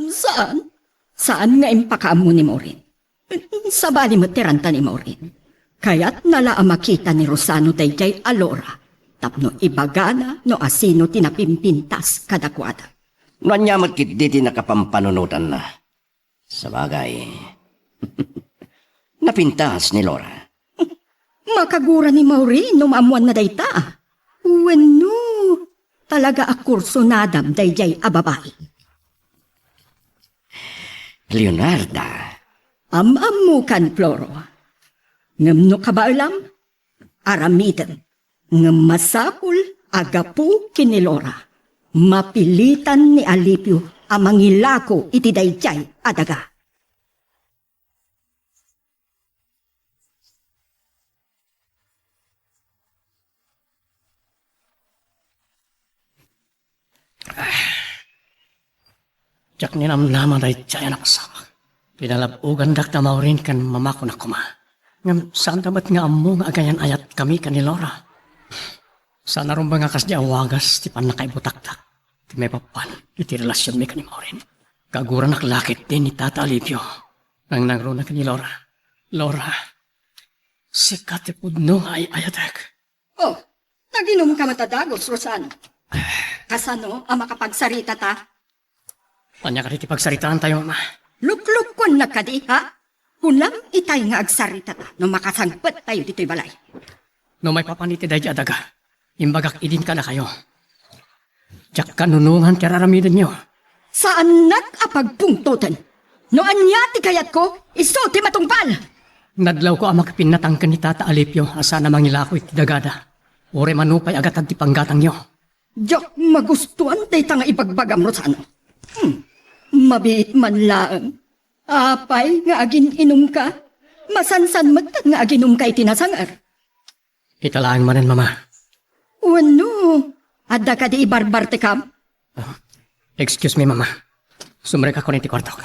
Saan. Saan nga impakaammo ni Maureen. Sabali met ti ranta ni Maureen. Kayatna la a makita ni Rosano daydiay a Laura tapno ibagana no asino ti napimpintas kadakuada. No ania met ketdi ti nakapampanunotanna. Sabagay, napintas ni Laura. Makagura ni Maureen no maammuanna dayta. Wenno, talaga a kursunadam daydiay a babai. Leonarda. Am-ammokan, Floro. Ngem no kabaelam, aramidem. Ngem masapul a gapu ken ni Laura, mapilitan ni Alipio a mangilako iti daydiay a daga. Diak ninamnama daydiay a napasamak. Pinalab-ogandak da Maureen ken mamakona koma. Ngem saanda met nga ammo nga aganyan-ayatkami ken ni Laura. Saan a rumbeng a kasdi a wagas ti pannakaibutaktak ti maipapan iti relasionmi ken ni Maureen. Kaguranak la ketdi ni Tata Alipio. Nangnangruna ken ni Laura. Laura, sika ti pudno nga ay-ayatek. Oh, naginumka met a dagus, Rosano. Kasano a makapagsaritata? Ania kadi ti pagsaritaantayo, Mama? Luklukkuennak kadi, ha? Kunam itay nga agsaritata no makasangpettayo ditoy balay. No maipapan iti daydi a daga, imbagak idin kadakayo. Diak kanunongan ti ar-aramidenyo. Saannak a pagpungtoten. No ania ti kayatko, isu ti matungpal. Nadlawko a makipinnatangken ni Tata Alipio a saan a mangilako iti dagada. Uray manupay a gatad ti panggatangyo. Diak magustuan dayta nga ibagbagam, Rosano. Hmm. Mabiit man laeng. Apay nga agin-inumka? Masansan met nga aginumka iti nasanger. Ita laeng manen, Mama. Wenno, adda kadi ibarbartekam? Ah, excuse me, Mama. Sumrekakon iti kuartok.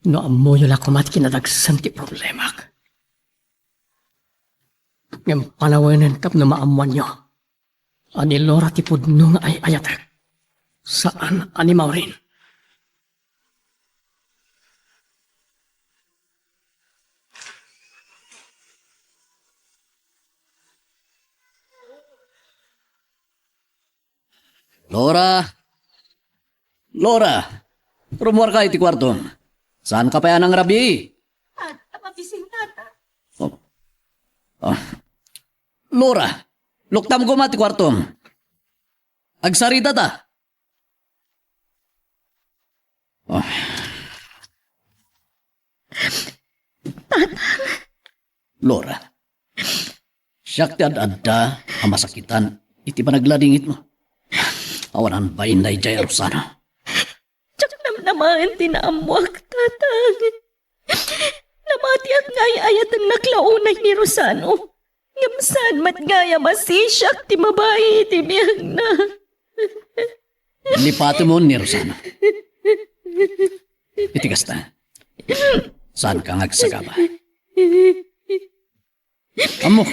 No ammoyo la koma ti kinadagsen ti problemak. Ngem panawenen tapno maammoanyo a ni Laura ti pudno nga ay-ayatek. Saan a ni Maureen. Laura! Laura! Rummuarka iti kuartom. Saanka pay a nangrabii? Adda mabisitata. Oh. Ah. Laura, luktam koma ti kuartom. Agsaritata. Ah. Tatang. Laura, siak ti ad-adda a masakitan iti panagladingitmo. Awanan bain daydiay a Rosano. Diak namnamaen ti naammoak, Tatang. Namatiak nga ay-ayatennak la unay ni Rosano. Ngem saan met ngay a masisiak ti mabai iti biagna. Lipatemon ni Rosano. Iti kasta, saanka nga agsagaba. Ammok,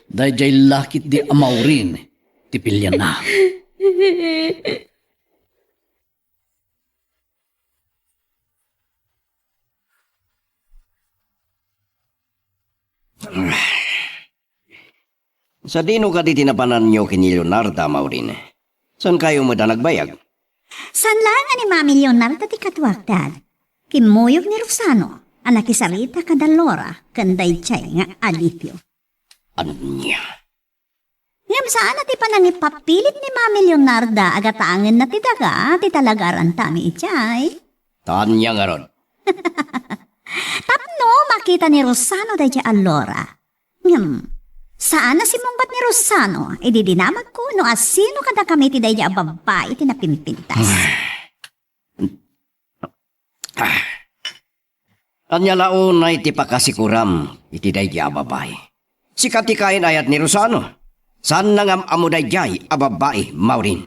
daydiay la ketdi a Maureen ti pilianna. Sadino kadi ti napananyo ken ni Leonarda, Maureen? Saankayo met a nagbayag? Saan laeng a ni Mami Leonarda ti kaduak, Dad. Kimmuyog ni Rosano a nakisarita kada Laura ken daydiay nga Alipio. Ania? Ngem saan a ti panangipapilit ni Mami Leonarda a gatangenna ti daga ti talaga a rantami idiay. Ania ngarud? Tapno makita ni Rosano daydiay a Laura. Ngem, saan a simmungbat ni Rosano idi dinamagko no asino kadakami ti daydiay a babbai ti napimpintas. Ah. Ania la unay ti pakasikuram iti daydiay a babai? Sika ti kain-ayat ni Rosano. Saan nangam-amo daydiay a babai, Maureen.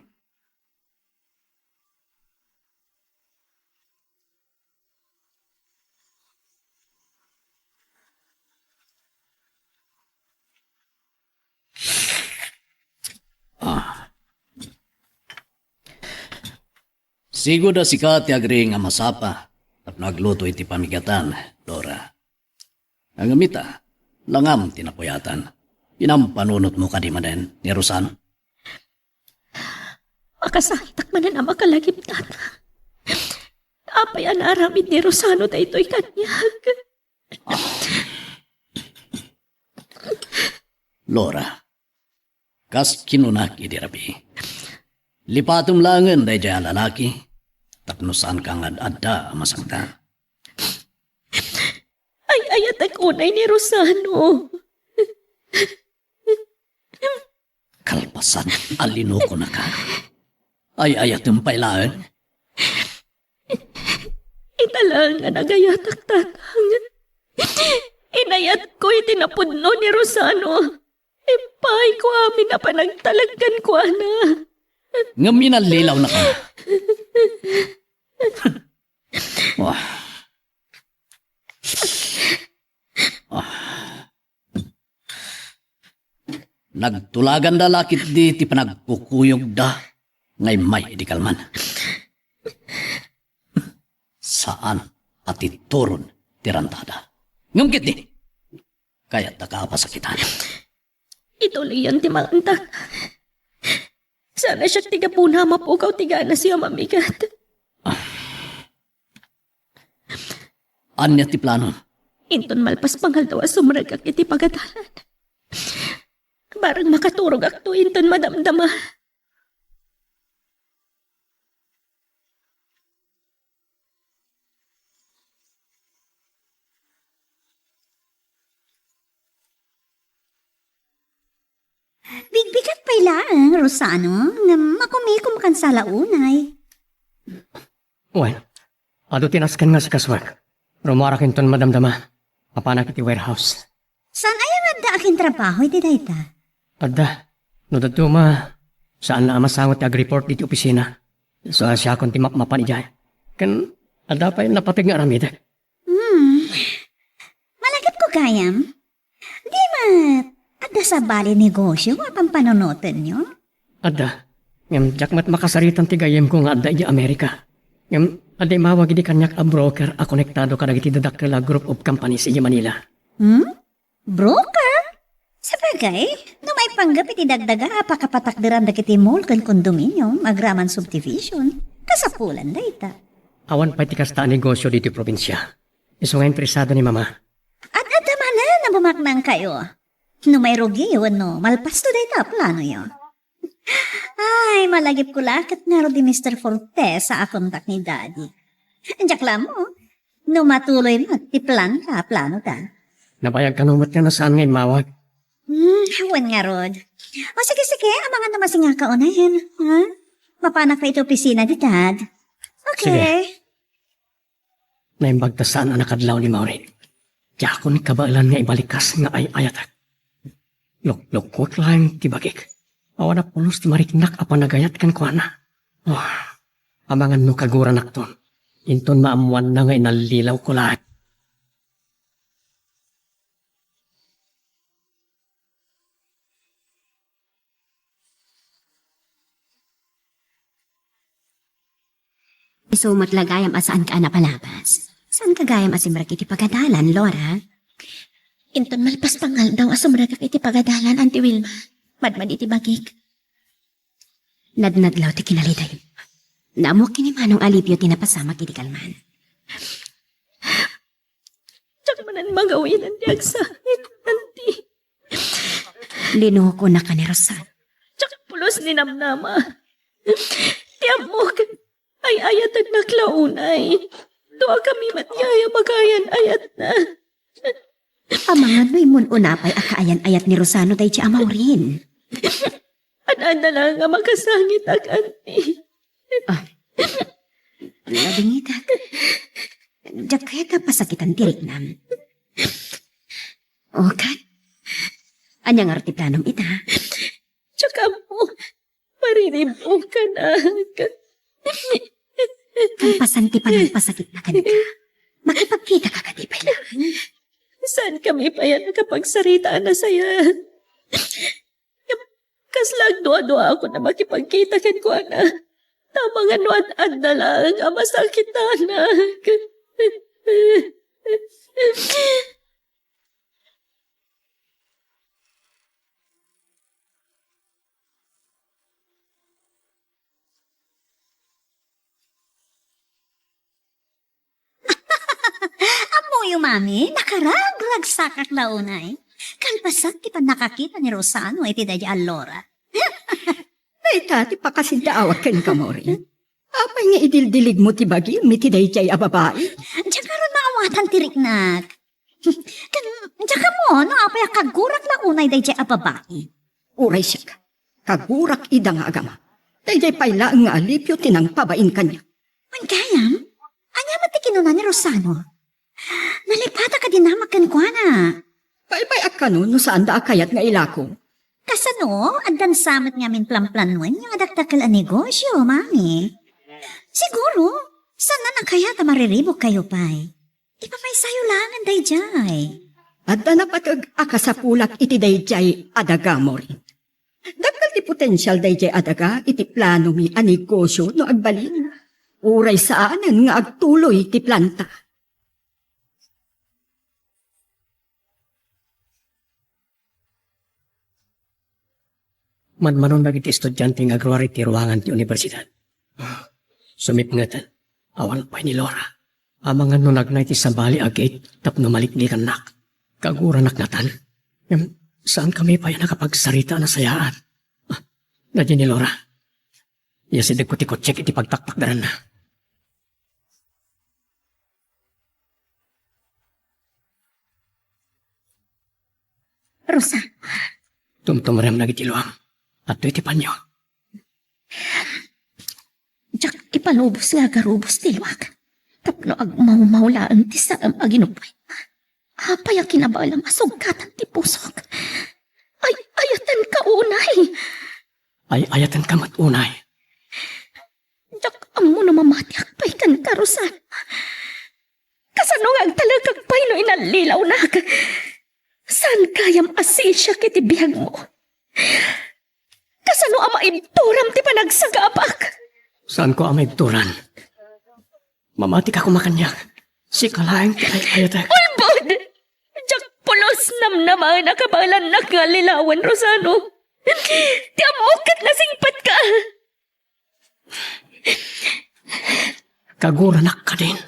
Sigud a sika ti agri nga masapa tapno agluto iti pamigatan, Laura. Ngem ita, langam ti napuyatan. Pinampanunotmo kadi manen ni Rosano? Makasakitak manen a makalagip, Tata. Apay a naaramid ni Rosano daytoy kaniak? Laura, kas kinunak idi rabii, lipatem laengen daydiay a lalaki tapno saanka nga ad-adda a masaktan. Ay-ayatek unay ni Rosano. Kalpasan a linukonaka, ay-ayatem pay laeng? Ita laeng nga nagayatak, Tatang. Inayatko iti napudno ni Rosano. Impaayko amin a panagtalek kenkuana. Ngem inallilawnaka. Wah. Ah. Nagtulaganda la ketdi ti panagkukuyogda nga immay idi kalman. Saan a ti turon ti rantada. Ngem ketdi, kayatdaka a pasakitan. Ituloyyon ti mangantak. Saan a siak ti gapuna a mapukaw ti ganasyo a mamigat. Ania ti planom? Inton malpas pangaldaw a sumrekak iti pagadalan, bareng makaturogakto inton madamdama. Bigbigat pay laeng, Rosano, ngem makumikom kan sala unay. Wen, adu ti nasken nga sikasuak. Rumuarak inton madamdama. Mapanak iti warehouse. Saan aya nga adda akin trabaho iti dayta? Adda. No dadduma, saan a masango ti agreport iti opisina. Isu a siakon ti mapmapan idiay. Ken adda pay napateg nga aramidek. Hmm. Malagipko gayam. Di met adda sabali negosio a pampanunotenyo? Adda. Ngem diak met makasaritan ti gayyemko nga adda idiay Amerika. Ngem adda immawag idi kaniak a broker a konektado kadagiti dadakkel a group of companies idiay Manila. Hmm? Broker? Sabagay, no maipanggep iti dagdaga a pakapatakderan dagiti mall ken condominium agraman subdivision, kasapulan dayta. Awan pay ti kasta a negosio ditoy probinsia. Isu nga interesado ni Mama. Ad-adda manen a bumaknangkayo. No mairugi wenno malpasto dayta a planoyo. Ay, malagipko la ket ngarud ni Mister Fortes a akontak ni Daddy. Diak la ammo no matuloy met ti planta a planoda. Nabayag kano met nga saan nga immawag? Hmm, wen ngarud. O sige, sige, amangan no masingaka unayen, ha? Mapanak pay iti opisina ni Dad. Okay. Sige. Naimbag ta saan a nakadlaw ni Maureen. Diakon kabaelan nga ibalikas nga ay-ayatek. Luklukkot laeng ti bagik. Awan a pulos ti mariknak a panagayat kenkuana. Oh, amangan no kaguranakton. Inton maammoanna nga inallilawko laeng. Isu met la gayam a saanka a napalabas. Saanka gayam a simrek iti pagadalan, Laura. Inton malpas pangaldaw a sumrekak iti pagadalan, Auntie Wilma, madmadi ti bagik. Nadnadlaw ti kinalidaymo. Naammo ken ni Manong Alipio ti napasamak idi kalman. Diak manen magawinan ti agsangit, Auntie. Linukonaka ni Rosano. Diak pulos ni namnama. Ti ammok, ay-ayatennak la unay. Duakami met nga aya makayan-ayatna. Amangan no immun-una pay a kaayan-ayat ni Rosano daydi a Maureen. Ad-adda la nga makasangitak, Auntie. Ah, ladingitak. Diak kayat a pasakitan ti riknam. O, ket? Ania ngarud ti planom ita? Diak ammo. Mariribbukanak. Kalpasan ti panagpasakitna kenka, makipagkitaka kadi pay laeng? Saankami pay a nakapagsarita a nasayaat. Ngem kasla agduaduaakon a makipagkita kenkuana. Ta amangan no ad-adda laeng a masakitanak. Ammoyo, Mami, nakaragragsakak la unay. Kalpasan ti pannakakita ni Rosano iti daydiay a Laura. Dayta ti pakasiddaawak kenka, Maureen. Apay nga idildiligmo ti bagim iti daydiay a babai? Diak ngarud maawatan ti riknak. Ken, diak ammo no apay a kagurak la unay daydiay a babai. Uray siak, kagurak ida nga agama. Daydiay pay laeng nga alipio ti nangpabain kaniak. Wen gayam, ania met ti kinuna ni Rosano? Nalipata kadi namak kenkuana? Baybay-ak kano no saanda a kayat nga ilako. Kasano? Addan sa met ngamin planplanoen nga adakdakkel a negosyo, Mami. Siguro, saan a kayat a mariribukkayo pay? Ipamaysayo laengen daydiay. Adda napateg a kasapulak iti daydiay a daga, Maureen. Dakkel ti potensial daydiay a daga iti planomi a negosyo no agbalin. Uray saanen nga agtuloy ti planta. Madmanon dagiti estudiante nga agruar iti ruangan ti universidad. Sumipngeten, awan pay ni Laura. Amangan no nagnay ti sabali a gate tapno maliklikannak. Kaguranak ngatan. Ngem, saan kami pay a nakapagsarita a nasayaat? Ah, nadie ni Laura. Iyasidegko ti kotsek iti pagtaktakderanna. Rosa. Tumtumrem dagiti luam. Adtoy ti panyo. Diak ipalubos nga agarubos ti luak. Tapno agmawmaw laeng ti saem a ginupay. Apay a kinabaelam a sugkatan ti pusok? Ay-ayatenka unay. Ay-ayatenka met unay. Diak ammo no mamatiak pay kenka, Rosana. Kasano nga agtalekak pay no inallilawnak? Saan gayam a sisiak iti biagmo? Kasano a maibturam ti panagsagabak? Saanko a maibturan. Mamatika koma kaniak. Sika laeng ti ay-ayatek. Ulbod! Diak pulos namnamaen a kabaelannak nga allilawen, Rosano. Ti ammok ket nasingpetka. Kaguranak kadin.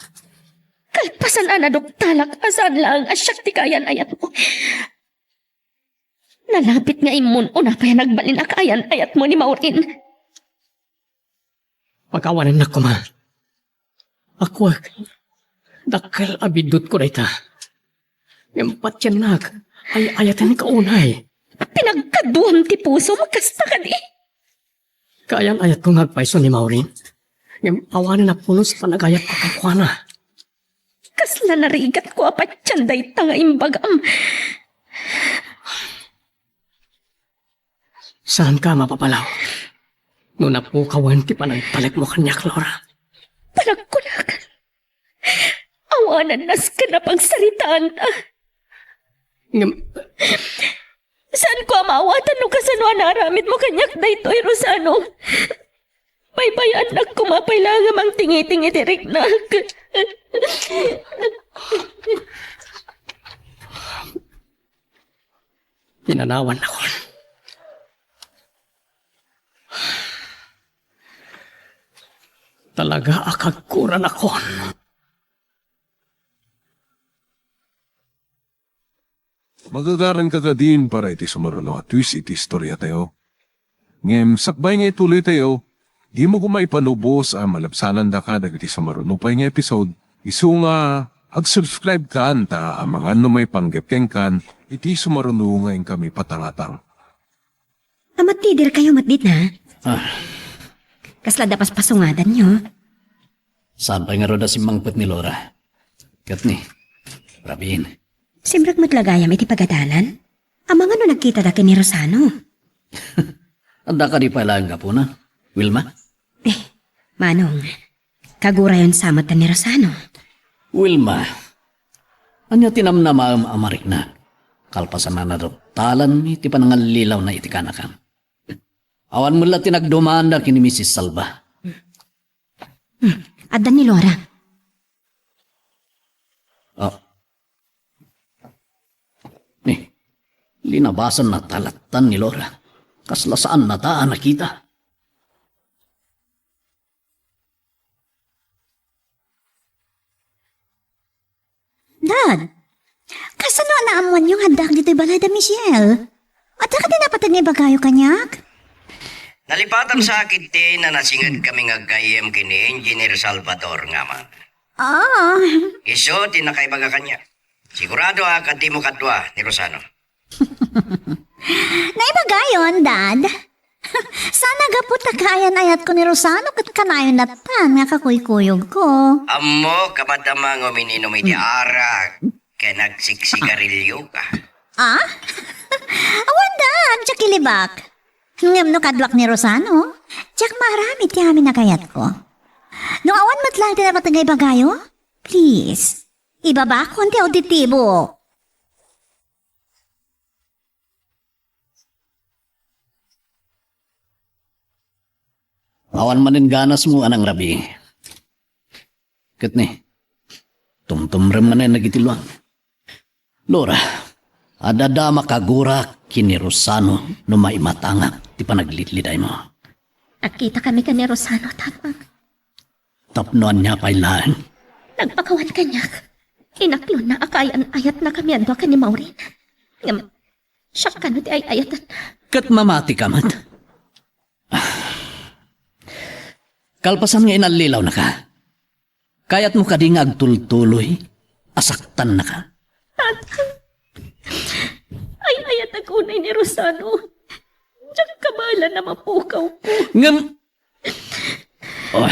Kalpasan a naduktalak a saan laeng a siak ti kaayan-ayatmo. Nalabit nga immun-una pay a nagbalin a kaayan-ayatmo ni Maureen. Pakawanennak koma. Akwek, dakkel a biddutko dayta. Ngem patiennak, ay-ayatenka unay. Pinagkaduam ti pusom, kasta kadi? Kaayan-ayatko nga agpayso ni Maureen. Ngem awanen a pulos ti panagayatko kenkuana. Kasla narigatko a patien dayta nga imbagam. Saanka a mapapalaw no napukawen ti panagtalekmo kaniak, Laura? Panagkunak, awanen nasken a pagsaritaanta. Ngem, saanko a maawatan no kasano a naaramidmo kaniak daytoy, Rosano. Baybay-annak koma pay laeng a mangtingitingi ti riknak. Pinanawannakon. Talaga a kaguranakon. Magagaranka kadin para iti sumaruno a twist iti istoriatayo. Ngem sakbay nga ituloytayo, dimo koma ipalubos a malabsanandaka dagiti sumaruno pay nga episode, isu nga ag-subscribe kan ta amangan no maipanggep kenkan iti sumaruno nga inkami patangatang. Amattidirkayo met dita? Ah. Kasla adda paspasungadanyo? Saan pay ngarud a simmangpet ni Laura? Ket ni, Rabin. Simrek met la gayam iti pagadalan? Amangan no nagkitada ken ni Rosano? Adda kadi pay laeng gapuna, Wilma? Eh, Manong, kagurayon sa met ni Rosano. Wilma, ania ti namnamaem a mariknak? Kalpasan a naduktalanmi ti panangallilawna iti kanakam. Awan met la ti nagdumanda ken ni Misis Salva. Hmm, adda ni Laura. Ah. Ni, linabasan na talatan ni Laura. Kasla saan na ta a nakita. Dad, kasano a naammoanyo nga addaak ditoy balay da Michelle? Adda kadi napateg nga ibagayo kaniak? Nalipatan sa akit ti nanasinged kami nga gayyem ken ni Engineer Salvador nga ama. Ah. Isu ti nakaibaga kaniak. Sigurado a kadimo kadua ni Rosano. Naibagayon, Dad. Sana gapu ta kaayan-ayatko ni Rosano ket kanayon lattan nga kakuykuyogko. Ammok a madama nga umiinom iti arak ken agsiksigarilioka. Ah? Awan, Dad, diak ilibak. Ngem no kaduak ni Rosano, diak maaramid ti amin a kayatko. No awan met laeng ti napateg nga ibagayo, please, ibabakon ti auditibo. Awan manen ganasmo a nangrabii. Ket ni, tumtumrem manen dagiti luang. Laura, adda a makagurak ken ni Rosano no maimatangak ti panaglidlidaymo. Nagkitakami ken ni Rosano, Tatang. Tapno ania pay laeng? Nagpakawan kaniak. Inaklonna a kaayan-ayatnakami a dua ken ni Maureen. Ngem, siak kano ti ay-ayatanna. Ket mamatika met. Kalpasan nga inallilawnaka, kayatmo kadi nga agtultuloy a saktannaka? Tatang, ay-ayatak unay ni Rosano. Diak kabaelan a mapukawko. Ngem, oh.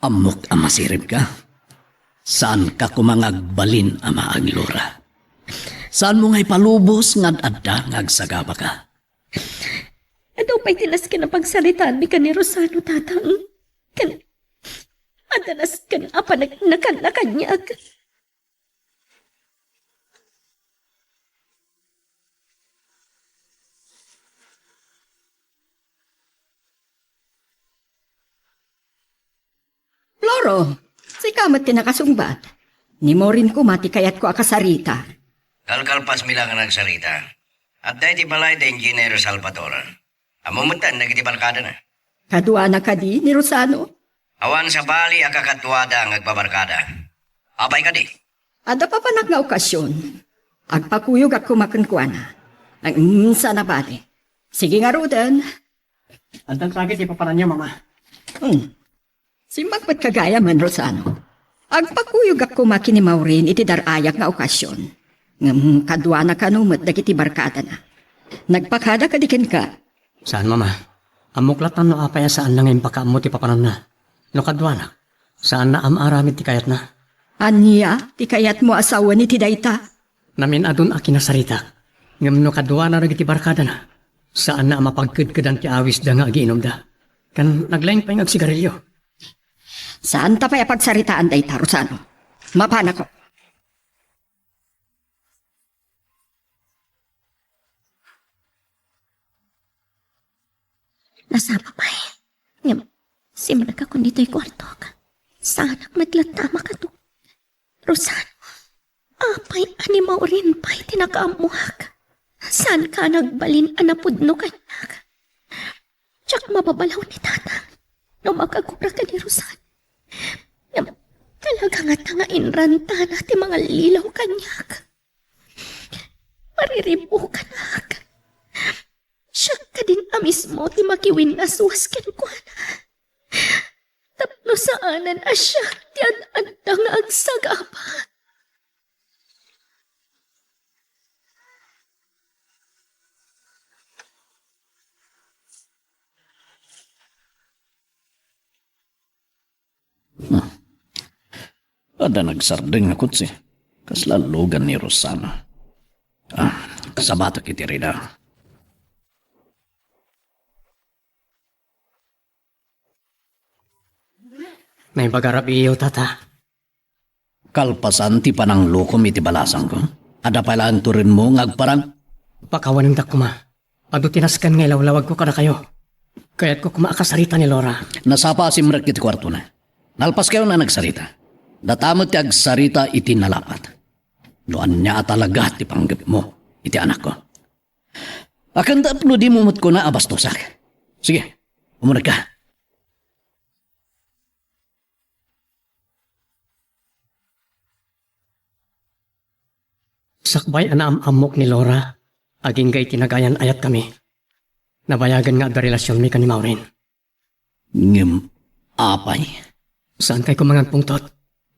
Ammok a masiribka. Saanka koma nga agbalin a maag, Laura. Saanmo nga ipalubos nga ad-adda nga agsagabaka. Adu pay ti nasken a pagsaritaanmi ken ni Rosano, Tatang. Ken adda nasken a panagnakanna kaniak. Floro, sika met ti nakasungbat. Ni Maureen koma ti kayatko a kasarita. Kalkalpasmi la nga nagsarita. Adda iti balay da Engineer Salvador. Ammom metten dagiti barkadana. Kaduana kadi ni Rosano? Awan sabali a kakaduada nga agbabarkada. Apay kadi? Adda papanak nga okasion. Agpakuyogak koma kenkuana. Ang, mm, sana bali. Sige ngaruden. Addan pay ti papananyo, Mama. Hmm. Simmang met gayam, Rosano. Agpakuyogak koma ken ni Maureen iti dar-ayak nga okasion. Ngem kaduana kano met dagiti barkadana. Nagpakada kadi kenka? Saan, Mama. Ammok latta no apay a saanna nga impakaammo ti papananna. No kaduanak, saanna a maaramid ti kayatna. Ania ti kayatmo a sawen iti dayta? Namin-adun a kinasaritak. Ngem no kaduana dagiti barkadana, saanna a mapagkedkedan ti awisda nga agiinumda. Ken naglaing pay nga agsigarilio. Saanta pay a pagsaritaan dayta, Rosano. Mapanakon. Nasapa pay. Ngem, simrekakon ditoy kuartok. Saanak met latta a makatulog. Rosano, apay a ni Maureen pay ti nakaammoak? Saanka a nagbalin a napudno kaniak? Diak mababalaw ni Tatang no makagurak ken ni Rosano. Ngem talaga ngata nga inrantana ti mangallilaw kaniak. Mariribukanak. Siak kadin a mismo ti makiwinnaswas kenkuana. Tapno saanen a siak ti ad-adda nga agsagaba. Hmm. Adda nagsardeng a kotse. Kasla lugan ni Rosana. Ah, sabatak iti rida. Naibaga rabiiyo, Tata. Kalpasan ti pananglukom iti balasangko, adda pay laeng turenmo nga agparang? Pakawanendak koma. Adu ti nasken nga ilawlawagko kadakayo. Kayatko koma a kasarita ni Laura. Nasapa a simrek iti kuartona. Nalpaskayon a nagsarita. Data met ti agsarita iti nalapat. No ania a talaga ti panggepmo iti anakko. Akin tapno dimo met kuna a bastosak. Sige, umunegka. Sakbay a naam-ammok ni Laura, agingga iti nagayan-ayatkami. Nabayagen nga adda relasionmi ken ni Maureen. Ngem apay? Saankay koma nga agpungtot.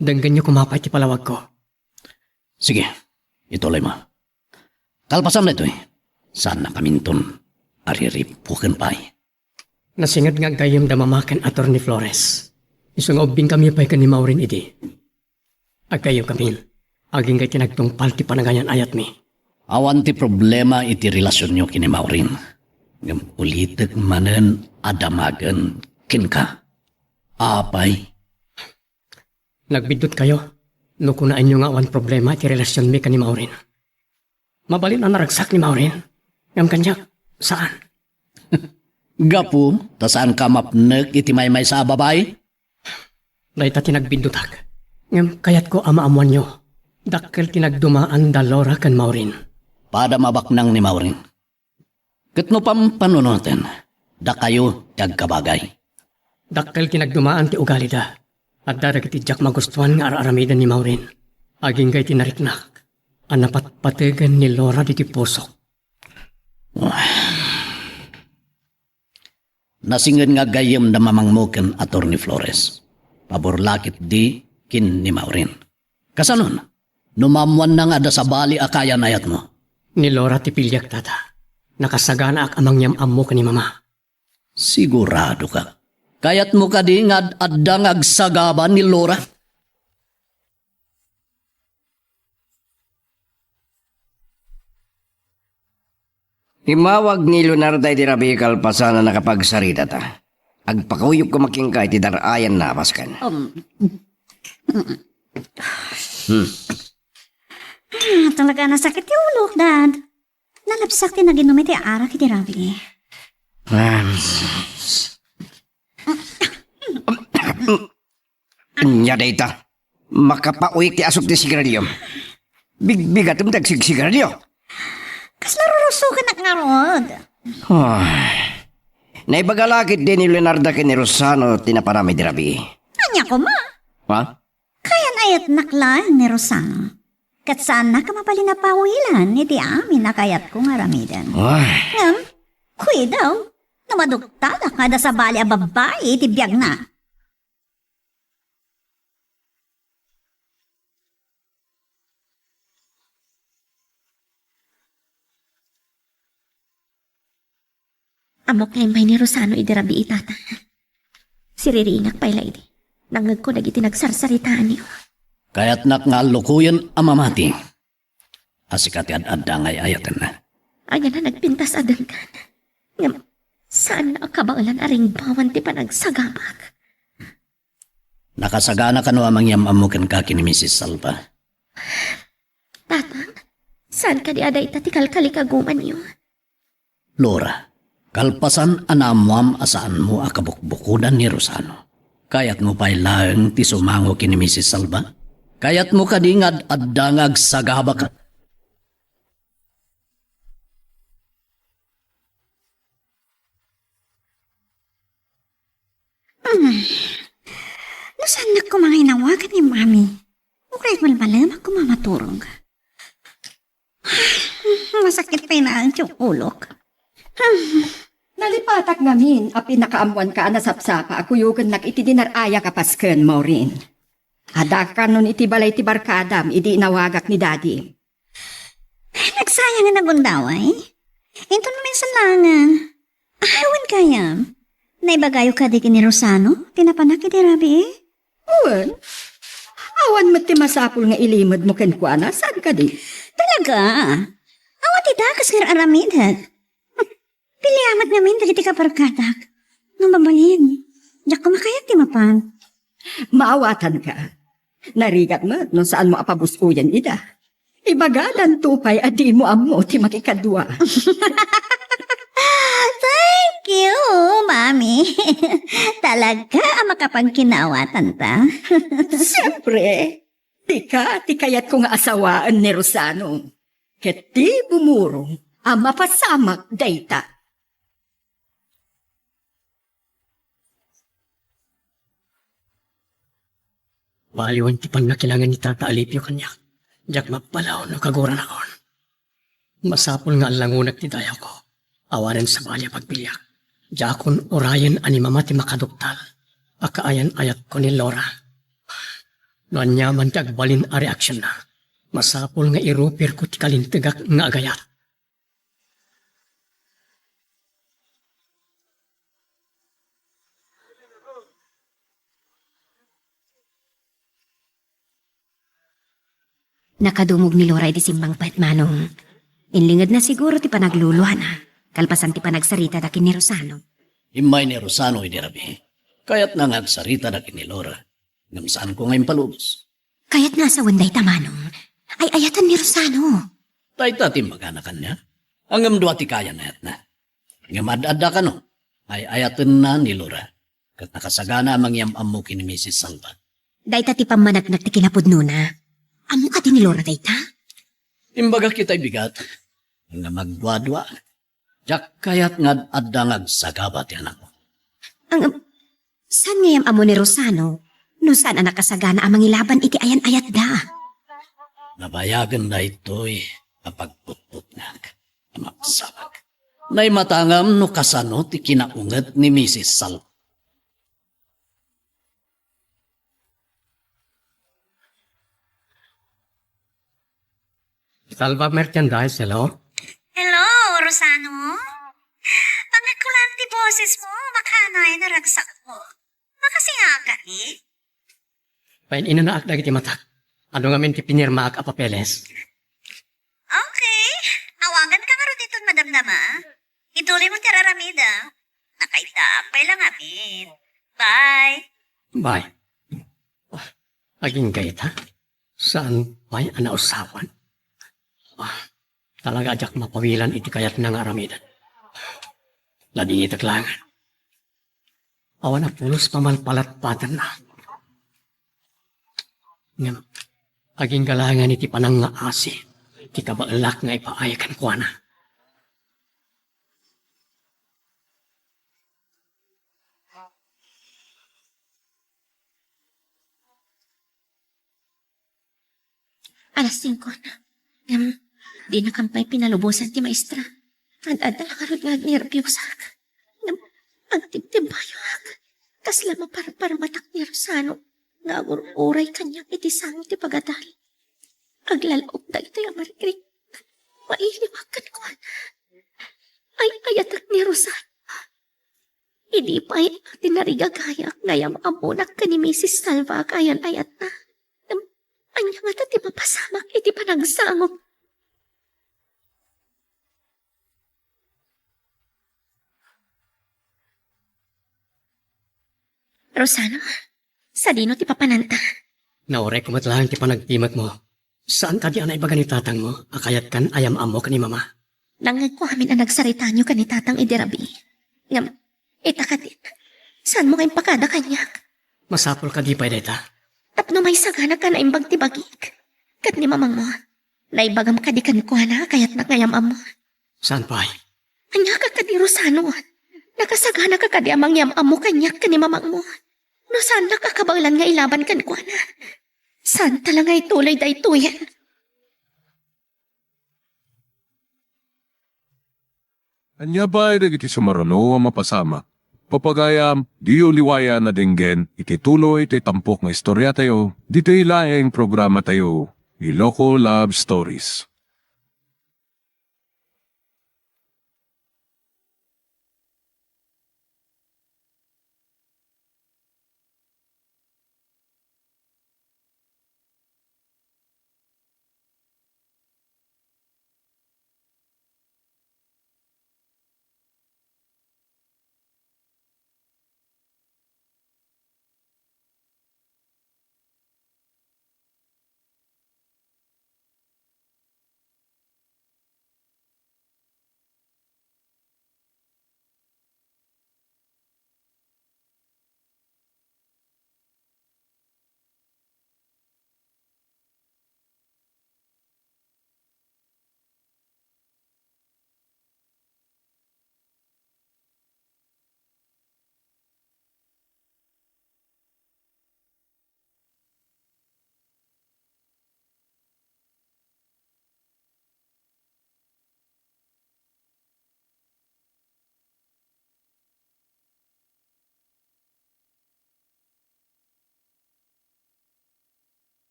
Denggenyo koma pay ti palawagko. Sige, ituloymo. Kalpasan daytoy, saannakaminton a riripuken pay. Nasinged nga aggayyemda Mama ken Attorney Flores. Isu nga ubbingkami pay ken ni Maureen idi. Aggayyemkamin, agingga iti nagtungpal ti panagayan-ayatmi. Awan ti problema iti relasionyo ken ni Maureen. Ngem ulitek manen a damagen kenka. Apay? Nagbiddutkayo no kunaenyo nga awan problema iti relasionmi ken ni Maureen. Mabalin a naragsak ni Maureen, ngem kaniak, saan. Gapu ta saanka mapnek iti maymaysa a babai? Dayta ti nagbiddutak. Ngem kayatko a maammoanyo, dakkel ti nagdumaan da Laura ken Maureen. Padam a baknang ni Maureen. Ket no pampanunoten, dakayo ti agkabagay. Dakkel ti nagdumaan ti ugalida. Adda dagiti diak magustuan nga ar-aramiden ni Maureen. Agingga iti nariknak a napatpategen ni Laura ditoy pusok. Nasinged nga aggayyem da mamangmo ken Attorney Flores. Pabor la ketdi ken ni Maureen. Kasanon? No maammoanna nga adda sabali a kayan-ayatmo. Ni Laura ti piliak, Tata. Nakasaganaak a mangyam-ammo ken ni Mama. Sigurado ka? Kayatmo kadi nga ad-, adda nga agsagaba ni Laura? Immawag ni Leonarda iti rabii kalpasan a nakapagsaritata. Agpakuyogko met kenka iti dar-ayanna a basken. Um. Hmm. Ah, talaga nasakit ti ulok, Dad. Nalabsak ti naginom iti arak iti rabii. Ah. Ania dayta? Makapauyek ti asuk ti sigarilio. Bigbigatem ti agsigsigarilio. Kasla rurusokanak ngarud. Ay. Naibaga la ketdi ni Leonarda ken ni Rosano ti naparam idi rabii. Ania koma? Ha? Kayan-ayatnak laeng ni Rosano. Ket saannak a mabalin a pawilan iti amin a kayatko nga aramiden. Ay. Ngem, kuidaw, no maduktalak nga adda sabali a babbai iti biagna. Ammok nga immay ni Rosano idi rabii, Tata. Siririingak pay la idi nangngegko dagiti nagsarsaritaanyo. Kayatnak nga allukoyen a mamati a sika ti ad-adda nga ay-ayatenna. Ania a nagpintas a denggan. Ngem, saanna a kabaelan a ringbawan ti panagsagabak. Nakasagana kano a mangyam-ammo kenka ken ni Misis Salva? Tatang, saan kadi a dayta ti kalkalikagumanyo? Laura, kalpasan a naammoam a saanmo a kabukbukodan ni Rosano, kayatmo pay laeng ti sumango ken ni Misis Salva? Kayatmo kadi nga ad-adda nga agsagabaka? Hmm. No saannak koma nga inawagan ni Mami, uray malmalemak koma maturog. Masakit pay naeng ti ulok. Nalipatak ngamin a pinakaammoanka a nasapsapa a kuyogennak iti dinar-ayak a pasken, Maureen. Adda kanon iti balay ti barkadam idi inawagak ni Daddy. Nagsayang a nagundaway. Inton maminsan laengen. Awan gayam. Naibagayo kadi ken ni Rosano ti napanak iti rabii? Wen, awan met ti masapul nga ilimedmo kenkuana, saan kadi? Talaga? Awan ti dakes nga ar-aramidek. Piliamat ngamin dagiti kabarkadak. No mabalin, diak koma kayat ti mapan. Maawatanka. Narigat met no saanmo a pabus-oyen ida. Ibagadanto pay a dimo ammo ti makikadua. Thank you, Ma'am. Talaga a makapagkinaawatan ta. Siempre, dika ti kayatko nga asawaen ni Rosano. Ket ti bumurong a mapasamak dayta. Baliwen ti pannakilangan ni Tata Alipio kaniak, diak mabalaw no kaguranakon. Masapul nga allangonak ti dayawko. Awanen sabali a pagbiliak. Diakon urayen a ni Mama ti makaduktal a kaayan-ayatko ni Laura. No aniaman ti agbalin a reaksionna, masapul nga irupirko ti kalintegak nga agayat. Nakadumog ni Laura iti simmangpet, Manong. Inlingedna siguro ti panagluluana, kalpasan ti panagsaritada ken ni Rosano. Immay ni Rosano idi rabii. Kayatna nga agsaritada ken ni Laura. Ngem saanko nga impalubos. Kayatna a sawen dayta, Manong. Ay-ayaten ni Rosano. Dayta ti imbagana kaniak. Ngem dua ti kaayan-ayatna. Ngem ad-adda kano, ay-ayatenna ni Laura. Ket nakasagana a mangyam-ammo ken ni Misis Salva. Dayta ti pammaneknek ti kinapudnona. Ammo kadi ni Laura dayta? Imbagak ita, bigat. Nga magduadua. Diak kayat nga ad-adda nga agsagaba ti anakko. Ang, saan nga yam-ammo ni Rosano no saan a nakasagana a mangilaban iti ayan-ayatda? Nabayagen daytoy a pagputputnak a magsabak. Naimatangam no kasano ti kinaunget ni Misis Sal- Salva Merchandise, hello? Hello, Rosano? Pangagkulan ti boses mo, makanayan a ragsak mo. Makasiakani? Pain-inanaak dagiti matak. Adu ngamin ti pinirmaak a papeles. Okay. Awagan ka ngarud iton madamdama. Ituloy mo ti ar-aramid, a. Nakaitaak pay la ngamin. Bye. Bye. Ah, agingga ita? Saan pay a nausawan? Ah, talaga a diak mapawilan iti kayatna nga aramiden. Nadingitek laengen. Awan a pulos pamalpalatpatanna. Ngem, agingga laengen iti panangngaasi ti kabaelak nga ipaay kenkuana. Alas singko na. Ngem, dinakam pay pinalubosan ti maestra. Ad-adda la ngarud nga agnerbiusak. Ngem, agtibtibbayoak. Kasla maparparmatak ni Rosano nga agur-uray kaniak iti sango ti pagadal. Aglalok dagitoy a marikrik. Mailiwak kenkuana. Ay-ayatek ni Rosano. Idi pay a tinarigagayak nga yam-ammonak ken ni Misis Salva a kaayan-ayatna. Ngem, ania ngata ti mapasamak iti panagsangom? Rosano, sadino ti papananta? Naurayko met laeng ti panagtimekmo. Saan kadi a naibaga ni tatangmo a kayatkan a yam-ammok ni Mama? Nangngegko amin a nagsaritaanyo ken ni Tatang idi rabii. Ngem, ita kadi, saanmo nga impakada kaniak? Masapul kadi pay dayta? Tapno maisaganakan a imbag ti bagik ken ni mamangmo. Naibagam kadi kenkuana a kayatnak nga yam-ammo? Saan pay? Ania ka kadi, Rosano? Nakasagana ka kadi a mangyam-ammo kaniak ken ni mamangmo? No saannak a kabaelan nga ilaban kenkuana, saanta la nga ituloy daytoyen? Ania pay dagiti sumaruno a mapasamak? Papagayam, diyo liwayan a denggen iti tuloy ti tampok nga istoriatayo ditoy laeng programatayo, Iloko Love Stories.